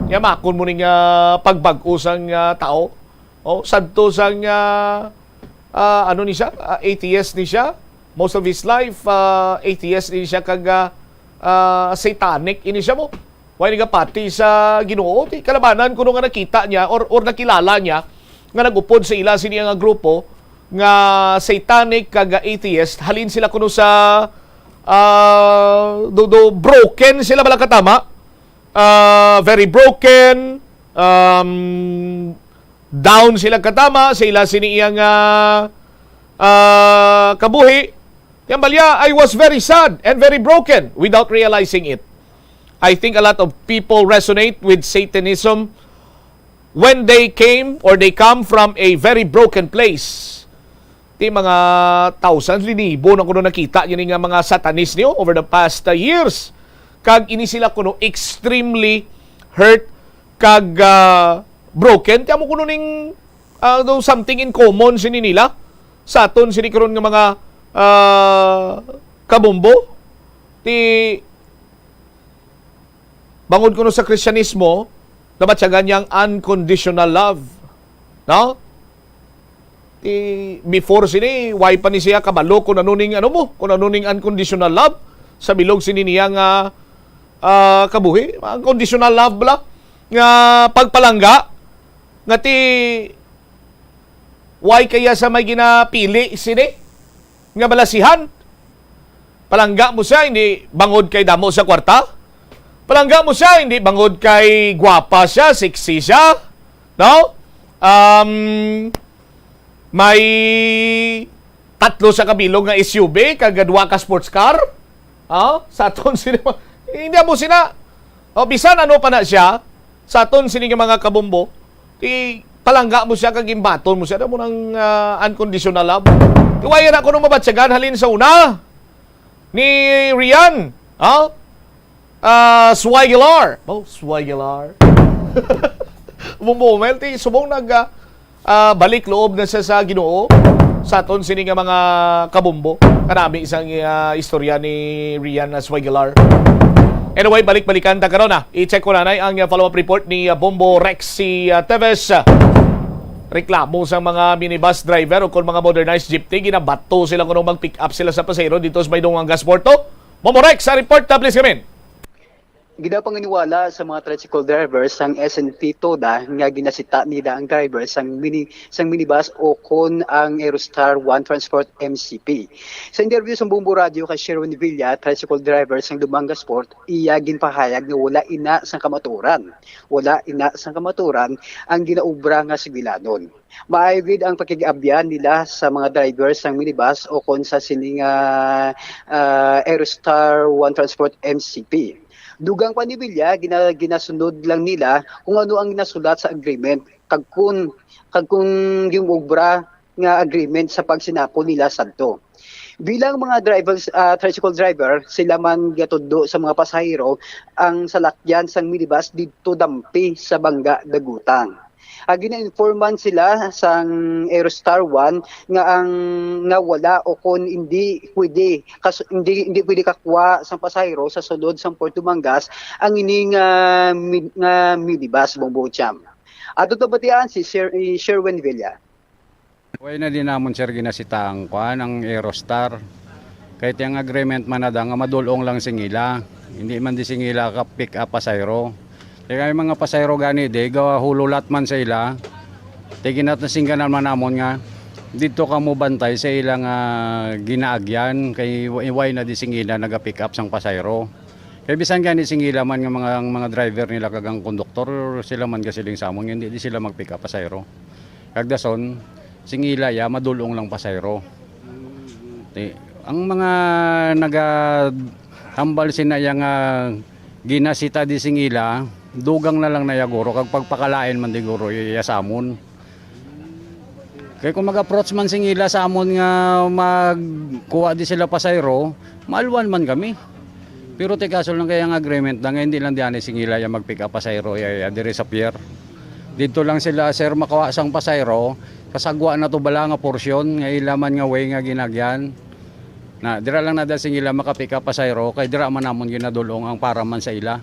yamakon mo ning, ah, pagbag-o sang, ah, tao. Oh, sadto sang, ah, ah, ano ni siya? Ah, atheist ni siya. Most of his life, ah, atheist ni siya kag, ah, ah, satanic ini siya mo. Way nagapati sa Ginoo, ti kalabanan kuno nga nakita niya or, or nakilala niya nga nag-upod sa ila sini nga grupo nga satanic kag atheist. Halin sila kuno sa, ah, do, do, broken sila bala katama. Ah, very broken. Um, Down sila katama sa ila sini iyang, ah, ah, kabuhi. Ti ang balya, I was very sad and very broken without realizing it. I think a lot of people resonate with Satanism when they came or they come from a very broken place. Ti mga thousands, linibo na kuno nakita ini nga mga Satanist niyo over the past, uh, years. Kag ini sila kuno extremely hurt kag, uh, broken. Ti amo kuno ning, uh, do something in common sini nila sa aton sini karon nga mga, uh, kabombo. Ti bangod kuno sa Kristiyanismo, nabatyagan niya ang unconditional love. No? Ti, before sini, why pa ni siya kabalo kung ano ning, ano mo, kung ano ning unconditional love sa bilog sini niya nga, ah, kabuhi? Unconditional love bala nga pagpalangga nga ti, why kaya sa may ginapili sini nga balasihan? Palangga mo siya, hindi bangod kay damo sa kwarta. Palangga mo siya, hindi bangod kay gwapa siya, sexy siya, no? Um, may tatlo sa kabilog nga S U V, kag duha ka sports car. Ah, sa aton sini, hindi mo sina. O, bisan ano pa na siya, sa aton sini nga mga kabombo, ti palangga mo siya, kag imbaton mo siya, mo nang, ah, unconditional love. Ti wala na kuno mabatyagan halin sa una ni Rian, ha? Ah, Swagilar. Oh, Swagilar. Bumbo, well, ti subong nag, ah, ah, balik loob na siya sa Ginoo, sa aton sini nga mga kabombo. Kanami isang, ah, istorya ni Rian, ah, Swagilar. Anyway, balik-balikan ta karon, ah. I-check ko na, nay, ang, ah, follow-up report ni, ah, Bombo Rexy, ah, Teves. Reklamo sa mga minibus driver o kon mga modernized jeepney, ginabato sila kuno mag-pick up sila sa pasahero dito sa may Dungangas Porto. Bombo Rex, sa report, ah, please come in. Ginapanginiwala sa mga tricycle drivers sang S N T TODA nga ginasita nila ang driver sang mini-, sang minibus o kon ang Aerostar One Transport M C P. Sa interview sa Bombo Radio kay Sherwin Villa, tricycle driver sang Dumangas Port, iya ginpahayag nga wala ina sang kamatuoran. Wala ina sang kamatuoran ang ginaobra nga sibilanon. Maayo gid ang pakig-abyan nila sa mga driver sang minibus o kon sa sini nga, ah, Aerostar One Transport M C P. Dugang pa ni Villa, gina-, ginasunod lang nila kung ano ang nasulat sa agreement kag kun, kag kung yung obra nga agreement sa pagsinapol nila sadto. Bilang mga drivers, ah, tricycle driver, sila man gatudlo sa mga pasahero ang salakyan sang minibus didto dampi sa Bangga, Dagutan. Ah, gina-inform man sila sang Aerostar One nga ang, nga wala o kon hindi pwede kas-, hindi, hindi pwede kakuha sang pasahero sa sulod sang Port Dumangas ang ini nga mi-, nga minibus, Bombo Cham. Ato tabatian si Sir, si Sherwin Villa. Way na din namon, sir, ginasita ang kuan, ang Aerostar. Kay ti ang agreement man na da nga madulong lang singila. Hindi man di singila ka pick up pasayro. Kay kay mga pasayro gani di gahululat man sa ila. Ti ginasingganan man namon nga didto kamo bantay sa ila nga ginaagyan kay wa-, way na di singila naga-pick up sang pasayro. Kay bisan gani singila man nga mga, ang mga driver nila kag ang konduktor, sila man gasiling sa amon nga hindi di sila mag-pick up pasayro. Kag dason, singila ya, madulong lang pasayro. Ti, ang mga nagatambal sina ya nga ginasita di singila, dugang na lang na ya guro, kag pagpakalain man di guro iya sa amon. Kay kung mag-approach man singila sa amon nga magkuha di sila pasayro, maalwan man kami. Pero ti kaso lang kay ang agreement na nga hindi lang diyan singila ya mag-pick up pasayro ya, ya, diri sa pier. Didto lang sila, sir, makuha sang pasayro, kasagwa na to bala nga porsyon nga ila man nga way nga ginagyan. Na, dira lang na da singila maka-pick up pasayro, kay dira man namon ginadulong ang para man sa ila.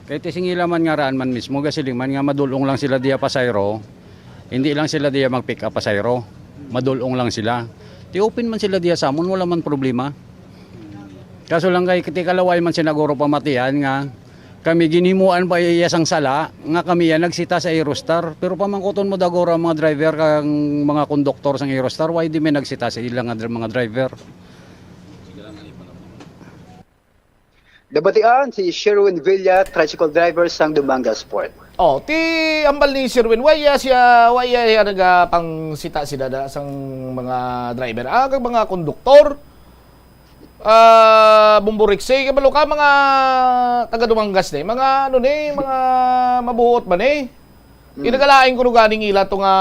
Kay ti singila man nga raan man mismo, gasiling man nga madulong lang sila diya pasayro, hindi lang sila diya mag-pick up pasayro. Madulong lang sila. Ti open man sila diya sa amon, wala man problema. Kaso lang kay ti kalaway man sinaguro pamatian nga kami ginhimuan pa iya sang sala nga kami ya nagsita sa Aerostar. Pero pamangkuton mo dagura ang mga driver kang mga konduktor sang Aerostar, why di may nagsita sa ila nga dr-, mga driver? Nabatian si Sherwin Villa, tricycle driver sang Dumangas Port. Oh, ti ambal ni Sherwin, wa iya siya, wa iya, iya nagapangsita sila da sang mga driver. Ah, kag mga konduktor. Ah, Bombo Rexy, kabalo ka, mga taga Dumangas ni, mga ano ni, mga mabuot ba ni? Ginagalain ko no ganing ila to nga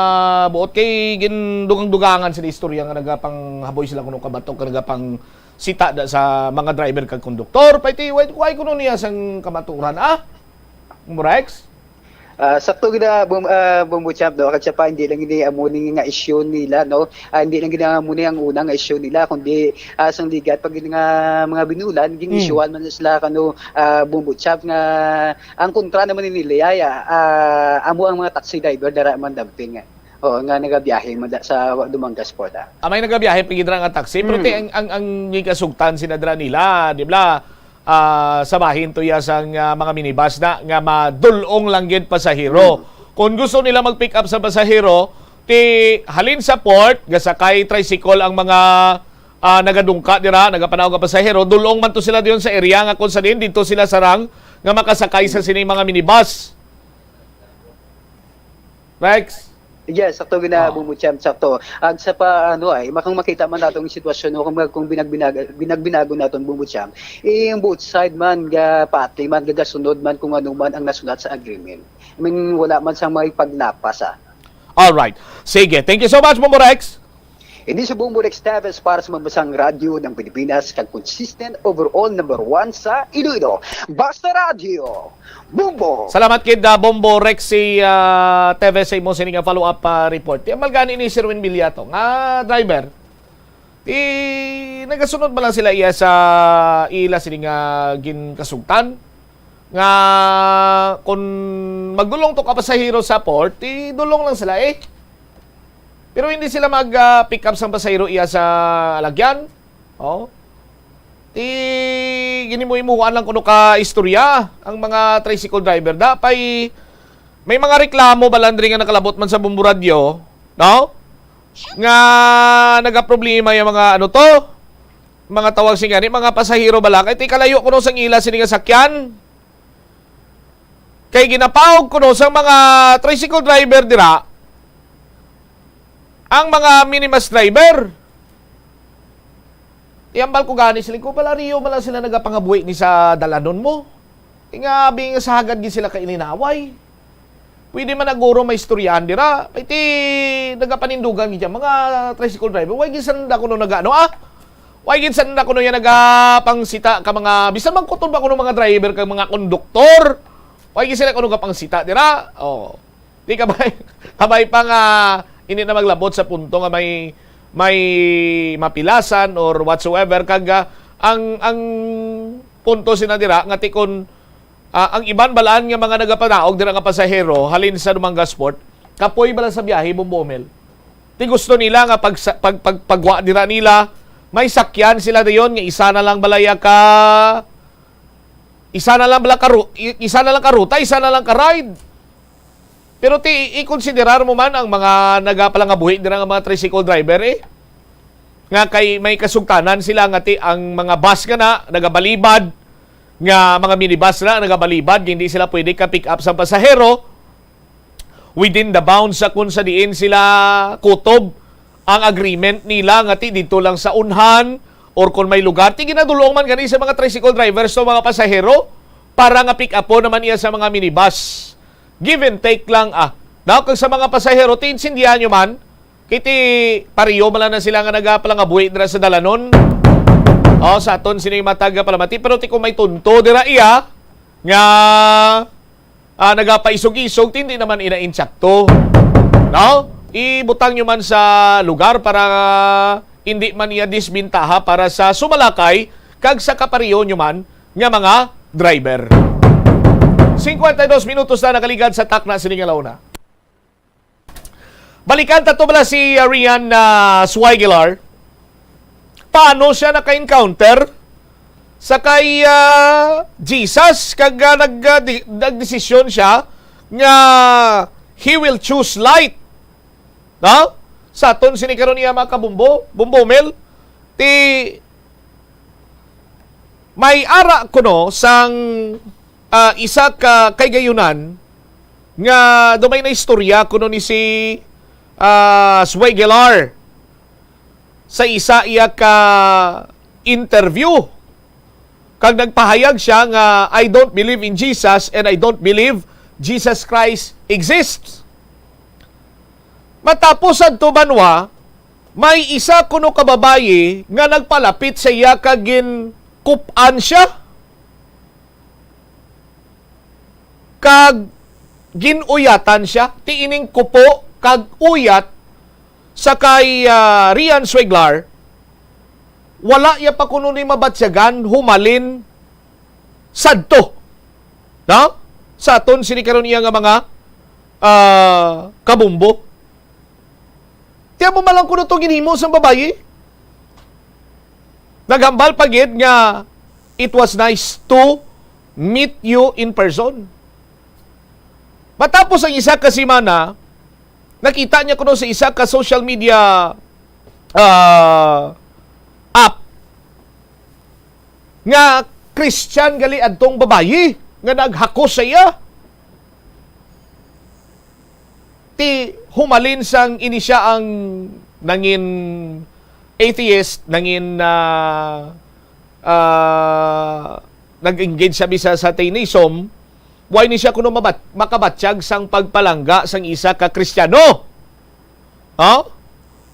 buot kay gindugang-dugangan sila istorya nga nagapanghaboy sila kuno kabatok, nga nagapang sita da sa mga driver kag konduktor. Pay ti, why, why kuno niya sang kamaturan, ah? Bombo Rex? Ah, sakto gid na, Bom-, ah, Bombo Champ, no? Kag siya pa, hindi lang gid amo ni nga issue nila, no? Ah, hindi lang gid amo ni ang una nga issue nila, kundi ah, sang ligat pag yun nga mga binulan, gin-issuean man sila kano, ah, Bombo Champ, nga ang kontra naman ni nila, ya, ah, amo ang mga taxi driver dara man damping, eh. Oo, nga nagabiyahe man da, sa Dumangas Port, ah. Amay nagabiyahe pag dira nga taxi, pero ti ang ang ang gikasugtan sila dira nila, di ba? Ah, sa bahin to ya sang ah, mga minibus na nga madulong lang gid pasahero. Kung gusto nila mag-pick up sa pasahero, ti halin sa port, gasakay tricycle ang mga ah, nagadungka dira, nagapanaog nga pasahero, dulong man to sila diyon sa area nga kung sa diin dito sila sarang nga makasakay sa sini mga minibus. Rex? Yes, sakto gina, Bumbo Champ, sakto. Ag sa pa, ano ay, makang makita man nato ang sitwasyon, no, kung, kung binagbinag, binagbinago naton, Bumbo Champ, eh, yung both side man, ga pati man, gagasunod man kung ano man ang nasulat sa agreement. I mean, wala man sa may paglapas, ah. All right. Sige. Thank you so much, Bumbo Rex. Hindi sa Bumbo Rex Teves para sa Mabasang Radyo ng Pilipinas, kag consistent overall number one sa Iloilo. Basta Radyo, Bumbo! Salamat kid ah, Bombo Rexy ah, Teves sa imo sini nga follow-up ah, report. Ti ang malgani ni Sherwin Villato nga driver. Ti nagasunod ba lang sila iya sa ila sini nga ginkasugtan? Nga kung magdulong to ka pasahero sa port, ti dulong lang sila eh. Pero hindi sila mag ah, pick up sang pasahero iya sa alagyan. Oh. Ti ginimo-imuhan lang kuno ka istorya ang mga tricycle driver da pay may mga reklamo ba lang diri nga nakalabot man sa Bombo Radyo, no? Nga nagaproblema yung mga ano to, mga tawag sing gani, mga pasahero bala kay ti kalayo kuno sang ila sini nga sakyan. Kay ginapaog kuno sang mga tricycle driver dira ang mga minibus driver. Iambal ko gani sila ko pala Rio man lang sila nagapangabuhi ni sa dalanon mo. Ti nga abi nga sa hagad gid sila kailinaway. Pwede man naguro may istoryahan dira. Kay ti nagapanindugan gid ang mga tricycle driver. Way gid sanda kuno nagaano ah. Way gid sanda kuno yan nagapangsita ka mga bisan man kuton ba kuno mga driver kag mga konduktor. Way gid sila kuno gapangsita dira. Oh. Di kabay kabay pa nga hindi na maglabot sa punto nga may may mapilasan or whatsoever kag ah, ang ang punto sina dira nga tikon Ah, ang iban balaan nga mga nagapanaog dira nga pasahero halin sa Dumangas Port, kapoy bala sa biyahe, Bombo Mel? Ti gusto nila nga pag, pag, pag, pagwa dira nila, may sakyan sila dayon nga isa na lang balaya ka isa na lang bala ka ru- i- isa na lang ka ruta, isa na lang ka ride. Pero ti i-considerar mo man ang mga nagapalangabuhi dira nga mga tricycle driver eh. Nga kay may kasugtanan sila nga ti ang mga bus nga na nagabalibad nga mga minibus na nagabalibad, hindi sila pwede ka pick up sa pasahero within the bounds sa kung sa diin sila kutob ang agreement nila nga ti dito lang sa unhan or kung may lugar ti ginadulong man gani sa mga tricycle drivers o mga pasahero para nga pick up naman iya sa mga minibus. Give and take lang ah. Daw kag sa mga pasahero ti intindihan nyo man kiti pariyo man lang na sila nga nagapalangabuhi dira sa dalanon. O, sa aton sini matag palamati pero ti kung may tunto dira iya nga ah, nagapaisog-isog, ti hindi naman ina insakto. No? Ibutang nyo man sa lugar para hindi man iya disbintaha para sa sumalakay kag sa kapariyo nyo man nga mga driver. Cincuenta y dos minutos na nakaligad sa takna sini nga launa. Balikan ta to bala si uh, Rian uh, Swigelar. Paano siya naka-encounter sa kay uh, Jesus kag uh, nag, uh, di, nagdesisyon siya nga he will choose light. No? Sa aton sini karon iya mga kabumbo, bumbo mel, ti May ara kuno sang, ah, isa ka kahigayonan nga daw may naistorya kuno ni si, ah, Swegelar sa isa iya ka interview. Kag nagpahayag siya nga, "I don't believe in Jesus and I don't believe Jesus Christ exists." Matapos adto, banwa, may isa kuno ka babayi nga nagpalapit sa iya kag ginkup-an siya kag gin-uyatan siya. Ti ining kupo kag uyat sa kay, ah, Rian Sueglar, wala iya pa kuno ni mabatyagan humalin sadto, no? Sa aton sini karon iya nga mga, ah, kabumbo. Tiyan mo man lang kuno to ginhimo sang babayi. Naghambal pa gid nga, "It was nice to meet you in person." Matapos ang isa ka semana, nakita niya kuno sa isa ka social media, ah, app nga Christian gali adtong babayi nga naghakos sa iya. Ti humalin sang ini siya ang nangin atheist, nangin, ah, ah, nag-engage siya bisa sa Satanism, why ni siya kuno mabat-, makabatyag sang pagpalangga sang isa ka Kristiyano? Ha?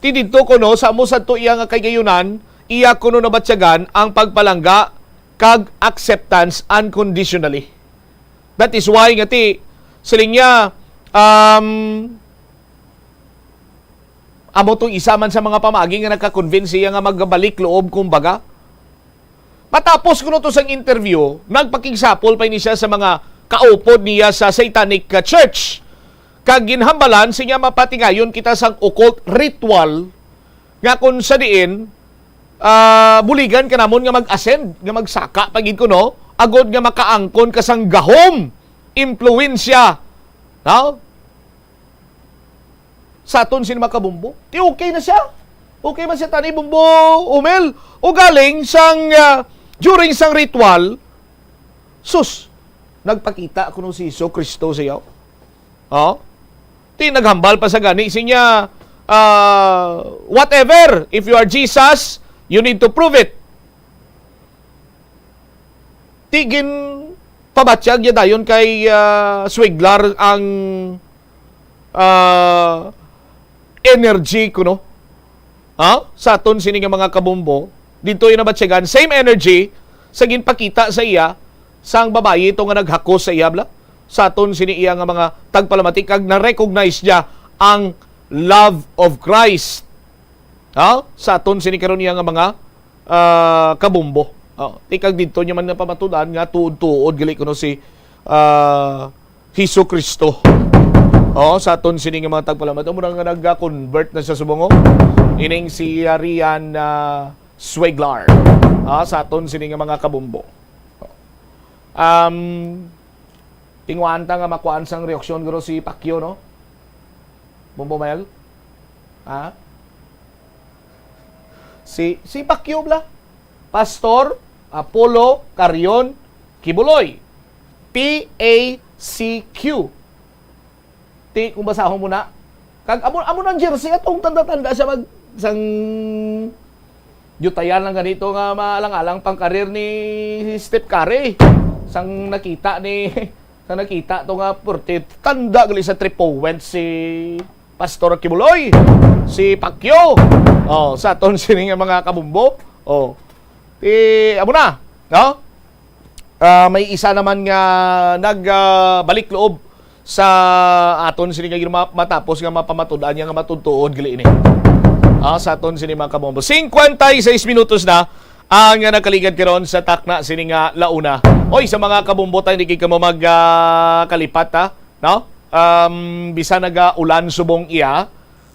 Ti didto kuno, sa amo sadto iya nga kahigayonan, iya kuno nabatyagan ang pagpalangga kag acceptance unconditionally. That is why nga ti, siling niya, um, amo tong isa man sa mga pamaagi nga nagka-convince siya nga magbalik loob, kumbaga. Matapos kuno to sang interview, nagpakigsapol pa ini siya sa mga kaupod niya sa Satanic, uh, Church. Kag ginhambalan siya nga mapatingayon kita sang occult ritual nga kung sa diin, ah, buligan ka namon nga mag-ascend, nga magsaka pa gid kuno, agod nga makaangkon ka sang gahom, impluwensya, no? Sa aton sini mga kabumbo. Ti okay na siya. Okay man siya tani, Bumbo Umel. O galing sang, ah, during sang ritual, sus, nagpakita kuno si Hesus Kristo sa iya. Oh? Ti naghambal pa sa gani, siya, ah, "Whatever, if you are Jesus, you need to prove it." Ti ginpabatyag niya dayon kay, ah, Swiglar ang, ah, energy kuno. Ha? Sa aton sini nga mga kabumbo, dito yung nabatyagan, same energy sa ginpakita sa iya sang babayi ito nga naghakos sa iya, bla. Sa aton sini iya nga mga tagpalamati, kag na-recognize niya ang love of Christ. Ha? Sa aton sini karon iya nga mga, ah, kabumbo. Oh, ti kag dito niya man napamatud-an nga tuod-tuod gali kuno si, ah, Hesus Kristo. Oh, sa aton sini nga mga tagpalamat, amo na nga nag-convert na siya subong, oh. Ining si, ah, Rian, ah, Sweglar. Ah, sa aton sini nga mga kabumbo. Um, tinguhaan ta nga makuhaan sang reaksyon guro si Pacquiao, no? Bumbo Mel? Ha? Si, si Pacquiao bla? Pastor Apollo Carrion Quiboloy. P A C Q. Ti, kung basahon mo na. Kag amo, amo nang jersey, atong tanda-tanda siya mag, sang yutayan lang ganito nga maalang-alang pang karir ni Steph Curry. Sang nakita ni, sang nakita to nga purti, tanda gali sa three point si Pastor Kibuloy, si Pacquiao. Oh, sa aton sini nga mga kabumbo. Oh. Ti, amo na, no? Ah, may isa naman nga nag, ah, balik loob sa aton sini nga ginuma-, matapos nga mapamatud-an niya nga matutuod gali ini. Ah, sa aton sini mga kabombo. Cincuenta y seis minutos na ang nakaligad karon sa takna sini nga launa. Oy, sa mga kabombo tayo, di kamo mag, ah, kalipat, ha? No? Um, bisan naga-ulan subong iya,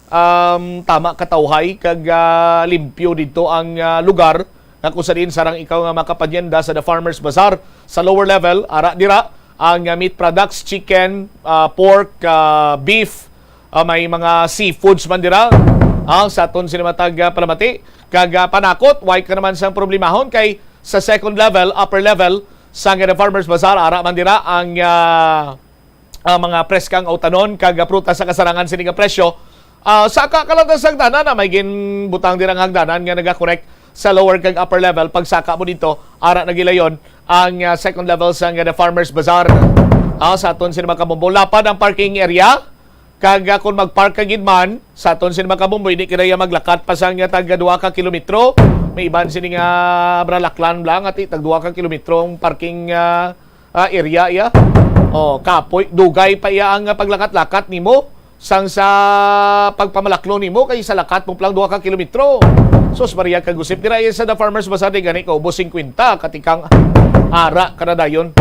um, tama katawhay kag, ah, limpyo didto ang, ah, lugar nga kung sa diin sarang ikaw nga makapanyenda sa The Farmers Bazaar sa lower level, ara dira ang, ah, meat products, chicken, ah, pork, ah, beef, ah, may mga seafoods man dira. Ah, sa aton sini matag, ah, palamati kag, ah, panakot, way ka naman sang problemahon kay sa second level, upper level, sa nga The Farmers Bazaar, ara man dira ang, ah, ang mga preskang utanon kag prutas sa kasarangan sini nga presyo. Ah, saka ka lang sa hagdanan, na may ginbutang dira nga hagdanan nga naga-connect sa lower kag upper level. Pagsaka mo dito, ara na gilayon ang, ah, second level sa nga The Farmers Bazaar. Ah, sa aton sini, mga kabombo, lapad ang parking area. Kag, ah, kung mag-park ka gid man, sa aton sini, mga kabombo, hindi kinaya maglakat pa sang, ah, tag duha ka kilometro. May iban sini nga Bralaklan lang, ati, tag duha ka kilometro ang parking, ah, ah, area iya. Oh, kapoy, dugay pa iya ang, ah, paglakat-lakat nimo sang sa pagpamalaklo nimo kay sa lakat mo pa lang duha ka kilometro. Sus Maria, kagusip dira iya sa The Farmers Bazaar, di gani kaubos singkwenta, katikang ara ka na dayon.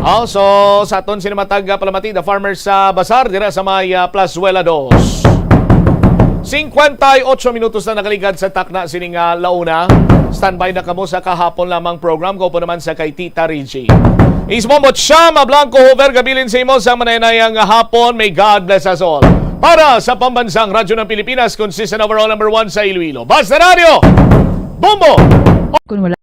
Oh, so sa aton sini matag, ah, palamati, The Farmers sa Bazaar dira sa may, ah, Plazuela dos. Cincuenta y ocho minutos na nakaligad sa takna sining, ah, launa. Standby na kamo sa kahapon lamang program, kaupo naman sa kay Tita Reggie. Isbombo Chama Blanco Hover, gabilin sa imo sa manayanayang hapon. May God bless us all. Para sa Pambansang Radyo ng Pilipinas, consistent overall number one sa Iloilo. Basta Radio Bombo! Kung wala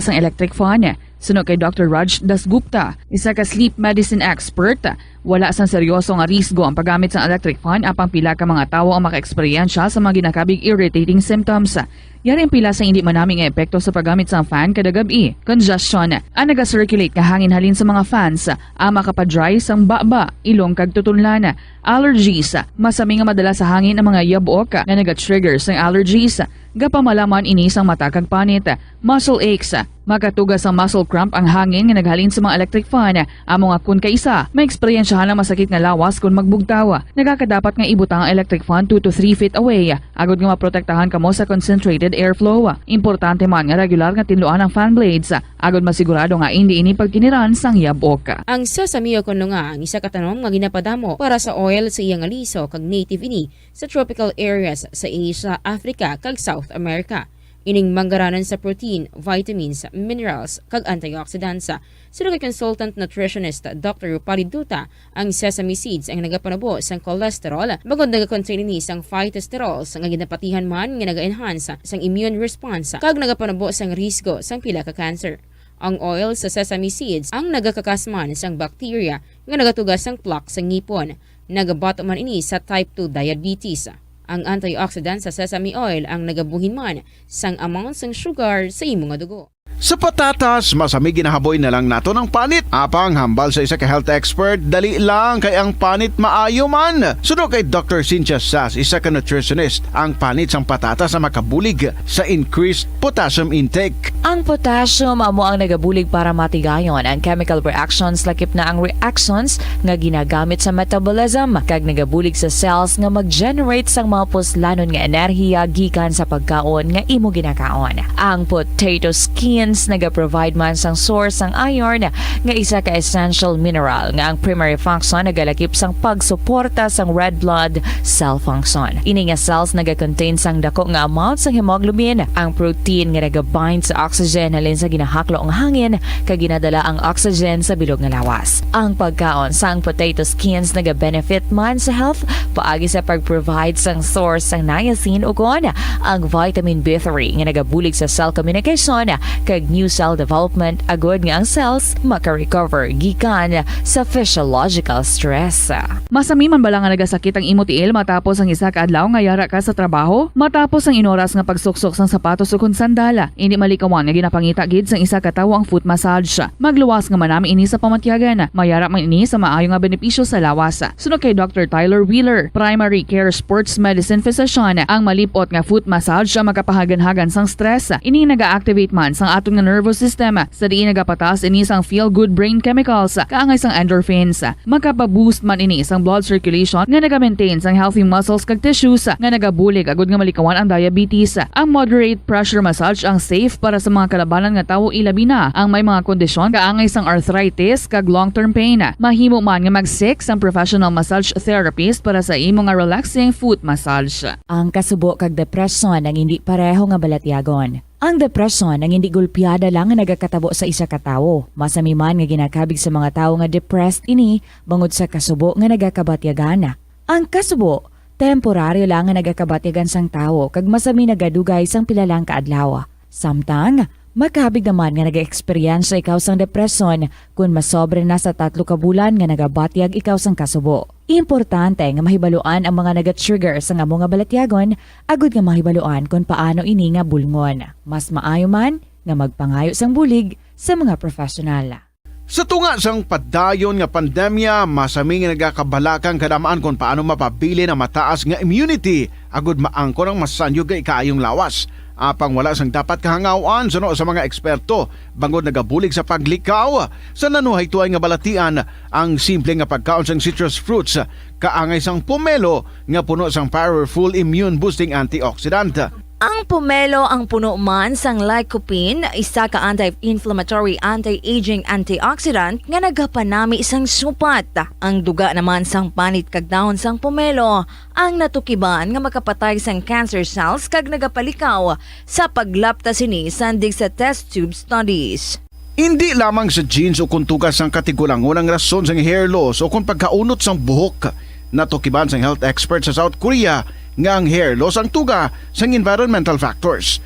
sang electric fan, suno kay Doctor Raj Dasgupta, isa ka sleep medicine expert, wala sang seryoso nga risgo ang paggamit sang electric fan, apang pila ka mga tawo ang makaeksperyensya sa mga ginakabig irritating symptoms. Yari ang pila sa hindi manami nga epekto sa paggamit sang fan kada gab-i: congestion, ang naga-circulate nga hangin halin sa mga fans, ang makapadry sang baba, ilong kag tutunlan, allergies, masami nga madala sa hangin ang mga yabok nga naga-trigger sang allergies, gapamala man ini sang mata kag panit, muscle aches, makatuga sang muscle cramp ang hangin nga naghalin sa mga electric fan, amo nga kun kaisa, maeksperiensyahan ang masakit nga lawas kun magbugtaw. Nagakadapat nga ibutang ang electric fan two to three feet away, agod nga maprotektahan kamo sa concentrated airflow. Importante man nga regular nga tinluan ang fan blades, agod masigurado nga indi ini pagkiniran sang yabok. Ang sesame o kuno nga ang isa ka tanom nga ginapadamo para sa oil sa iya nga liso kag native ini sa tropical areas sa Asia, Africa, kag South America. Ining manggaranan sa protein, vitamins, minerals, kag antioxidants. Suno kay consultant nutritionist Doctor Rupali Duta, ang sesame seeds ang nagapanubo sang cholesterol, bangod nagakontain ini sang phytosterols nga ginapatihan man nga naga-enhance sang immune response kag nagapanubo sang risgo sang pila ka cancer. Ang oil sa sesame seeds ang nagakakas man sang bacteria nga nagatuga sang plaque sa ngipon. Nagabato man ini sa type two diabetes. Ang antioxidant sa sesame oil ang nagabuhin man sang amount sang sugar sa imo nga dugo. Sa patatas, masami ginahaboy na lang naton ang panit. Apang hambal sa isa ka health expert, dali lang kay ang panit maayo man. Suno kay Doctor Cynthia Sass, isa ka nutritionist, ang panit sang patatas ang makabulig sa increased potassium intake. Ang potassium amo ang nagabulig para matigayon ang chemical reactions, lakip na ang reactions nga ginagamit sa metabolism, kag nagabulig sa cells nga mag-generate sang mga puslanon nga enerhiya gikan sa pagkaon nga imo ginakaon. Ang potato skins nagaprovide man sang source sang iron, nga isa ka essential mineral nga ang primary function nagalakip sang pagsuporta sang red blood cell function. Ini nga cells nagakontain sang dako nga amount sang hemoglobin, ang protein nga nagabind sa oxygen halin sa ginahaklo nga hangin kag ginadala ang oxygen sa bilog nga lawas. Ang pagkaon sang potato skins nagabenefit man sa health paagi sa pag-provide sang source sang niacin ukon ang vitamin B three nga nagabulig sa cell communication kag new cell development, agod nga ang cells maka-recover gikan sa physiological stress. Masami man bala nga nagasakit ang imo tiil matapos ang isa ka adlaw nga yara ka sa trabaho? Matapos ang inoras nga pagsuksok sang sapatos ukon sandal, indi malikawan nga ginapangita gid sang isa ka tawo ang foot massage. Magluwas nga manami ini sa pamatyagan. Mayara man ini sa maayo nga benepisyo sa lawas. Suno kay Doctor Tyler Wheeler, primary care sports medicine physician, ang malip-ot nga foot massage ang makapahaganhagan sang stress. Ini naga-activate man sang aton nga nervous system, sa diin nagapataas ini sang feel-good brain chemicals, kaangay sang endorphins. Makapa-boost man ini sang blood circulation nga naga-maintain sang healthy muscles kag tissues nga nagabulig agud nga malikawan ang diabetes. Ang moderate pressure massage ang safe para sa mga kalabanan nga tawo, ilabi na ang may mga kondisyon kaangay sang arthritis kag long-term pain. Mahimo man nga mag-seek sang professional massage therapist para sa imo nga relaxing foot massage. Ang kasubo kag depresyon ang indi pareho nga balatyagon. Ang depresyon ang indi gulpiada lang nga nagakatabo sa isa ka tawo. Masami man nga ginakabig sa mga tawo nga depressed ini bangod sa kasubo nga nagakabatyagan. Ang kasubo, temporaryo lang nga nagakabatyagan sang tawo kag masami nagadugay sang pila lang ka adlaw. Samtang, Makabig naman nga nag-eksperyensya ikaw sang depresyon kon masobra na sa tatlo ka bulan nga nagabatyag ikaw sang kasubo. Importante nga mahibaluan ang mga nag-trigger sang amo nga balatyagon agud nga mahibaluan kon paano ini nga bulngon. Mas maayo man nga magpangayo sang bulig sa mga professional. Sa tunga sang padayon nga pandemya, masami nga nagakabalaka ang kadam-an kon paano mapabilin ang mataas nga immunity agud maangkon ang masanyog nga ikaayong lawas. Apang wala sang dapat kahangaw-an suno sa mga eksperto bangod nagabulig sa paglikaw sa nanuhaytoay nga balatian ang simple nga pagkaon sang citrus fruits kaangay sang pomelo nga puno sang powerful immune-boosting antioxidant. Ang pomelo ang puno man sang lycopene, isa ka anti-inflammatory, anti-aging antioxidant nga nagapanami sang supat. Ang duga naman sang panit kag dahon sang pomelo ang natukiban nga makapatay sang cancer cells kag nagapalikaw sa paglapta sini sang DIGSA test tube studies. Indi lamang sa genes o kon tuga sang katigulangon ang rason sang hair loss o kon pagkaunot sang buhok. Natukiban sang health expert sa South Korea nga ang hair loss ang tuga sang environmental factors.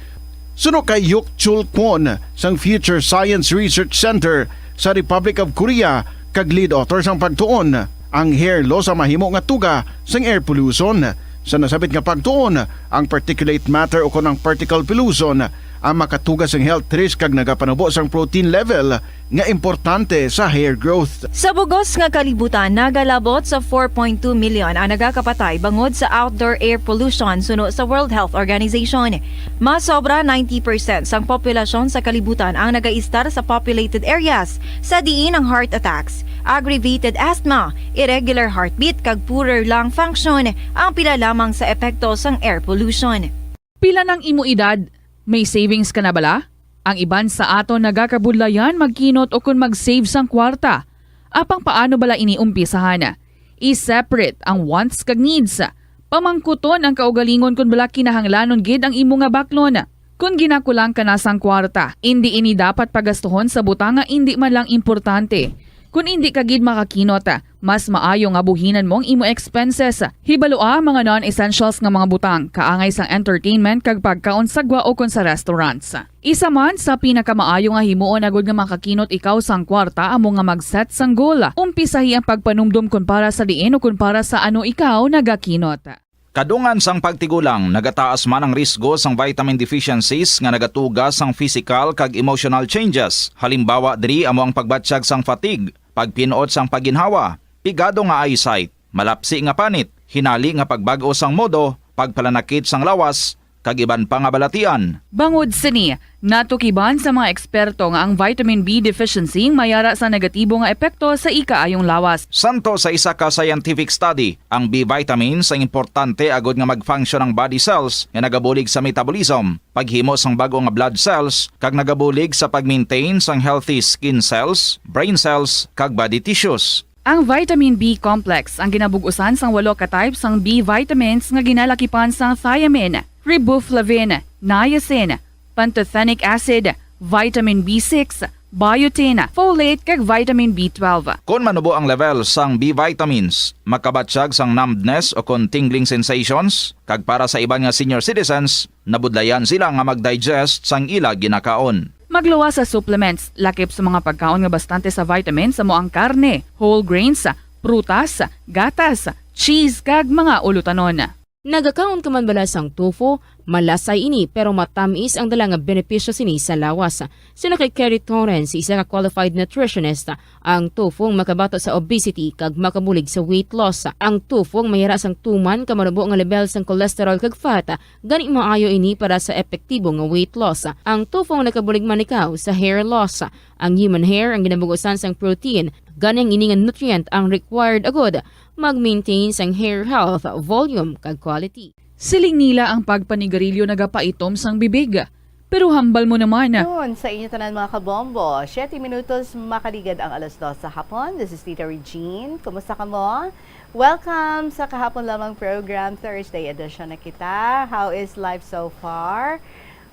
Suno kay Hyuk Chul Kwon sang Future Science Research Center sa Republic of Korea kag lead author sang pagtuon, ang hair loss ang mahimo nga tuga sang air pollution. Sa nasabit nga pagtuon, ang particulate matter o kon ang particle pollution ang makatuga sang health risk kag nagapanubo sang protein level nga importante sa hair growth. Sa bugos nga kalibutan, nagalabot sa four point two million ang nagakapatay bangod sa outdoor air pollution suno sa World Health Organization. Mas sobra ninety percent sang populasyon sa kalibutan ang nagaistar sa populated areas, sa diin ang heart attacks, aggravated asthma, irregular heartbeat, kag poorer lung function ang pila lamang sa epekto sang air pollution. Pila nang imo edad? May savings ka na bala? Ang iban sa aton nagakabudlayan magkinot ukon mag-save sang kwarta. Apang paano bala ini umpisahan? I-separate ang wants kag needs. Pamangkuton ang kaugalingon kon bala kinahanglanon gid ang imo nga baklon. Kon ginakulang ka na sang kwarta, indi ini dapat pagastuhon sa butang nga indi man lang importante. Kon indi ka gid makakinot, mas maayo nga buhinan mo ang imo expenses. Hibalua ang mga non-essentials nga mga butang, kaangay sang entertainment kag pagkaon sa gwa ukon sa restaurants. Isa man sa pinakamaayo nga himuon agud nga makakinot ikaw sang kwarta amo nga mag-set sang goal. Umpisahi ang pagpanumdom kon para sa diin o kon para sa ano ikaw nagakinot. Kadungan sang pagtigulang, nagataas man ang risgo sang vitamin deficiencies nga nagatuga sang physical kag emotional changes. Halimbawa diri amo ang pagbatyag sang fatigue, pagpin-ot sang pagginhawa, pigado nga eyesight, malapsi nga panit, hinali nga pagbag-o sang modo, pagpalanakit sang lawas, kag iban pa nga balatian. Bangod sini, natukiban sa mga eksperto nga ang vitamin B deficiency may ara sa negatibo nga epekto sa ikaayong lawas. Santo sa isa ka scientific study, ang B vitamins ang importante agud nga mag-function ang body cells nga nagabulig sa metabolism, paghimo sang bag-o nga blood cells, kag nagabulig sa pag-maintain sang healthy skin cells, brain cells, kag body tissues. Ang vitamin B complex ang ginabug-usan sang walo ka type sang B vitamins nga ginalakipan sang thiamine, riboflavin, niacin, pantothenic acid, vitamin B six, biotin, folate, kag vitamin B twelve. Kon manubo ang level sang B vitamins, makabatyag sang numbness o kon tingling sensations, kag para sa iban nga senior citizens, nabudlayan sila nga mag-digest sang ila ginakaon. Magluwas sa supplements, lakip sa mga pagkaon nga bastante sa vitamins amo ang karne, whole grains, prutas, gatas, cheese, kag mga ulutanon. Nagakaon ka man bala sang tofu? Malasay ini, pero matamis ang dala nga benepisyo sini sa lawas. Suno kay Kerry Torrens, isa ka qualified nutritionist, ang tofu ang makabato sa obesity kag makabulig sa weight loss. Ang tofu ang may ara sang tuman ka manubo nga lebel sang cholesterol kag fat, gani maayo ini para sa epektibo nga weight loss. Ang tofu ang nakabulig man ikaw sa hair loss. Ang human hair ang ginabug-usan sang protein, gani ang ini nga nutrient ang required agud mag-maintain sang hair health, volume, kag quality. Siling nila ang pagpanigarilyo nagapaitom sang bibig. Pero hambal mo naman. Yun, sa inyo tanan, mga kabombo. Siyete minutos makaligad ang alas dos sa hapon. This is Tita Regine. Kumusta ka mo? Welcome sa kahapon lamang program, Thursday edition na kita. How is life so far?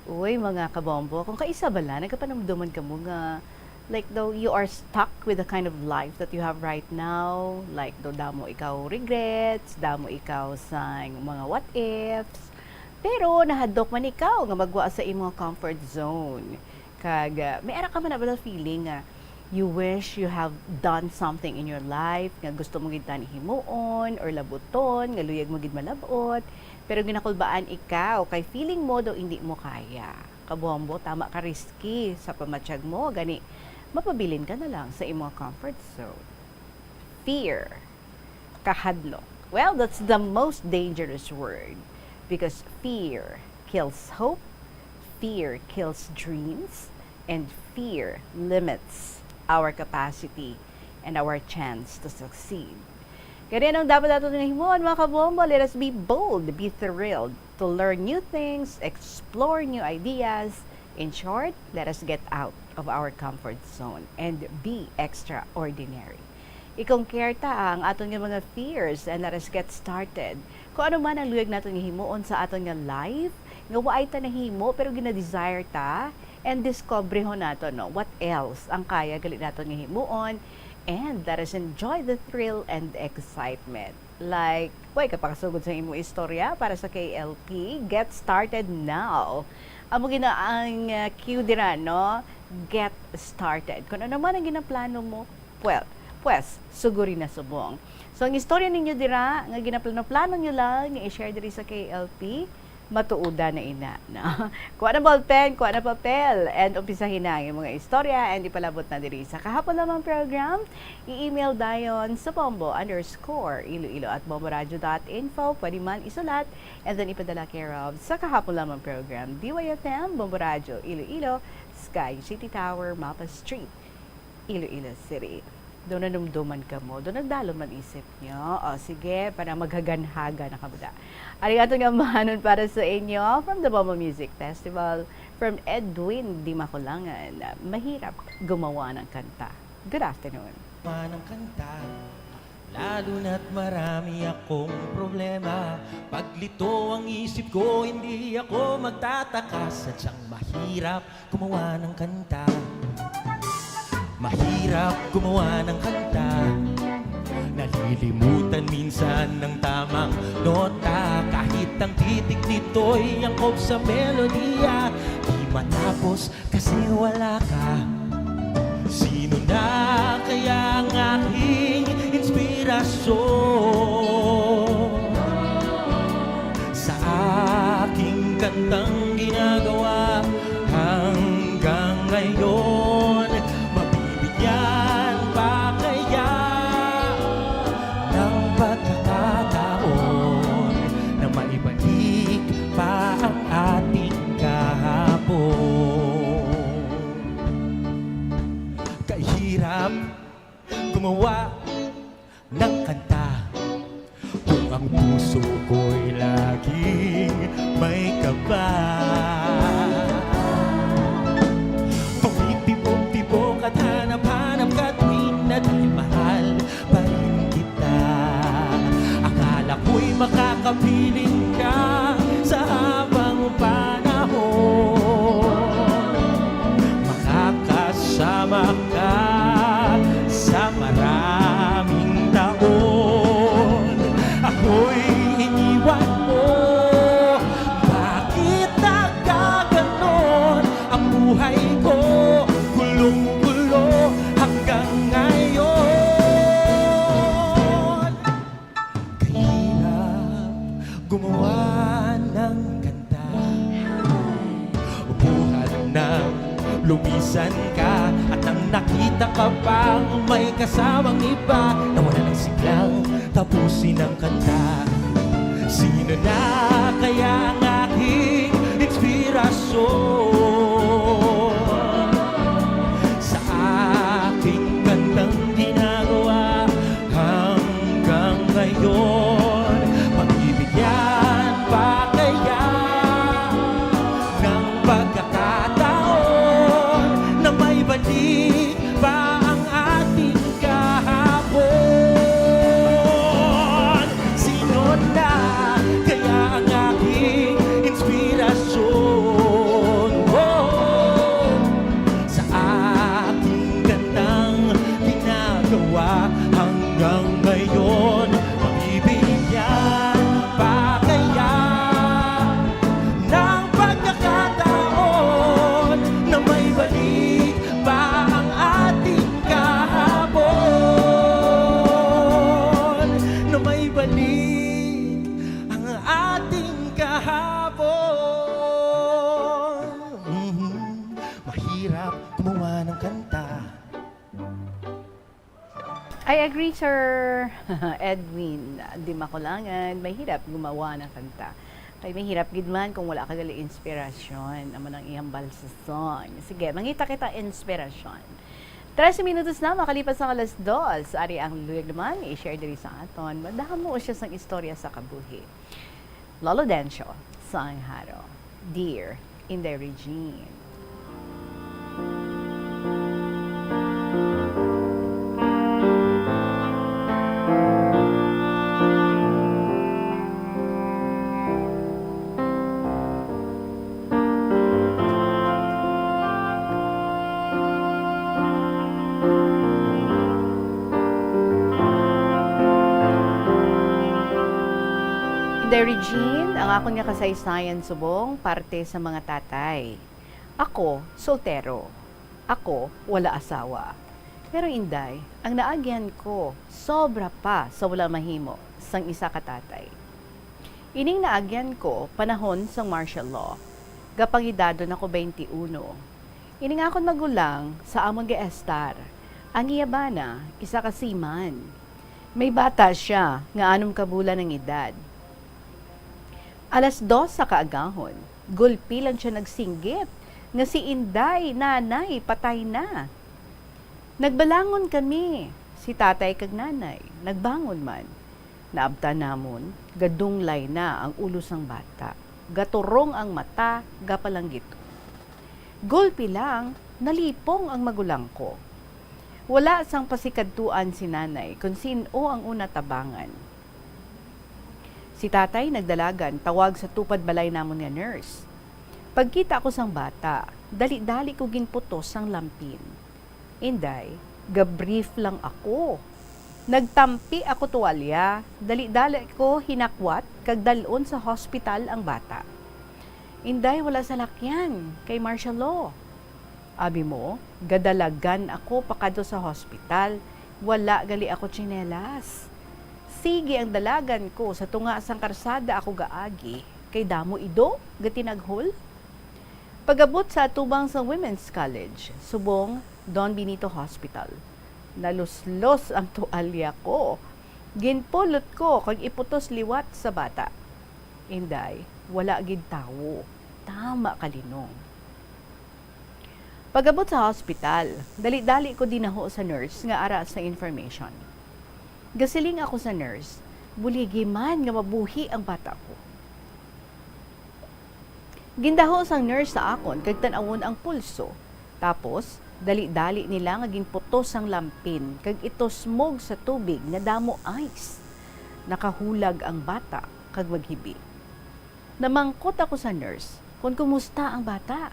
Uy, mga kabombo, kung kaisa bala, nagapanumduman ka mo nga, like, though you are stuck with the kind of life that you have right now, like, though damo ikaw regrets, damo ikaw sa mga what ifs, pero nahadlok man ikaw nga magwa sa imong comfort zone. Kag, ah, may ara ka man na ba feeling nga you wish you have done something in your life nga gusto mo gid tani himuon or labuton, nga luyag mo gid malabot, pero ginakulbaan ikaw kay feeling mo daw hindi mo kaya. Kabombo, tama ka, risky sa pamatyag mo, gani mapabilin ka na lang sa imong comfort zone. Fear. Kahadlok. Well, that's the most dangerous word because fear kills hope, fear kills dreams, and fear limits our capacity and our chance to succeed. Kaya anong dapat natin nga himuon, mga kabombo? Let us be bold, be thrilled to learn new things, explore new ideas. In short, let us get out of our comfort zone and be extraordinary. I-conquer ta ang aton nga mga fears and let us get started. Kung ano man ang luyag naton nga himuon sa aton nga life, nga waay ta nahimo pero ginadesire ta, and discoverehon nato, no, what else ang kaya gali naton nga himuon, and let us enjoy the thrill and excitement. Like, way ka pakasugod sa imong istorya para sa K L P? Get started now. Amo gina ang, uh, cue dira, no? Get started. Kung ano man ang ginaplano mo, well, pwes, suguri na subong. So, ang istorya ninyo dira, nga ginaplano-plano nyo lang, nga i-share diri sa K L P, matuoda na ina, no? Kuha na ballpen, kuha na papel, and umpisahin na ang mga istorya, and ipalabot na diri sa Kahapon Lamang Program. I-email dayon sa bombo underscore iloilo at bomboradio dot info. Pwede man isulat, and then ipadala care of sa Kahapon Lamang Program, D Y F M, Bombo Radyo, Iloilo, Sky City Tower, Mapa Street, Iloilo City. Daw nanumduman kamo, daw nagdalom ang isip nyo. O, sige, para maghaganhaga na kamo da. Ari ato nga mahanon para sa inyo from the Bombo Music Festival, from Edwin Dimakulangan. Mahirap gumawa ng kanta. Good afternoon. Manang kanta, lalo na't marami akong problema. Paglito ang isip ko, hindi ako magtataka. Sadyang mahirap gumawa ng kanta. Mahirap gumawa ng kanta. Nalilimutan minsan ng tamang nota. Kahit ang titik nito'y angkop sa melodiya, di matapos kasi wala ka. Sino na kaya ang aking inspirasyon? Sa aking kantang ginagawa hanggang ngayon, mabibigyan pa kaya ng pagkakataon na maibalik pa ang ating kahapon? Kahirap gumawa ng kanta kung ang puso ko'y laging may kaba. Tuwing tibok-tibok at hanap-hanap ka tuwing na dahil mahal pa rin kita. Akala ko'y makakapiling ka sa habang panahon. Makakasama ka sa maraming taon. Ako'y iniwan mo. Bakit nagkaganon ang buhay ko? Gulong-gulo hanggang ngayon. Kahirap gumawa ng kanta. Buhat nang lumisan ka at nang nakita ka pang may kasamang iba, nawala ng siglang tapusin ang kanta. Sino na kaya ang aking inspirasyon? Sa aking kantang ginagawa hanggang ngayon, mabibigyan pa kaya ng pagkakataon na maibalik pa ang ating kahapon? Sino na kaya ang aking inspirasyon? Oh, sa aking kantang ginagawa hanggang ngayon, mabibigyan pa kaya ng pagkakataon na may I agree, Sir Edwin. Di makulangan, mahirap gumawa ng kanta. Kay mahirap gid man kung wala ka gali inspirasyon. Amo nang ihambal sa song. Sige, mangita kita inspirasyon. Trese minutos na makalipas ang alas dos. Ari ang luyag naman, i-share diri sa aton. Madamo siya sang istorya sa kabuhi. Lolo Dencio, Sang Haro. Dear Inday Regine. Inday Regine, ang akon nga kasaysayan subong parte sa mga tatay. Ako, soltero. Ako, wala asawa. Pero, Inday, ang naagyan ko, sobra pa sa wala mahimo sang isa ka tatay. Ining naagyan ko panahon sang martial law. Gapangidadon ako twenty-uno. Ining akon magulang sa amon gaestar. Ang iya bana, isa ka seaman. May bata siya nga anom ka bulan ang edad. Alas dos sa kaagahon, gulpi lang siya nagsinggit nga si Inday, Nanay, patay na. Nagbalangon kami, si Tatay kag Nanay, nagbangon man. Naabtan namon, gadunglay na ang ulo sang bata, gaturong ang mata, gapalanggiton. Gulpi lang, nalipong ang magulang ko. Wala sang pasikadtuan si Nanay kon sin-o ang una tabangan. Si Tatay nagdalagan tawag sa tupad balay namon nga nurse. Pagkita ko sang bata, dali-dali ko ginputos sang lampin. Inday, ga-brief lang ako. Nagtampi ako tuwalya, dali-dali ko hinakwat kag dal-on sa hospital ang bata. Inday, wala salakyan kay martial law. Abi mo, gadalagan ako pakadto sa hospital, wala gali ako tsinelas. Sige ang dalagan ko, sa tunga sang karsada ako gaagi, kay damo ido gatinaghol. Pag-abot sa atubang sa Women's College, subong Don Benito Hospital, naluslos ang tualya ko. Ginpulot ko kag iputos liwat sa bata. Inday, wala gid tawo. Tama ka, Linong. Pag-abot sa hospital, dali-dali ko dinaho sa nurse nga ara sa information. Gasiling ako sa nurse, buligi man nga mabuhi ang bata ko. Gindaho sang nurse sa akon kag tan-awon ang pulso. Tapos, dali-dali nila nga ginputos ang lampin kag itusmog sa tubig nga damo ice. Nakahulag ang bata kag maghibi. Namangkot ako sa nurse kon kumusta ang bata.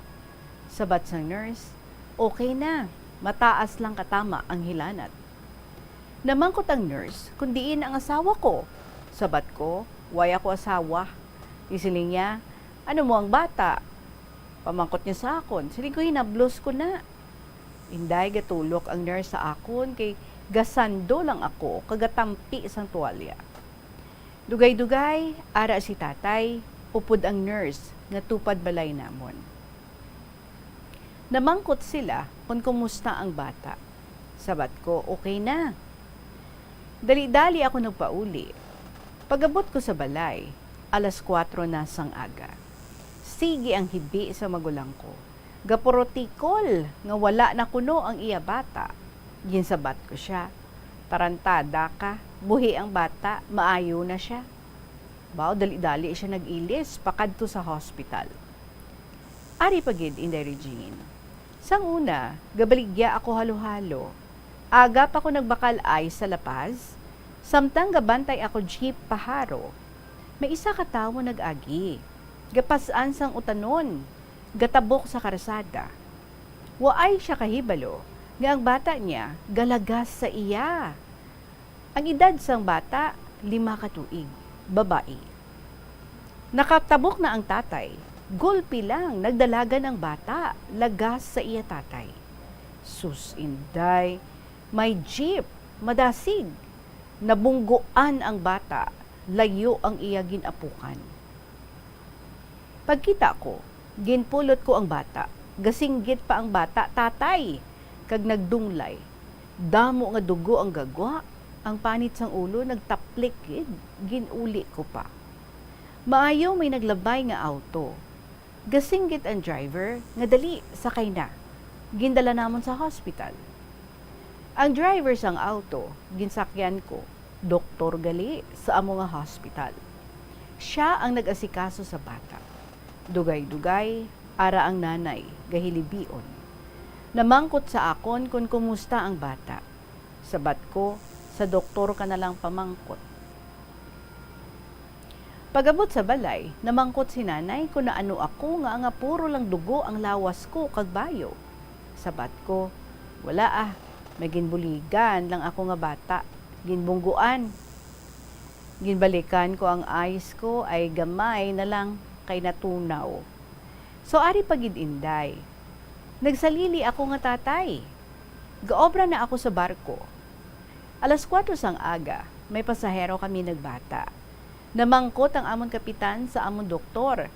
Sabat sang nurse, "Okay na, mataas lang katama ang hilanat." Namangkot ang nurse kon diin ang asawa ko. Sabat ko, "Way ako asawa." Isiling niya, "Ano mo ang bata?" Pamangkot niya sa akon, siling ko, "Hinablos ko na." Inday, gatulok ang nurse sa akon kay gasando lang ako kag gatampi sang tuwalya. Dugay-dugay, ara si tatay, upod ang nurse nga tupad balay namon. Namangkot sila kon kumusta ang bata. Sabat ko, "Okay na." Dali-dali ako nagpauli. Pag-abot ko sa balay, alas kuwatro na sang aga. Sige ang hibi sa magulang ko. Gapurotikol nga wala na kuno ang iya bata. Ginsabat ko sia, "Tarantada ka, buhi ang bata, maayo na sia." Baw, dali-dali sia nag-ilis pakadto sa hospital. Ari pa gid, Inday Regine. Sang una, gabaligya ako halo-halo. Aga pa ko nagbakal-ay sa La Paz, samtang gabantay ako jeep pa Jaro, may isa ka tawo nag-agi. Gapas-an sang utanon, gatabok sa karsada. Waay sia kahibalo nga ang bata niya galagas sa iya. Ang edad sang bata, lima ka tuig, babayi. Nakatabok na ang tatay. Gulpi lang, nagdalagan ang bata, lagas sa iya tatay. Sus, Inday, may jeep, madasig. Nabunggoan ang bata, layo ang iya gin-apukan. Pagkita ko, ginpulot ko ang bata. Gasinggit pa ang bata, "Tatay!" kag nagdunglay. Damo nga dugo ang gagwa, ang panit sang ulo nagtaplik gid, gin-uli ko pa. Maayo may naglabay nga awto. Gasinggit ang driver nga dali, sakay na. Gindala namon sa hospital. Ang driver sang awto, ginsakyan ko, doktor gali sa amo nga hospital. Sia ang nag-asikaso sa bata. Dugay-dugay, ara ang nanay, gahilibion. Namangkot sa akon kon kumusta ang bata. Sabat ko, sa doktor ka na lang pamangkot. Pag-abot sa balay, namangkot si nanay kon naano ako nga, nga puro lang dugo ang lawas ko kag bayo. Sabat ko, "Wala ah, may ginbuligan lang ako nga bata. Ginbungguan." Ginbalikan ko ang eyes ko ay gamay na lang kay natunaw. So, ari pa gid, Inday. Nagsalili ako nga tatay. Gaobra na ako sa barko. Alas kuwatro sang aga, may pasahero kami nagbata. Namangkot ang amon kapitan sa amon doktor.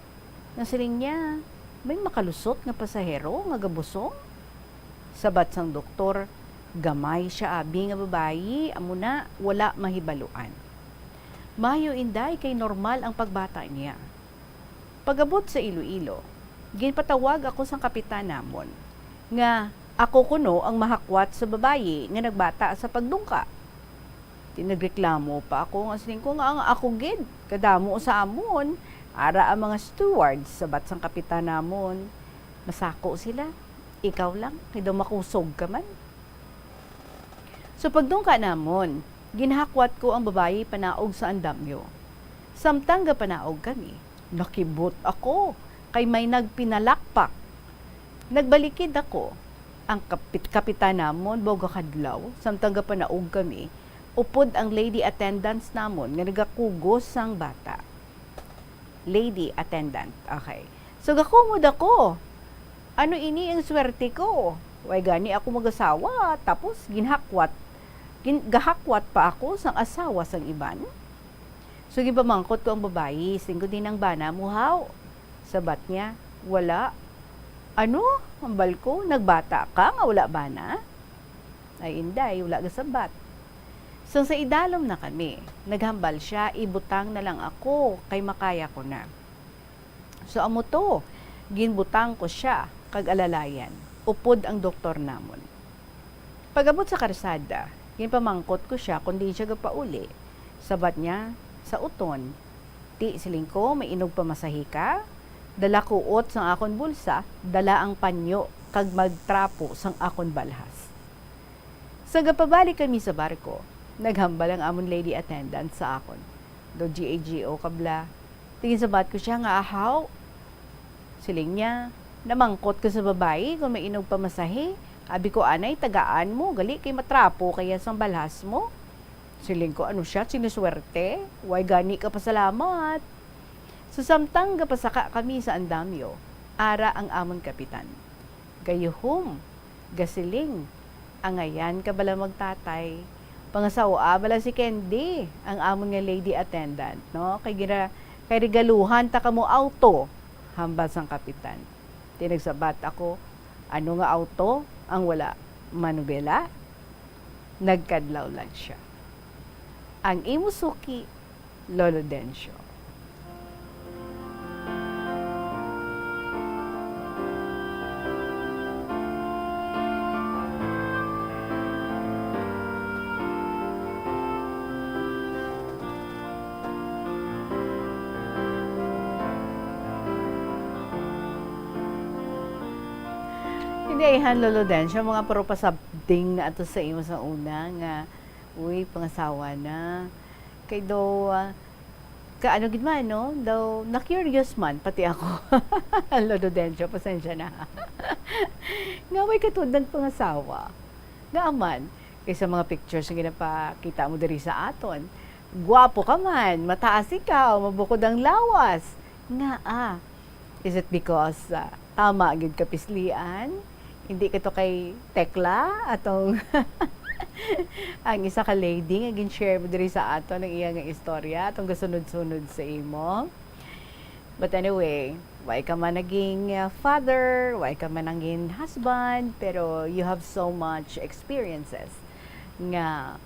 Nasiling niya, "May makalusot nga pasahero nga gabusong?" Sabat sang doktor, "Gamay sia abi nga babayi, amo na, wala mahibaluan." Mayo, Inday, kay normal ang pagbata niya. Pag-abot sa Iloilo, ginpatawag ako sang kapitan namon nga ako kuno ang mahakwat sa babayi nga nagbata sa pagdungka. Di nagreklamo pa ako nga siling ko nga ang ako gid, kadamo sa amon, ara ang mga stewards, sabat sang kapitan namon. Masako sila. Ikaw lang, kay daw makusog ka man. So, pagdungka namon, ginhakwat ko ang babayi panaog sa andamyo. Samtang gapanaog kami, nakibot ako kay may nagpinalakpak. Nagbalikid ako. Ang kapit-, kapitan namon, baw gakadlaw, samtang gapanaog kami, upod ang lady attendants namon nga nagakugos sang bata. Lady attendant. Okay. So, gakumod ako. Ano ini ang swerte ko? Way gani ako mag-asawa, tapos ginhakwat, gin-, gahakwat pa ako sang asawa sang iban? So, ginpamangkot ko ang babayi, "Sin-o gid ang bana mo, haw?" Sabat niya, "Wala." "Ano?" hambal ko, "Nagbata ka nga wala bana?" Ay, Inday, wala gasabat. Sang sa idalom na kami, naghambal sia, "Ibutang na lang ako, kay makaya ko na." So, amo to, ginbutang ko sia kag alalayan, upod ang doktor namon. Pag-abot sa karsada, ginpamangkot ko sia kon diin sia gapauli. Sabat niya, "Sa uton." Ti, siling ko, "May inog pamasahe ka?" Dala kuot sang akon bulsa, dala ang panyo kag magtrapo sang akon balhas. Sa gapabalik kami sa barko, naghambal ang amon lady attendant sa akon, "Daw G A G O ka bala." Ti ginsabat ko sia nga, "Ahaw." Siling niya, "Namangkot ka sa babayi kon may inog pamasahe. Abi ko anay, tagaan mo, gali kay matrapo ka iya sang balhas mo." Siling ko, "Ano sia, sinuswerte? Way gani ka pasalamat." So, samtang gapasaka kami sa andamyo, ara ang amon kapitan. Gayuhom, gasiling, "Angayan ka bala magtatay? Pangasawa bala si Candy, ang amon nga lady attendant, no? Kay gira-, kay regaluhan ta kamo auto," hambal sang kapitan. Ti nagsabat ako, "Ano nga auto ang wala manubela?" Nagkadlaw lang sia. Ang imo suki, Lolo Dencio. Hindi, ayhan, Lolo Dencio, mga puro pasabding na ato sa imo sa una nga, uy, pangasawa na. Kay daw, ah, ka ano gid man, no? Daw, na-curious man, pati ako. Lolo Dencio, pasensya na. Nga way katud nagpangasawa. Nga aman, kay sa mga pictures nga ginapakita mo diri sa aton, gwapo ka man, mataas ikaw, mabukod ang lawas. Nga, ah, is it because, ah, tama gyud ka pislian? Hindi ka to kay Tekla, atong ang isa ka lady nga gin-share mo diri sa aton ang iya nga istorya, atong gasunod-sunod sa imo. But anyway, way ka man naging, uh, father, way ka man naging husband, pero you have so much experiences. nga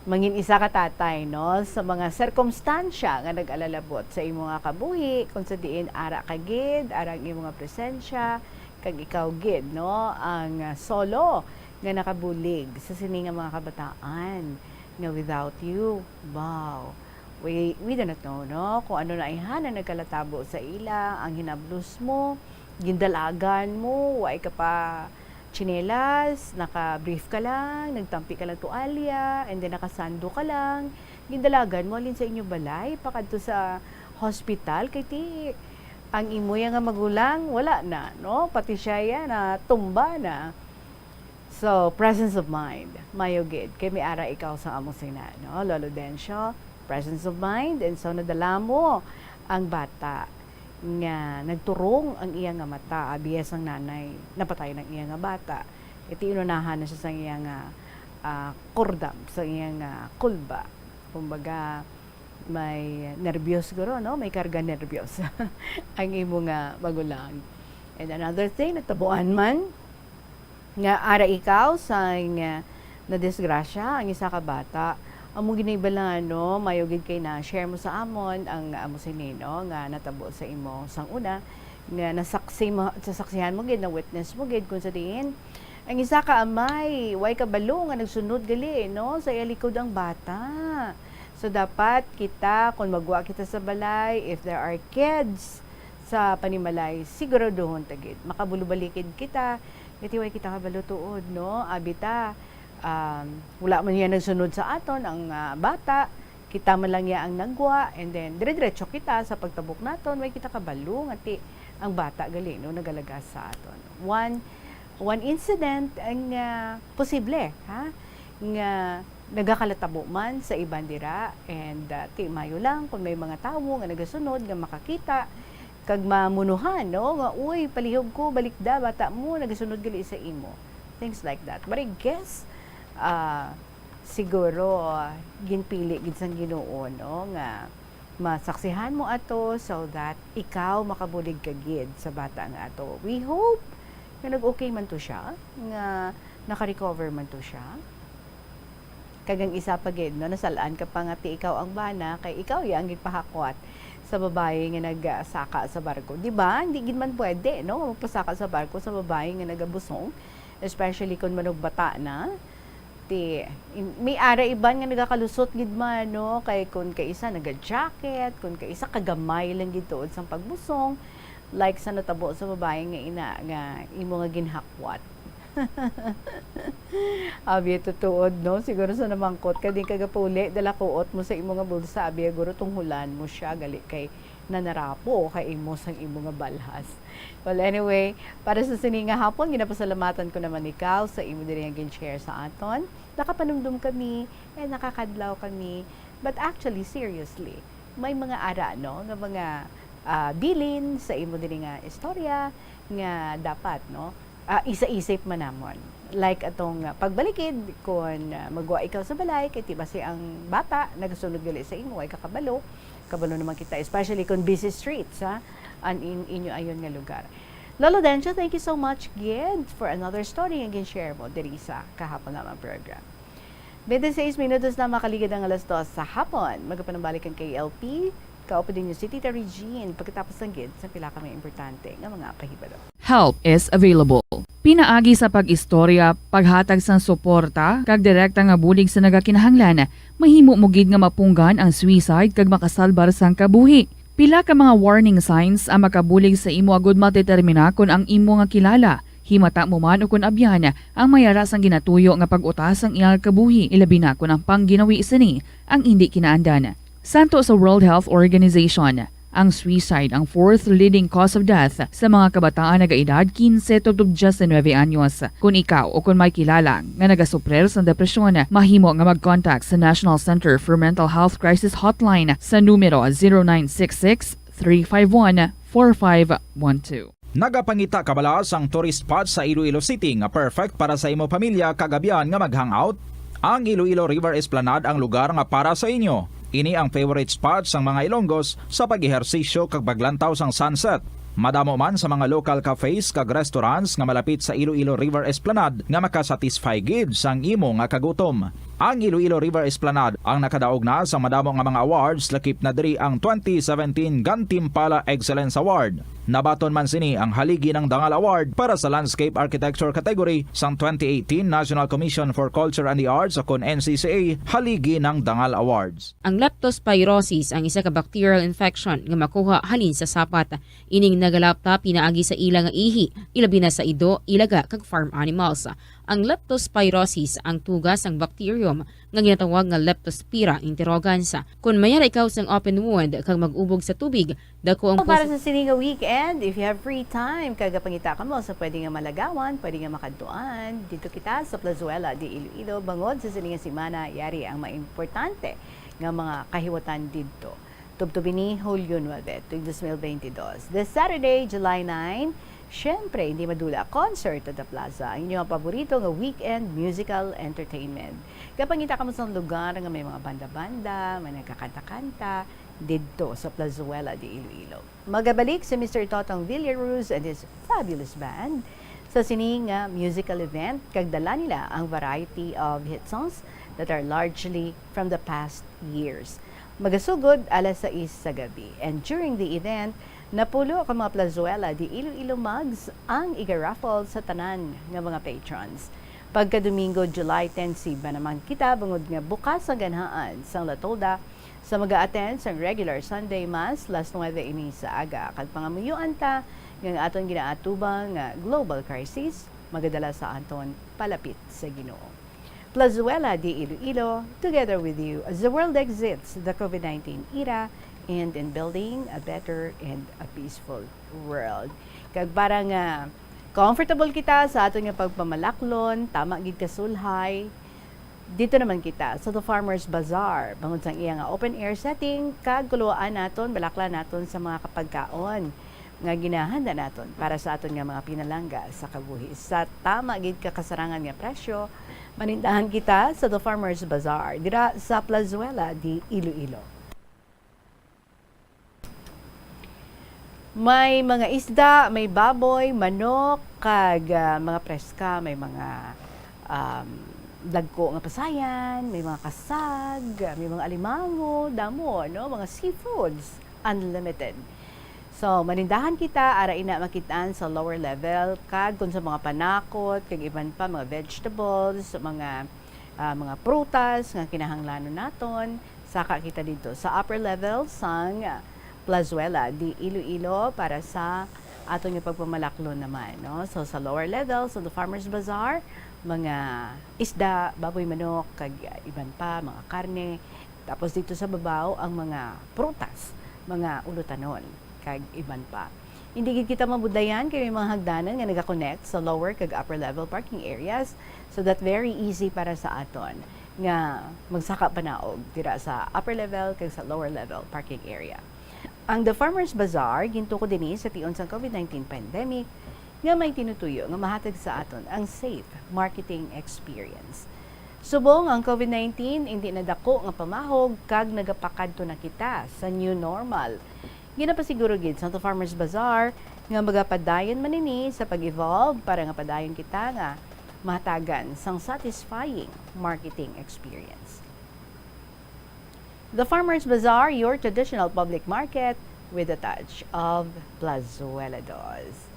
mangin isa ka tatay, no, sa mga sirkumstansya nga nag-alalabot sa imo nga kabuhi, kung sa diin ara ka gid, ara ang imo nga presensya, kag ikaw gid, no, ang, ah, solo nga nakabulig sa sini nga mga kabataan nga without you, wow, we, we do not know, no, kung ano na ihan ang nagkalatabo sa ila, ang hinablos mo, gindalagan mo, wa ka pa tsinelas, naka-brief ka lang, nagtampi ka lang tuwalya, and then nakasando ka lang. Gindalagan mo halin sa inyo balay pakadto sa hospital, kay ti ang imo ya nga magulang wala na, no? Pati siya ya natumba na. So, presence of mind, mayo gid kay may ara ikaw sa amo sina, no? Lolo Dencio, presence of mind, and so nadala mo ang bata nga nagturong ang iya nga mata, abi sang nanay, napatay ang iya nga bata. Iti inunahan na siya sang iya nga, ah, kurdam, sang iya nga kulba. Kumbaga, may nerbyos guro, no? May karga nerbyos ang imo nga magulang. And another thing, natabuan man nga ara ikaw sang, ah, nadisgrasya ang isa ka bata. Amo gid na ibala, no? Mayo gid kay na-share mo sa amon ang amo sini, no, nga natabo sa imo sang una, nga nasaksi mo, nasaksihan mo gid, na-witness mo gid, kung sa diin ang isa ka amay, way kabalo nga nagsunod gali, no, sa iya likod ang bata. So, dapat kita, kung magwa kita sa balay, if there are kids sa panimalay, siguraduhon ta gid makabulobalikid kita, kay ti way kita kabalo tuod, no? Abi ta, um, wala man niya nagsunod sa aton ang, ah, bata, kita man lang niya ang nagwa, and then dire-diretso kita sa pagtabok naton, way kita kabalo nga ti ang bata gali, no, nagalagas sa aton. One, one incident ang, ah, posible, ha, nga nagakalatabo man sa iban dira, and, ah, ti mayo lang kung may mga tawo nga nagasunod nga makakita kag mamunuhan, no, nga, "Uy, palihog ko, balikda, bata mo, nagasunod gali sa imo." Things like that. But I guess, ah, siguro, ah, ginpili gid sang Ginoo, no, nga masaksihan mo ato so that ikaw makabulig ka gid sa bata nga ato. We hope nga nag-okay man to siya, nga naka-recover man to siya. Kag ang isa pa gid, no, nasal-an ka pa nga ti ikaw ang bana, kay ikaw ya ang ginpahakwat sa babayi nga nagsaka sa barko. Di ba? Hindi gid man pwede, no, magpasaka sa barko sa babayi nga nagabusong, especially kung manugbata na. Ti, in-, may ara iban nga nagakalusot gid man, no, kay kun kaisa naga-jacket, kun kaisa kagamay lang gid tuod sang pagbusong, like sa natabo sa babayi nga ina nga imo nga ginhakwat. Abi, tutuod, no? Siguro sa namangkot ka, di ka gapuli, dala kuot mo sa imo nga bulsa, abi, guro tunghulan mo siya, gali kay nanarapo kay imo sang imo nga balhas. Well, anyway, para sa sini nga hapon, ginapasalamatan ko naman ikaw sa imo diri nga gin-share sa aton. Nakapanumdum kami, and nakakadlaw kami. But actually, seriously, may mga ara, no, nga mga, ah, bilin sa imo diri nga istorya nga dapat, no, ah, isa-isip man namon. Like atong, ah, pagbalikid, kun, ah, magwa ikaw sa balay, kay ti basi ang bata nagasunod gali sa imo, way ka kabalo. Kabalo naman kita, especially kun busy streets, ha, an in-, inyo ayon nga lugar. Lolo Dencio, thank you so much gid for another story nga gin-share mo diri sa kahapon nga mga program. Twenty-six minutos na makaligad ang alas dos sa hapon. Magapanambalik ang K L P. Kaupo din si Tita Regine pagkatapos lang gid sa pila ka mga importante nga mga pahibalo. Help is available. Pinaagi sa pag-istorya, paghatag sang suporta, kag direkta nga bulig sa nagakinahanglan, mahimo mo gid nga mapunggan ang suicide kag makasalbar sang kabuhi. Pila ka mga warning signs ang makabulig sa imo agud madetermina kon ang imo nga kilala, himata mo man ukon abyan, ang may ara sang ginatuyo nga pag-uta sang iyang kabuhi, ilabi na kon ang pangginawi sini ang indi kinaandan. Santo sa World Health Organization, ang suicide ang fourth leading cause of death sa mga kabataan nagaedad quince tubtob diecinuebe anyos. Kon ikaw o kon may kilala nga nagasuprir sang depresyon, mahimo nga mag-contact sa National Center for Mental Health Crisis Hotline sa numero zero nine six six, three five one, four five one two. Nagapangita ka bala sang tourist spot sa Iloilo City nga perfect para sa imo pamilya kag abyan nga mag-hangout? Ang Iloilo River Esplanade ang lugar nga para sa inyo. Ini ang favorite spot sang mga Ilonggos sa pag-ehersisyo kag paglantaw sang sunset. Madamo man sa mga local cafes kag restaurants nga malapit sa Iloilo River Esplanade nga makasatisfy gid sang imo nga kagutom. Ang Iloilo River Esplanade ang nakadaog na sa madamo nga mga awards, lakip na diri ang twenty seventeen Gantimpala Excellence Award. Nabaton man sini ang Haligi ng Dangal Award para sa Landscape Architecture category sang twenty eighteen National Commission for Culture and the Arts, o kon N C C A, Haligi ng Dangal Awards. Ang leptospirosis ang isa ka bacterial infection nga makuha halin sa sapat. Ining nagalapta pinaagi sa ila nga ihi, ilabi na sa ido, ilaga, kag farm animals. Ang leptospirosis ang tuga sang bacterium nga ginatawag nga Leptospira interrogans. Kon mayara ikaw sang open wound kag mag-ubog sa tubig, dako ang Para pos- sa sini nga weekend, if you have free time, kagapangita kamo sa pwede nga malagawan, pwede nga makadtuan, dito kita sa Plazuela de Iloilo. Bangod sa sini nga semana, yari ang mga importante nga mga kahiwatan didto. Tubtob ini, Hulyo nuebe, tuig dos mil bente dos. This Saturday, July nine, syempre, hindi madula, Concert at the Plaza, ang inyong paborito nga weekend musical entertainment. Kapangita kamo sa lugar nga may mga banda-banda, may nagkakanta-kanta, didto sa Plazuela de Iloilo. Magabalik si Mister Totong Villaruz and his fabulous band sa sini nga musical event, kag dala nila ang variety of hit songs that are largely from the past years. Magasugod alas sais sa gabi, and during the event, napulo ka mga Plazuela de Iloilo mugs ang iga-raffle sa tanan nga mga patrons. Pagka Domingo, July ten, siba naman kita, bangod nga bukas ang ganhaan sang La Tolda sa mag-a-attend sang regular Sunday Mass, las nuebe ini sa aga, kag pangamuyuan ta nga ang aton ginaatubang nga global crisis magadala sa aton palapit sa Ginoo. Plazuela de Iloilo, together with you as the world exits the COVID nineteen era and in building a better and a peaceful world. Kag para nga comfortable kita sa aton nga pagpamalaklon, tama gid ka sulhay, dito naman kita sa The Farmers Bazaar, bangod sang iya nga open air setting, kag kuluwaan naton, balaklan naton sa mga kapagkaon nga ginahanda naton para sa aton nga mga pinalangga sa kabuhi sa tama gid ka kasarangan nga presyo. Manindahan kita sa The Farmers Bazaar dira sa Plazuela de Iloilo. May mga isda, may baboy, manok, kag, ah, mga preska, may mga, um, dagko nga pasayan, may mga kasag, may mga alimango, damo, no? Mga seafoods, unlimited. So, manindahan kita, ara ina makit-an sa lower level, kag kung sa mga panakot, kag iban pa, mga vegetables, mga, ah, mga prutas nga kinahanglanon naton, saka kita didto sa upper level sang Plazuela de Iloilo para sa aton nga pagpamalaklon naman, no? So, sa lower level, sa The Farmers Bazaar, mga isda, baboy, manok, kag iban pa, mga karne. Tapos dito sa babaw, ang mga prutas, mga ulotanon, kag iban pa. Hindi gid kita mabudlayan kay may mga hagdanan nga nagakonect sa lower kag upper level parking areas, so that very easy para sa aton nga magsaka panaog dira sa upper level kag sa lower level parking area. Ang The Farmers Bazaar gintukod dinhi sa tion sang COVID nineteen pandemic nga may tinutuyo nga mahatag sa aton ang safe marketing experience. Subong ang COVID nineteen indi na dako nga pamahog kag nagapakadto na kita sa new normal, ginapasiguro gid sa The Farmers Bazaar nga magapadayon man ini sa pag-evolve para nga padayon kita nga mahatagan sang satisfying marketing experience. The Farmers Bazaar, your traditional public market with a touch of Plazuelados.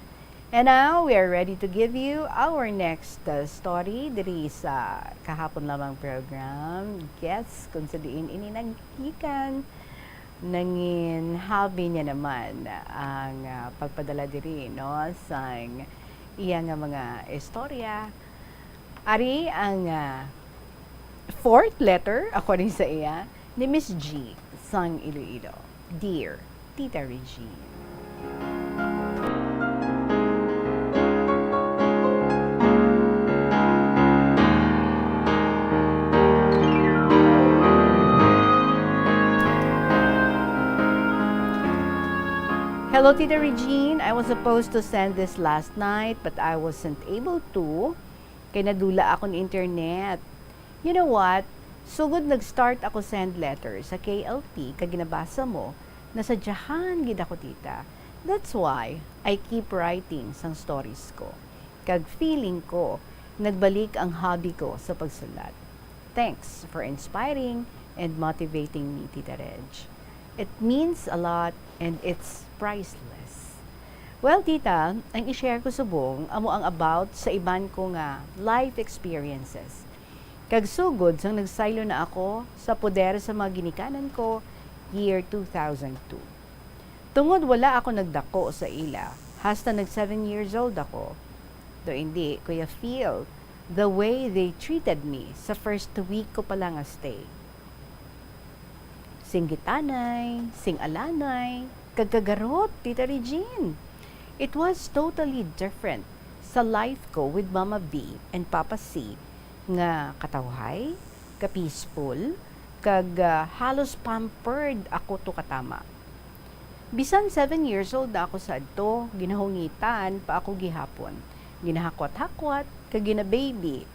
And now, we are ready to give you our next, uh, story diri sa kahapon lamang program. Guess kung sa diin ini naggikan. Nangin habi niya naman ang, ah, pagpadala diri, no, sang iya nga mga istorya. Ari ang, ah, fourth letter, according sa iya, ni Miss G sang Iloilo. Dear Tita Regine. Hello, Tita Regine. I was supposed to send this last night, but I wasn't able to. Kay nadula akon internet. You know what? Sugod nag-start ako send letter sa K L T kag ginabasa mo, nasadyahan gid ako, tita. That's why I keep writing sang stories ko. Kag feeling ko, nagbalik ang hobby ko sa pagsulat. Thanks for inspiring and motivating me, Tita Reg. It means a lot and it's priceless. Well, Tita, ang i-share ko subong amo ang about sa iban ko nga life experiences. Kag sugod sang nagsaylo na ako sa poder sa mga ginikanan ko, year two thousand two. Tungod wala ako nagdako sa ila, hasta nag seven years old ako. Do hindi ko ya feel the way they treated me sa first week ko pa lang nga stay. Sing gitanay, sing alanay, kag kagarot, Tita Regine. It was totally different sa life ko with Mama V and Papa C nga katawhay, ka-peaceful, kag, ah, halos pampered ako to katama. Bisan seven years old na ako sadto, ginahungitan pa ako gihapon, ginahakwat-hakwat, kag ginababy.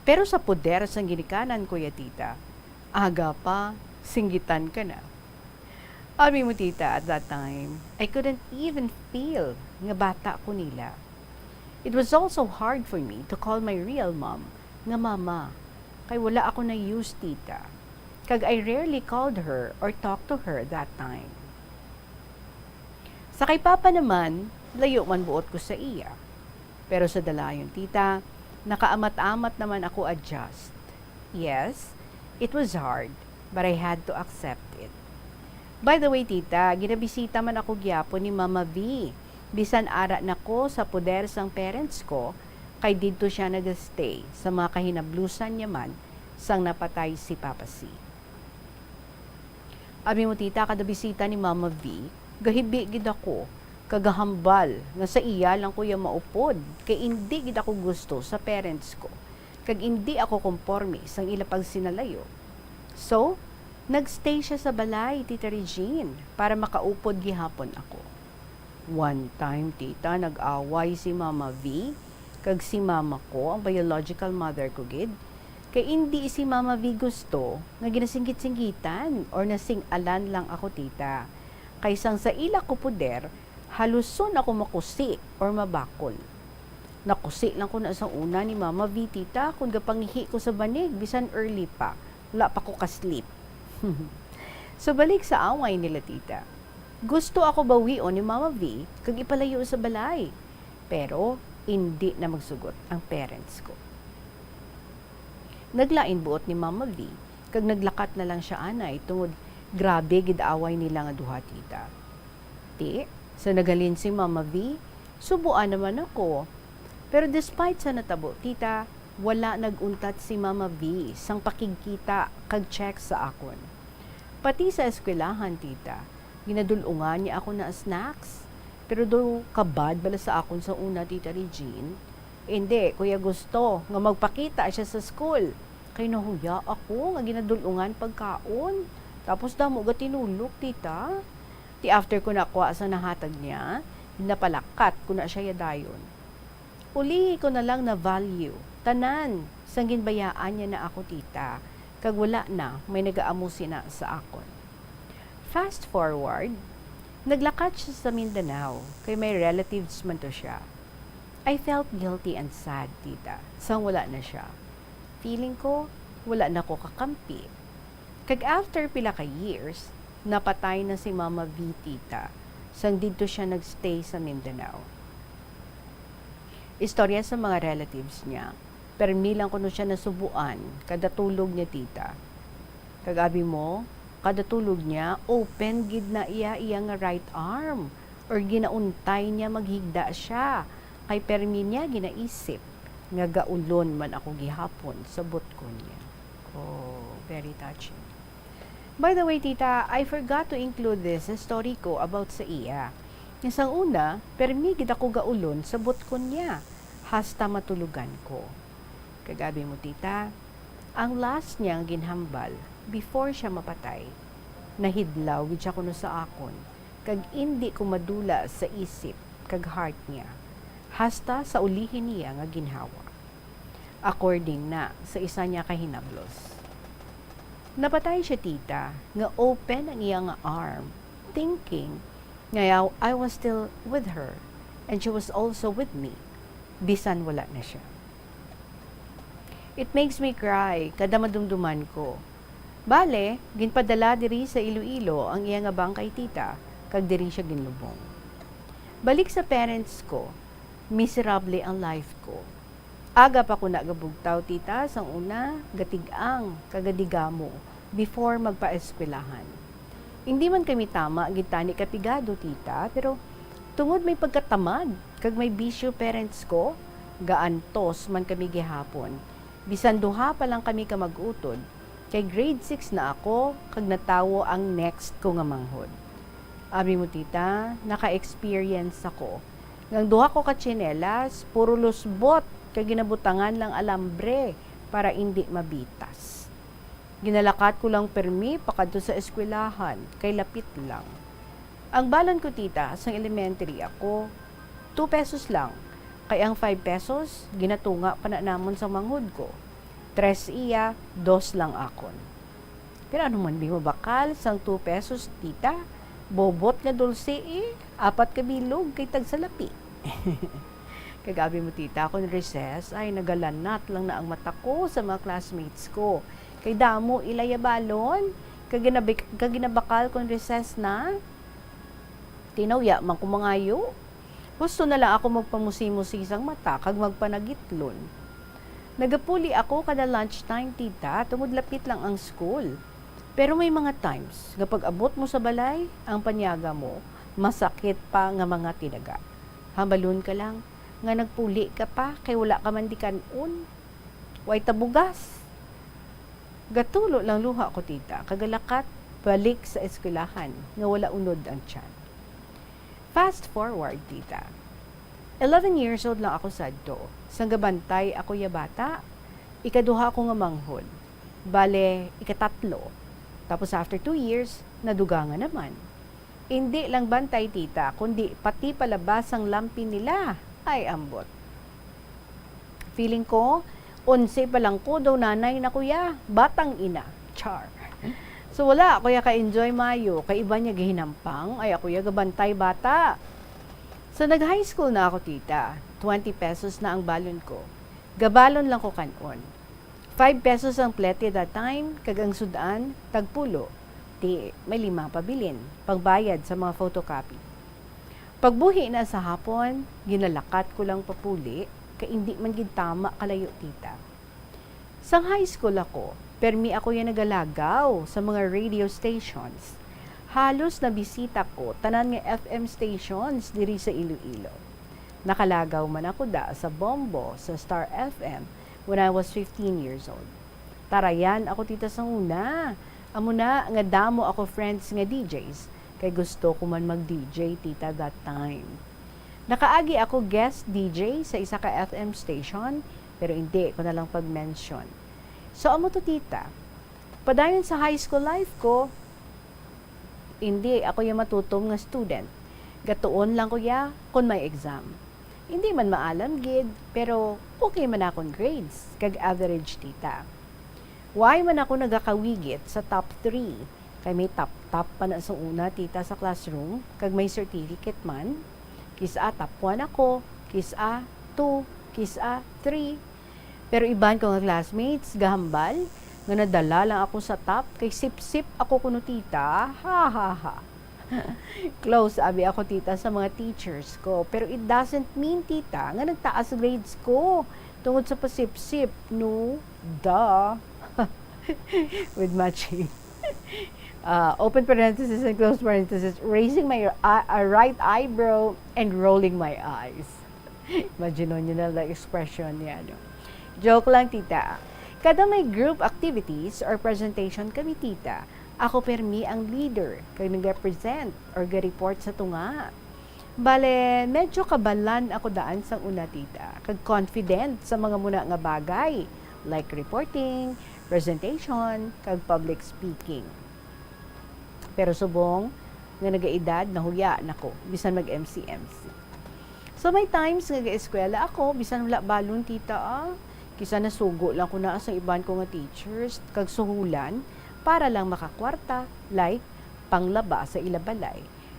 Pero sa poder sang ginikanan ko ya, Tita, aga pa, singgitan ka na. Abi mo, Tita, at that time, I couldn't even feel nga bata ko nila. It was also hard for me to call my real mom nga mama, kay wala ako na-used, Tita. Kag I rarely called her or talked to her that time. Sa kay Papa naman, layo man buot ko sa iya. Pero sa dalayon, Tita, nakaamat-amat naman ako adjust. Yes, it was hard, but I had to accept it. By the way, Tita, ginabisita man ako gyapon ni Mama V. Bisan ara na ko sa poder sang parents ko, kay didto siya nagastay sa mga kahinablusan niya man sang napatay si Papa C. Abi mo, Tita, kada bisita ni Mama V, gahibi gid ako, kag gahambal nga sa iya lang ko ya maupod, kay indi gid ako gusto sa parents ko, kag indi ako komporme sang ila pagsinalayo. So, nagstay siya sa balay, Tita Regine, para makaupod gihapon ako. One time, Tita, nag-away si Mama V kag si mama ko, ang biological mother ko gid, kay indi si Mama V gusto nga ginasinggit-singgitan or nasing-alan lang ako, Tita. Kay sang sa ila ko poder, haluson ako makusi or mabakol. Nakusi lang ko na sang una ni Mama V, Tita, kon gapangihi ko sa banig, bisan early pa, wala pa ko ka-sleep. So, balik sa away nila, Tita. Gusto ako bawion ni Mama V kag ipalayo sa balay. Pero indi na magsugot ang parents ko. Naglain buot ni Mama V kag naglakat na lang siya anay tungod grabe gid away nila nga duha, Tita. Ti, sa naghalin si Mama V, subuan naman ako. Pero despite sa natabo, Tita, wala nag-untat si Mama V sang pakigkita kag check sa akon. Pati sa eskwelahan, Tita, ginadul-ungan niya ako na snacks. Pero do kabad bala sa akon sa una, Tita Regine? Indi ko ya gusto nga magpakita siya sa school. Kay nahuya ako nga ginadul-ungan pagkaon. Tapos damo ga tinulok, Tita. Ti after ko nakuha sa nahatag niya, napalakat ko na siya ya dayon. Ulihi ko na lang na-value tanan sang ginbayaan niya na ako, Tita, kag wala na may nagaamo sina sa akon. Fast forward, naglakat siya sa Mindanao kay may relatives man to siya. I felt guilty and sad, Tita, sang wala na siya. Feeling ko, wala na ko kakampi. Kag after pila ka years, napatay na si Mama V, Tita, sang didto siya nagstay sa Mindanao. Istorya sa mga relatives niya, permi lang kuno siya nasubuan kada tulog niya, Tita. Kag abi mo, kada tulog niya, open gid na iya, iya nga right arm, or ginauntay niya maghigda siya, kay permi niya ginaisip nga gaulon man ako gihapon sa butkon niya. Oh, very touching. By the way, Tita, I forgot to include this sa story ko about sa iya. Nga sang una, permi gid ako gaulon sa butkon niya, hasta matulogan ko. Kag abi mo, Tita, ang last niya nga ginhambal, before siya mapatay, nahidlaw gid siya kuno sa akon, kag indi ko madula sa isip kag heart niya, hasta sa ulihi niya nga ginhawa. According na sa isa niya ka hinablos. Napatay siya, Tita, nga open ang iya nga arm, thinking Nga I, I was still with her, and she was also with me, bisan wala na siya. It makes me cry kada madumduman ko. Bale, ginpadala diri sa Iloilo ang iya nga bangkay, tita, kag diri siya ginlubong. Balik sa parents ko, miserable ang life ko. Aga pa ko nagabugtaw, tita, sang una, gatig-ang kag gadigamo before magpaeskwelahan. Hindi man kami tama gid tani kapigado, tita, pero tungod may pagkatamad kag may bisyo parents ko, gaantos man kami gihapon. Bisan duha pa lang kami ka mag-utod, kay grade six na ako kag natawo ang next ko nga manghod. Abi mo, tita, naka-experience ako nga ang duha ko ka tsinelas puro lusbot kag ginabutangan lang alambre para indi mabitas. Ginalakat ko lang permi pakadto sa eskwelahan, kay lapit lang. Ang balon ko, tita, sang elementary ako, two pesos lang, kay ang five pesos ginatunga pa na namon sang manghod ko. Tres iya, dos lang akon. Pero ano man bing mabakal sang two pesos, tita? Bobot nga dulce, eh, apat ka bilog kay tagsa lapi. Kag abi mo, tita, kon recess, ay, nagalanat lang na ang mata ko sa mga classmates ko. Kay damo ila ya balon, kag ginabik-, kag ginabakal kon recess na. Tinawya man ko mangayo. Husto na lang ako magpamusi-musi sang mata kag magpanagitlon. Nagapuli ako kada lunchtime, tita, tungod lapit lang ang school. Pero may mga times nga pag-abot mo sa balay, ang panyaga mo masakit pa nga mga tinaga. Hambalon ka lang nga nagpuli ka pa kay wala ka man di kan-on. Way tabugas. Gatulo lang luha ko, tita, kag galakat balik sa eskwelahan nga wala unod ang tiyan. Fast forward, tita. Eleven years old lang ako sadto, sang gabantay ako ya bata, ikaduha ko nga manghod. Bale, ikatatlo. Tapos after two years, nadugangan naman. Indi lang bantay, tita, kundi pati palabas sang lampin nila. Ay, ambot. Feeling ko, onse pa lang ko daw nanay na ko ya, batang ina. Char. So, wala ako ya ka-enjoy maayo, kay iban ya gahinampang, ay ako ya gabantay bata. So, nag-high school na ako, tita. Twenty pesos na ang balon ko. Gabalon lang ko kan-on. Five pesos ang plete that time, kag ang sud-an, tagpulo. Ti, may lima pabilin, pangbayad sa mga photocopy. Pagbuhi na sa hapon, ginalakat ko lang papuli, kay indi man gid tama kalayo, tita. Sang high school ako, permi ako ya nagalagaw sa mga radio stations. Halos nabisita ko tanan nga F M stations diri sa Iloilo. Nakalagaw man ako da sa Bombo, sa Star F M, when I was fifteen years old. Tarayan ako, tita, sang una. Amo na nga damo ako friends nga D Js, kay gusto ko man mag-D J, tita, that time. Nakaagi ako guest D J sa isa ka F M station, pero indi ko na lang pag-mention. So, amo to, tita. Padayon sa high school life ko, indi ako ya matutom nga student. Gatuon lang ko ya kon may exam. Indi man maalam gid, pero okay man akon grades, kag average, tita. Why man ako nagakawigit sa top three? Kay may top-top pa na sa una, tita, sa classroom, kag may certificate man. Kis-a top one ako, kis-a two, kis-a three. Pero iban ko nga classmates gahambal nga nadala lang ako sa top kay sip-sip ako kuno, tita. Ha, ha, ha. Close abi ako, tita, sa mga teachers ko. Pero it doesn't mean, tita, nga nagtaas grades ko tungod sa pasipsip, no? Duh. With matching. Uh, open parenthesis and close parenthesis, raising my uh, uh, right eyebrow and rolling my eyes. Imagine nyo na lang expression niya, no? Joke lang, tita. Kada may group activities or presentation kami, tita, ako permi ang leader kag nag-represent or ga-report sa tunga. Bale, medyo kabalan ako daan sang una, tita, kag confident sa mga muna nga bagay, like reporting, presentation, kag public speaking. Pero subong nga nagaedad, nahuya na ko, bisan mag-M C-M C. So, may times nga ga-eskwela ako, bisan wala balon, tita, ah. Kis-a nasugo lang ko na sa iban ko nga teachers, kag suhulan, para lang makakwarta, like, panglaba sa ila balay.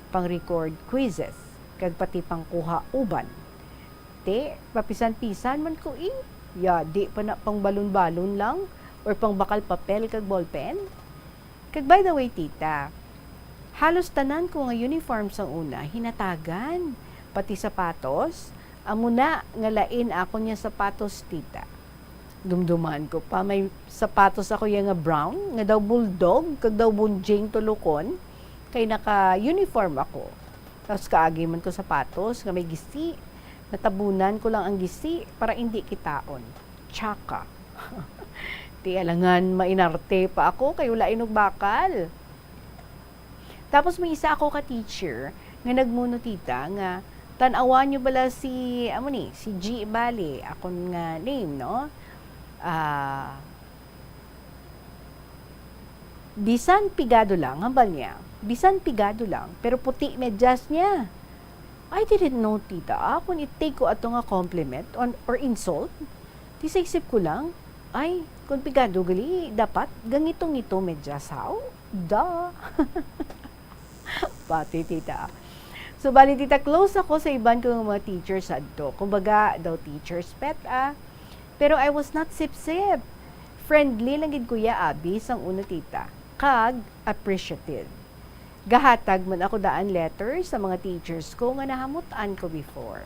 pang-record quizzes, kag pati pangkuha uban. Ti, papisan-pisan man ko, eh. Yadi pa na pang balon-balon lang or pang bakal papel kag ballpen. Kag by the way, tita, halos tanan ko nga uniform sang una, hinatagan. Pati sapatos, amo na nga lain akon nga sapatos, tita. Dumduman ko pa, may sapatos ako ya nga brown, nga daw bulldog, kag daw bunjing tulokon, kay naka-uniform ako. Tapos kaagi man ko sapatos nga may gisi, natabunan ko lang ang gisi para indi kitaon. Tsaka, ti alangan mainarte pa ako kay wala inog bakal. Tapos may isa ako ka teacher nga nagmuno, tita, nga tan-awan niyo bala si, amo ni, si G Bali, akon nga name, no? Ah, bisan pigado lang, hambal niya, bisan pigado lang, pero puti medyas niya. I didn't know, tita, ah, kung i-take ko ato nga compliment on, or insult. Ti sa isip ko lang, ay, kung pigado gali, dapat gangito-ngito medyas, haw? Da. Pati, tita. So, bali, tita, close ako sa iban ko nga mga teachers adto. Kumbaga, daw teacher's pet, ah. Pero I was not sip-sip. Friendly lang gid ko ya abi sang una, tita. Kag appreciative. Gahatag man ako daan letter sa mga teachers ko nga nahamut-an ko before.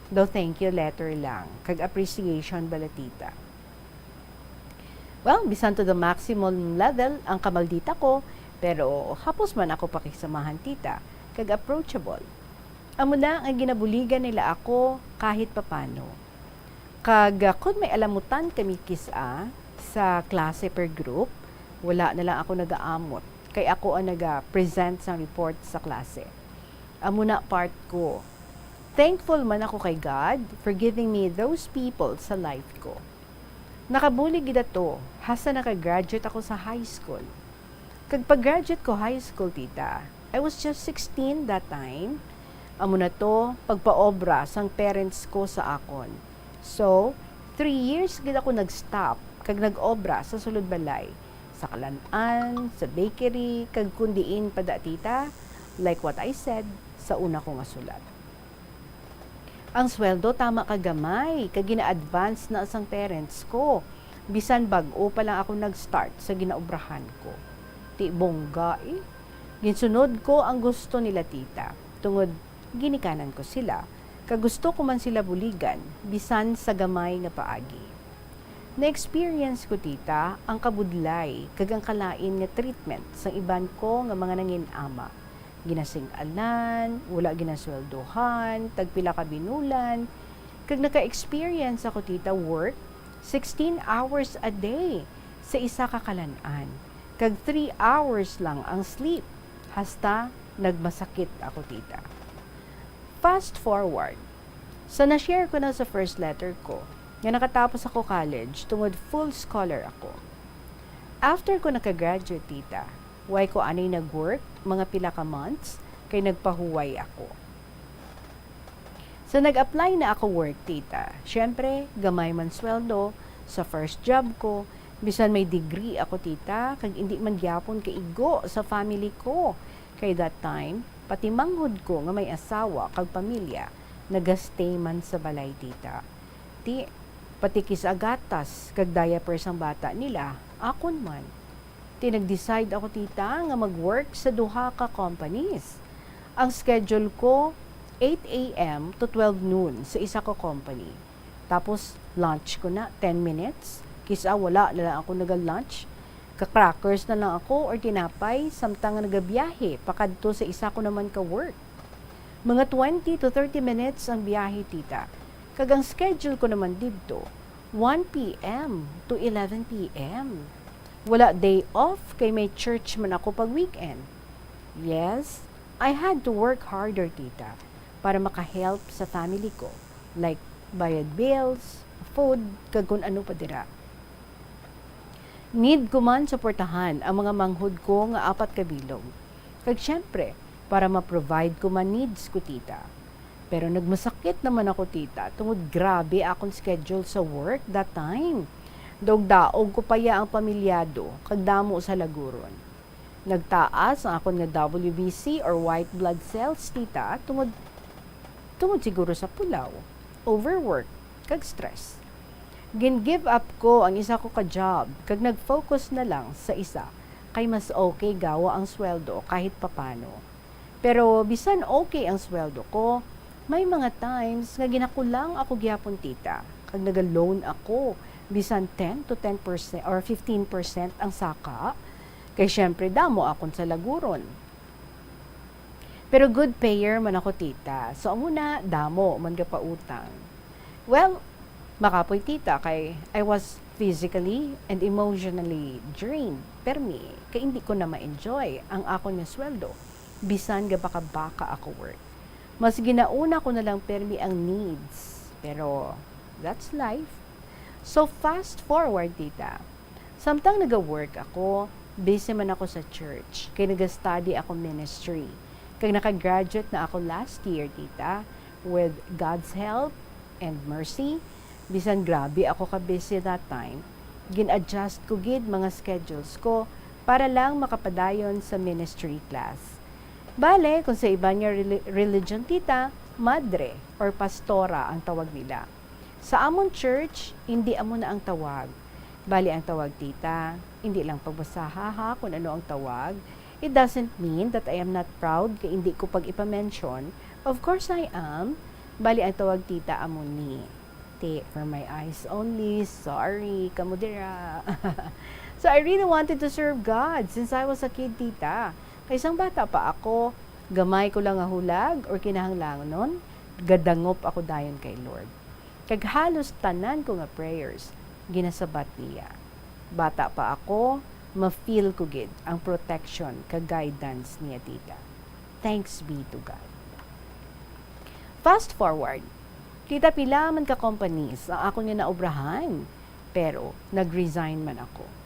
Daw thank you letter lang, kag appreciation bala, tita. Well, bisan to the maximum level ang kamaldita ko, pero hapos man ako pakisamahan, tita, kag approachable. Amo na nga ginabuligan nila ako kahit papano. Kag, ah, kon may alamutan kami kis-a sa klase per group, wala na lang ako nagaamot, kay ako ang naga-present sang report sa klase. Amo na part ko. Thankful man ako kay God for giving me those people sa life ko. Nakabulig gid ato, hasta naka-graduate ako sa high school. Kag pag-graduate ko high school, tita, I was just sixteen that time. Amo na to, pagpaobra sang parents ko sa akon. So, three years gid ako nag-stop kag nag-obra sa sulod balay, sa kalan-an, sa bakery, kag kun diin pa da, tita, like what I said sa una ko nga sulat. Ang sweldo tama ka gamay, kag gina-advance na sang parents ko. Bisan bag-o pa lang ako nag-start sa ginaobrahan ko. Ti bongga, eh. Ginsunod ko ang gusto nila, tita, tungod ginikanan ko sila, kag gusto ko man sila buligan, bisan sa gamay nga paagi. Na-experience ko, tita, ang kabudlay kag ang kalain nga treatment sang iban ko nga mga nangin-ama. Ginasing-anan, wala ginasweldohan, tagpila ka binulan, kag naka-experience ako, tita, work sixteen hours a day sa isa ka kalan-an, kag three hours lang ang sleep, hasta nagmasakit ako, tita. Fast forward, sa na-share ko na sa first letter ko, nga nakatapos ako college tungod full scholar ako. After ko naka-graduate, tita, why ko anay nag-work mga pila ka months, kay nagpahuway ako. So, nag-apply na ako work, tita. Siyempre, gamay man sweldo sa first job ko. Bisan may degree ako, tita, kag indi man gyapon kaigo sa family ko. Kay that time, pati manghod ko nga may asawa kag pamilya, nagastay man sa balay, tita. Ti, pati kis-a gatas kag diaper sang bata nila, akon man. Ti nag-decide ako, tita, nga mag-work sa duha ka companies. Ang schedule ko, eight a m to twelve noon sa isa ka company. Tapos, lunch ko na, ten minutes. Kis-a wala na lang ako naga-lunch. Ka-crackers na lang ako or tinapay, samtang nga nagabiyahe pakadto sa isa ko naman ka work. Mga twenty to thirty minutes ang biyahe, tita. Kag ang schedule ko naman didto, one p m to eleven p m. Wala day off kay may church man ako pag weekend. Yes, I had to work harder, tita, para maka-help sa family ko, like bayad bills, food, kag kun ano pa dira. Need ko man suportahan ang mga manghod ko nga apat ka bilog. Kag siyempre, para ma-provide ko man needs ko, tita. Pero nagmasakit naman ako, tita, tungod grabe akon schedule sa work that time. Daog-daog ko pa ya ang pamilyado kag damo sa laguron. Nagtaas ang akon nga W B C or white blood cells, tita, tungod, tungod siguro sa pulaw, overwork, kag stress. Gin-give up ko ang isa ko ka job kag nag-focus na lang sa isa, kay mas okay gawa ang sweldo kahit papano. Pero bisan okay ang sweldo ko, may mga times nga ginakulang ako gyapon, tita, kag naga-loan ako bisan ten to ten percent or fifteen percent ang saka, kay syempre damo akon salaguron. Pero good payer man ako, tita, so amo na damo man gapautang. Well, makapoy, tita, kay I was physically and emotionally drained permi, kay hindi ko na ma-enjoy ang akon nga sweldo bisan gabaka-baka ako work. Mas ginauna ko na lang permi ang needs. Pero that's life. So fast forward, tita. Samtang naga-work ako, busy man ako sa church, kay naga-study ako ministry. Kag naka-graduate na ako last year, tita, with God's help and mercy. Bisan grabe ako ka busy that time, gin-adjust ko gid mga schedules ko para lang makapadayon sa ministry class. Bale, kung sa iban nga reli-, religion, tita, madre or pastora ang tawag nila. Sa amon church, indi amo na ang tawag. Bali, ang tawag, tita, indi lang pagbasaha, ha, kung ano ang tawag. It doesn't mean that I am not proud kay indi ko pag-ipa-mention. Of course I am. Bali, ang tawag, tita, amo ni. Ti, for my eyes only. Sorry, kamo dira. So, I really wanted to serve God since I was a kid, tita. Kay sang bata pa ako, gamay ko lang nga hulag or kinahanglanon, gadangop ako dayon kay Lord. Kag halos tanan ko nga prayers, ginasabat niya. Bata pa ako, ma-feel ko gid ang protection kag guidance niya, tita. Thanks be to God. Fast forward, tita, pila man ka companies ang akon nga naobrahan, pero nag-resign man ako.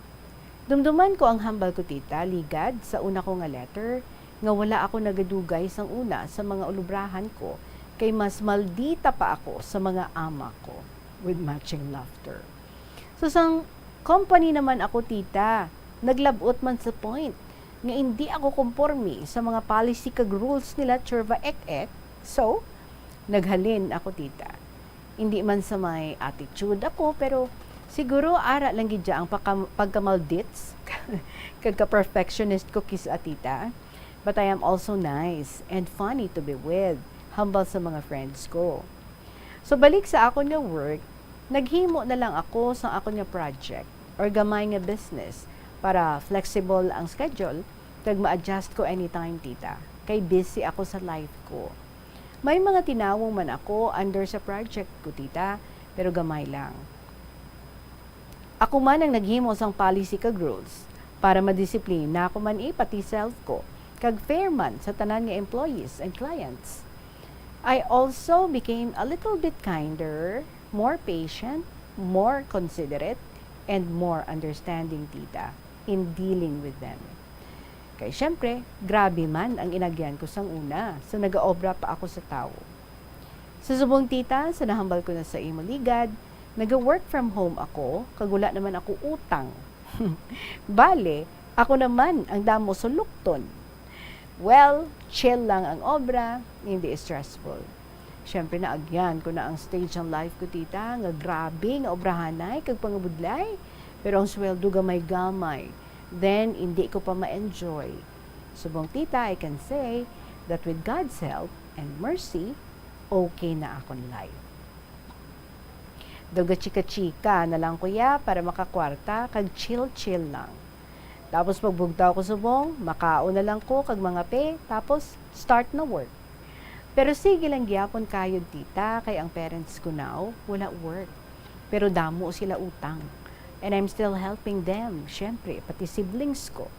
Dumduman ko ang hambal ko, tita, ligad sa una ko nga letter, nga wala ako nagadugay sang una sa mga ulubrahan ko, kay mas maldita pa ako sa mga ama ko, with matching laughter. So, sang company naman ako, tita, naglab-ot man sa point nga indi ako komporme sa mga policy kag rules nila, churva ek-ek. So, naghalin ako, tita. Indi man sa may attitude ako, pero siguro ara lang gid dya ang pagka-, pagkamaldits kag ka-perfectionist ko kis-a, tita. But I am also nice and funny to be with, hambal sa mga friends ko. So, balik sa akon nga work, naghimo na lang ako sang akon nga project or gamay nga business para flexible ang schedule kag ma-adjust ko anytime, tita, kay busy ako sa life ko. May mga tinawong man ako under sa project ko, tita, pero gamay lang. Ako man ang naghimo sang policy kag rules para madisiplina ko man, eh, pati self ko, kag fair man sa tanan nga employees and clients. I also became a little bit kinder, more patient, more considerate, and more understanding, tita, in dealing with them. Kay syempre, grabe man ang inagyan ko sang una, sa nagaobra pa ako sa tawo. Sa subong, tita, sa nahambal ko na sa imo, ligad, naga-work from home ako, kag wala naman ako utang. Bale, ako naman ang damo sulukton. Well, chill lang ang obra, hindi stressful. Syempre, naagyan ko na ang stage sang life ko, tita, nga grabe nga obrahanay kag pangabudlay, pero ang sweldo gamay-gamay. Then, hindi ko pa ma-enjoy. Subong, tita, I can say that with God's help and mercy, okay na akon life. Daw gachika-chika na lang ko ya para makakwarta kag chill-chill lang. Tapos pagbugtaw ko subong, makaon na lang ko kag mangape, tapos start na work. Pero sige lang gyapon kayod, tita, kay ang parents ko now wala work. Pero damo sila utang. And I'm still helping them, syempre, pati siblings ko.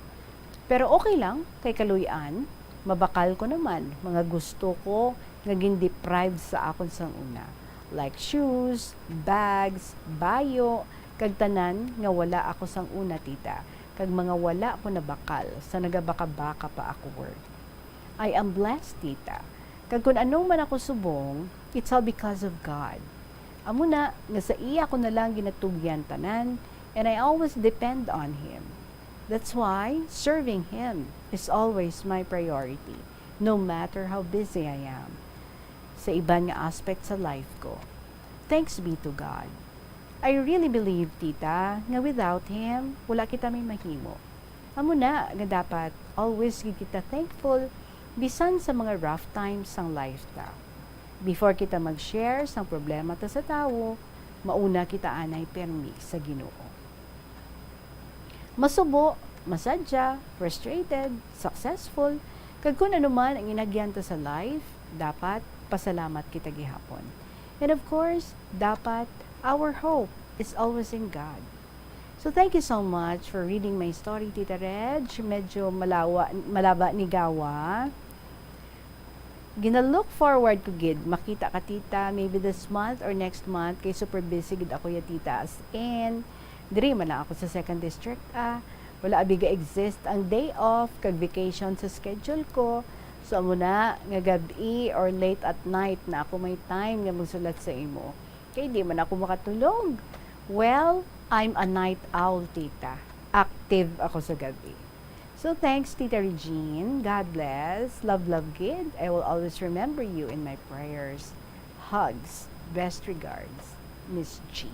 Pero okay lang, kay kaluy-an, mabakal ko naman mga gusto ko nga gin-deprive sa akon sang una, like shoes, bags, bayo, kag tanan nga wala ako sang una, tita, kag mga wala ko nabakal sa nagabaka-baka pa ako work. I am blessed, tita, kag kun anong man ako subong, it's all because of God. Amo na nga sa iya ko na lang ginatugyan tanan, and I always depend on Him. That's why serving Him is always my priority, no matter how busy I am sa iban nga aspect sa life ko. Thanks be to God. I really believe, Tita, nga without Him, wala kita may mahimo. Amo na nga dapat always gid kita thankful bisan sa mga rough times sang life ta. Before kita mag-share sang problema ta sa tawo, mauna kita anay pirmi sa Ginoo. Masubo, masadya, frustrated, successful, kag kun ano man ang inagyan ta sa life, dapat pasalamat kita gihapon. And of course, dapat our hope is always in God. So thank you so much for reading my story, Tita Reg. Medyo malawa, malaba ni gawa. Gina-look forward ko gid makita ka, Tita, maybe this month or next month, kay super busy gid ako ya, Tita, as in, diri man lang ako sa second district, ah. Wala abi ga-exist ang day off kag vacation sa schedule ko. So, amo na nga gab-i or late at night na ako may time nga magsulat sa imo. Kay di man ako makatulog. Well, I'm a night owl, Tita. Active ako sa gabi. So, thanks, Tita Regine. God bless. Love, love, kid. I will always remember you in my prayers. Hugs. Best regards, Miss G.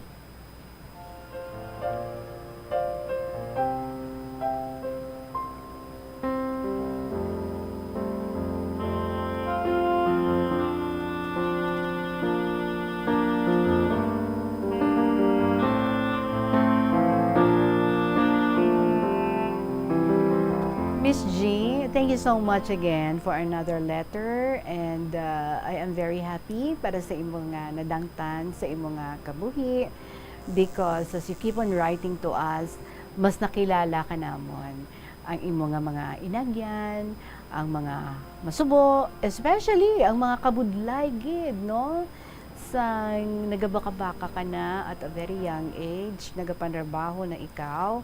Miss G, thank you so much again for another letter, and, uh, I am very happy para sa imo nga nadangtan sa imo nga kabuhi, because as you keep on writing to us, mas nakilala ka namon, ang imo nga mga inagyan, ang mga masubo, especially ang mga kabudlay gid, no? Sang nagabaka-baka ka na at a very young age, nagapanrabaho na ikaw,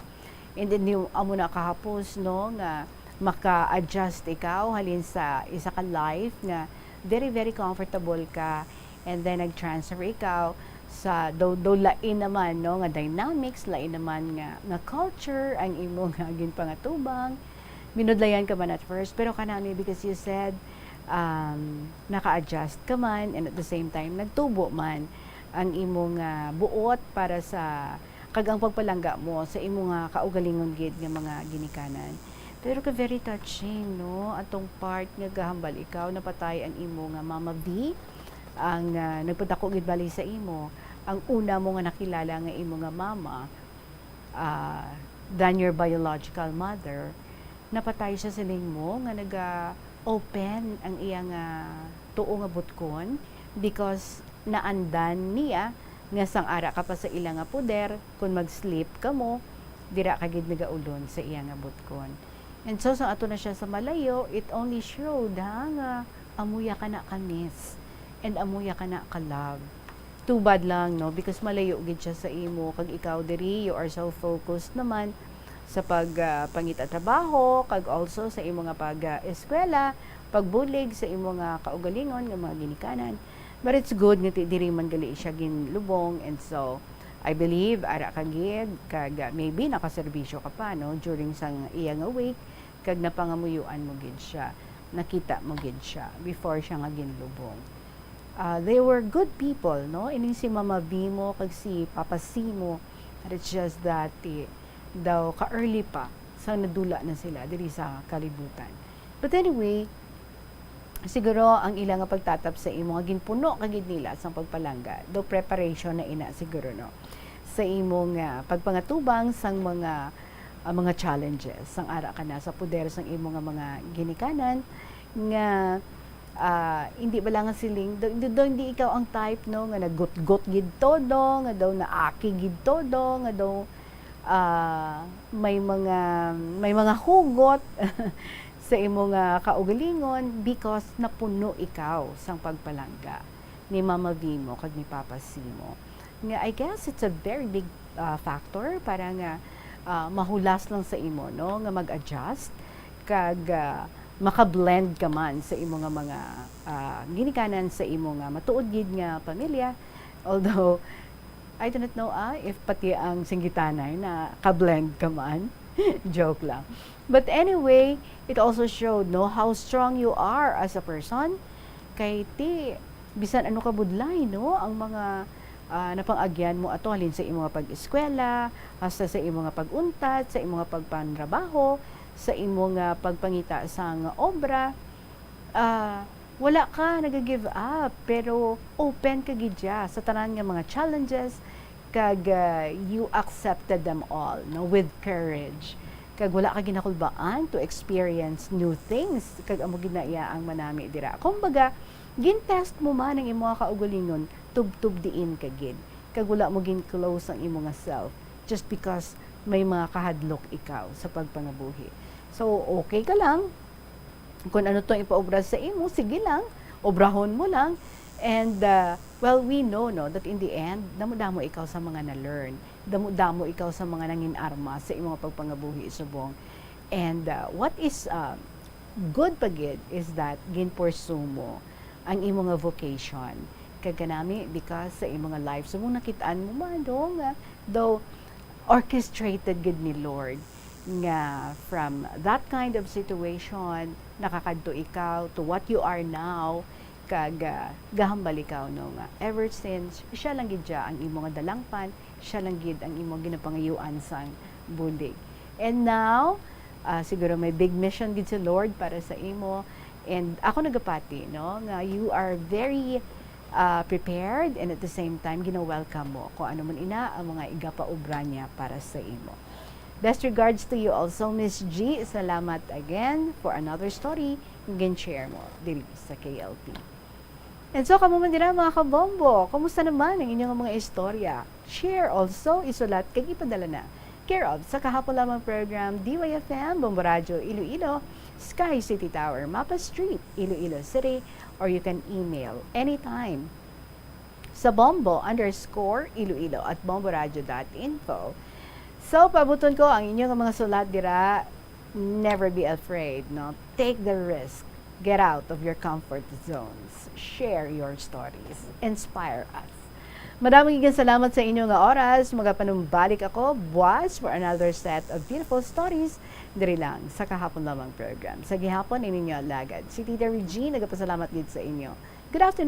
and then yung amo na kahapos, no, nga maka-adjust ikaw halin sa isa ka life nga very, very comfortable ka, and then nag-transfer ikaw sa, daw, daw lain naman, no, nga dynamics, lain naman nga, nga culture ang imo nga ginpangatubang. Minudlayan ka man at first, pero kanami, because you said, um, naka-adjust ka man, and at the same time, nagtubo man ang imo nga buot para sa, kag ang pagpalangga mo sa imo nga kaugalingon gid nga mga ginikanan. Pero ka very touching, no? Atong part nga gahambal ikaw, napatay ang imo nga Mama V, ang, ah, nagpadako gid bali sa imo, ang una mo nga nakilala nga imo nga mama, ah, than your biological mother. Napatay siya, siling mo, nga naga-open ang iya nga tuo nga butkon because naandan niya nga sang ara ka pa sa ila nga poder, kun mag-sleep kamo, dira ka gid nagaulon sa iya nga butkon. And so, sang ato na siya sa malayo, it only showed, ha, nga amuya ka na ka-miss, and amuya ka na ka-love. Too bad lang, no, because malayo gid siya sa imo, kag ikaw diri, you are so focused naman sa pag, ah, pangita trabaho, kag also sa imo nga pag, ah, eskwela, pagbulig sa imo nga kaugalingon nga mga ginikanan. But it's good nga ti-, diri man gali siya ginlubong, and so, I believe, ara ka gid, kag, ah, maybe nakaserbisyo ka pa, no, during sang iya nga wake, kag napangamuyoan mo gid siya, nakita mo gid siya before siya nga ginlubong. Ah, they were good people, no? Ining si Mama V mo kag si Papa C mo, but it's just that, eh, daw ka-early pa sa nadula na sila diri sa kalibutan. But anyway, siguro ang ila nga pagtatap sa imo nga ginpuno ka gid nila sang pagpalangga, daw preparation na ina siguro, no, sa imo nga pagpangatubang sang mga, ah, mga challenges, sang ara ka na sa poder sang imo nga mga ginikanan, nga, ah, hindi ba lang nga siling, daw, daw, daw hindi ikaw ang type, no, nga nagutgot gid todo, nga daw naaki gid todo, nga daw, ah, may mga, may mga hugot sa imo nga kaugalingon because napuno ikaw sang pagpalangga ni Mama V mo kag ni Papa C mo. Nga, I guess it's a very big, ah, factor para nga, ah, mahulas lang sa imo, no, nga mag-adjust kag, ah, maka-blend ka man sa imo nga mga, ah, ginikanan sa imo nga matuod gid nga pamilya. Although, I do not know, ah, if pati ang singgitanay na ka-blend ka man. Joke lang. But anyway, it also showed, no, how strong you are as a person. Kay ti, bisan ano ka budlay, no, ang mga, ah, napang-agyan mo ato, halin sa imo nga pag-eskwela, hasta sa imo nga pag-untat, sa imo nga pagpanrabaho, sa imo nga pagpangita sang obra, ah, wala ka nag-give up, pero open ka gid siya sa tanan nga mga challenges, kag, ah, you accepted them all, no, with courage. Kag wala ka ginakulbaan to experience new things, kag amo gid na iya ang manami dira. Kumbaga, gin-test mo man ang imo nga kaugalingon, tubtob diin ka gid. Kag wala mo gin-close ang imo nga self just because may mga kahadlok ikaw sa pagpangabuhi. So, okay ka lang, kung ano tong ipaobra sa imo, sige lang, obrahon mo lang. And, uh, well, we know, no, that in the end, damo-damo ikaw sa mga na-learn. Damo-damo ikaw sa mga nangin-arma sa imong pagpangabuhi subong. And, uh, what is, uh, good pa gid is that ginpursue mo ang imo nga vocation. Kag kanami, because sa imo nga life, subong nakit-an mo man, no, nga though orchestrated gid ni Lord nga from that kind of situation, nakakadto ikaw to what you are now, kag, ah, gahambal ikaw, no, nga ever since, siya lang gid siya ang imo nga dalangpan, siya lang gid ang imo ginapangayuan sang bulig. And now, ah, siguro may big mission gid si Lord para sa imo. And ako nagapati, no, nga you are very, ah, prepared, and at the same time, gina-welcome mo kung ano man ina ang mga igapaobra niya para sa imo. Best regards to you also, Miss G. Salamat again for another story nga gin-share mo diri sa K L P. And so, kamo man dira, mga kabombo, kumusta naman ang inyong mga istorya? Share also, isulat kag ipadala na. Care of Sa Kahapon Lamang Program, D Y F M, Bombo Radyo, Iloilo, Sky City Tower, Mapa Street, Iloilo City, or you can email anytime sa bombo underscore iloilo at bomboradio dot info. So, pabuton ko ang inyong mga sulat dira. Never be afraid, no? Take the risk. Get out of your comfort zones. Share your stories. Inspire us. Madamo gid salamat sa inyo nga oras. Magapanumbalik ako buwas for another set of beautiful stories diri lang sa Kahapon Lamang Program. Sa gihapon, ini ninyo alagad, si Tita Regine, nagapasalamat gid sa inyo. Good afternoon.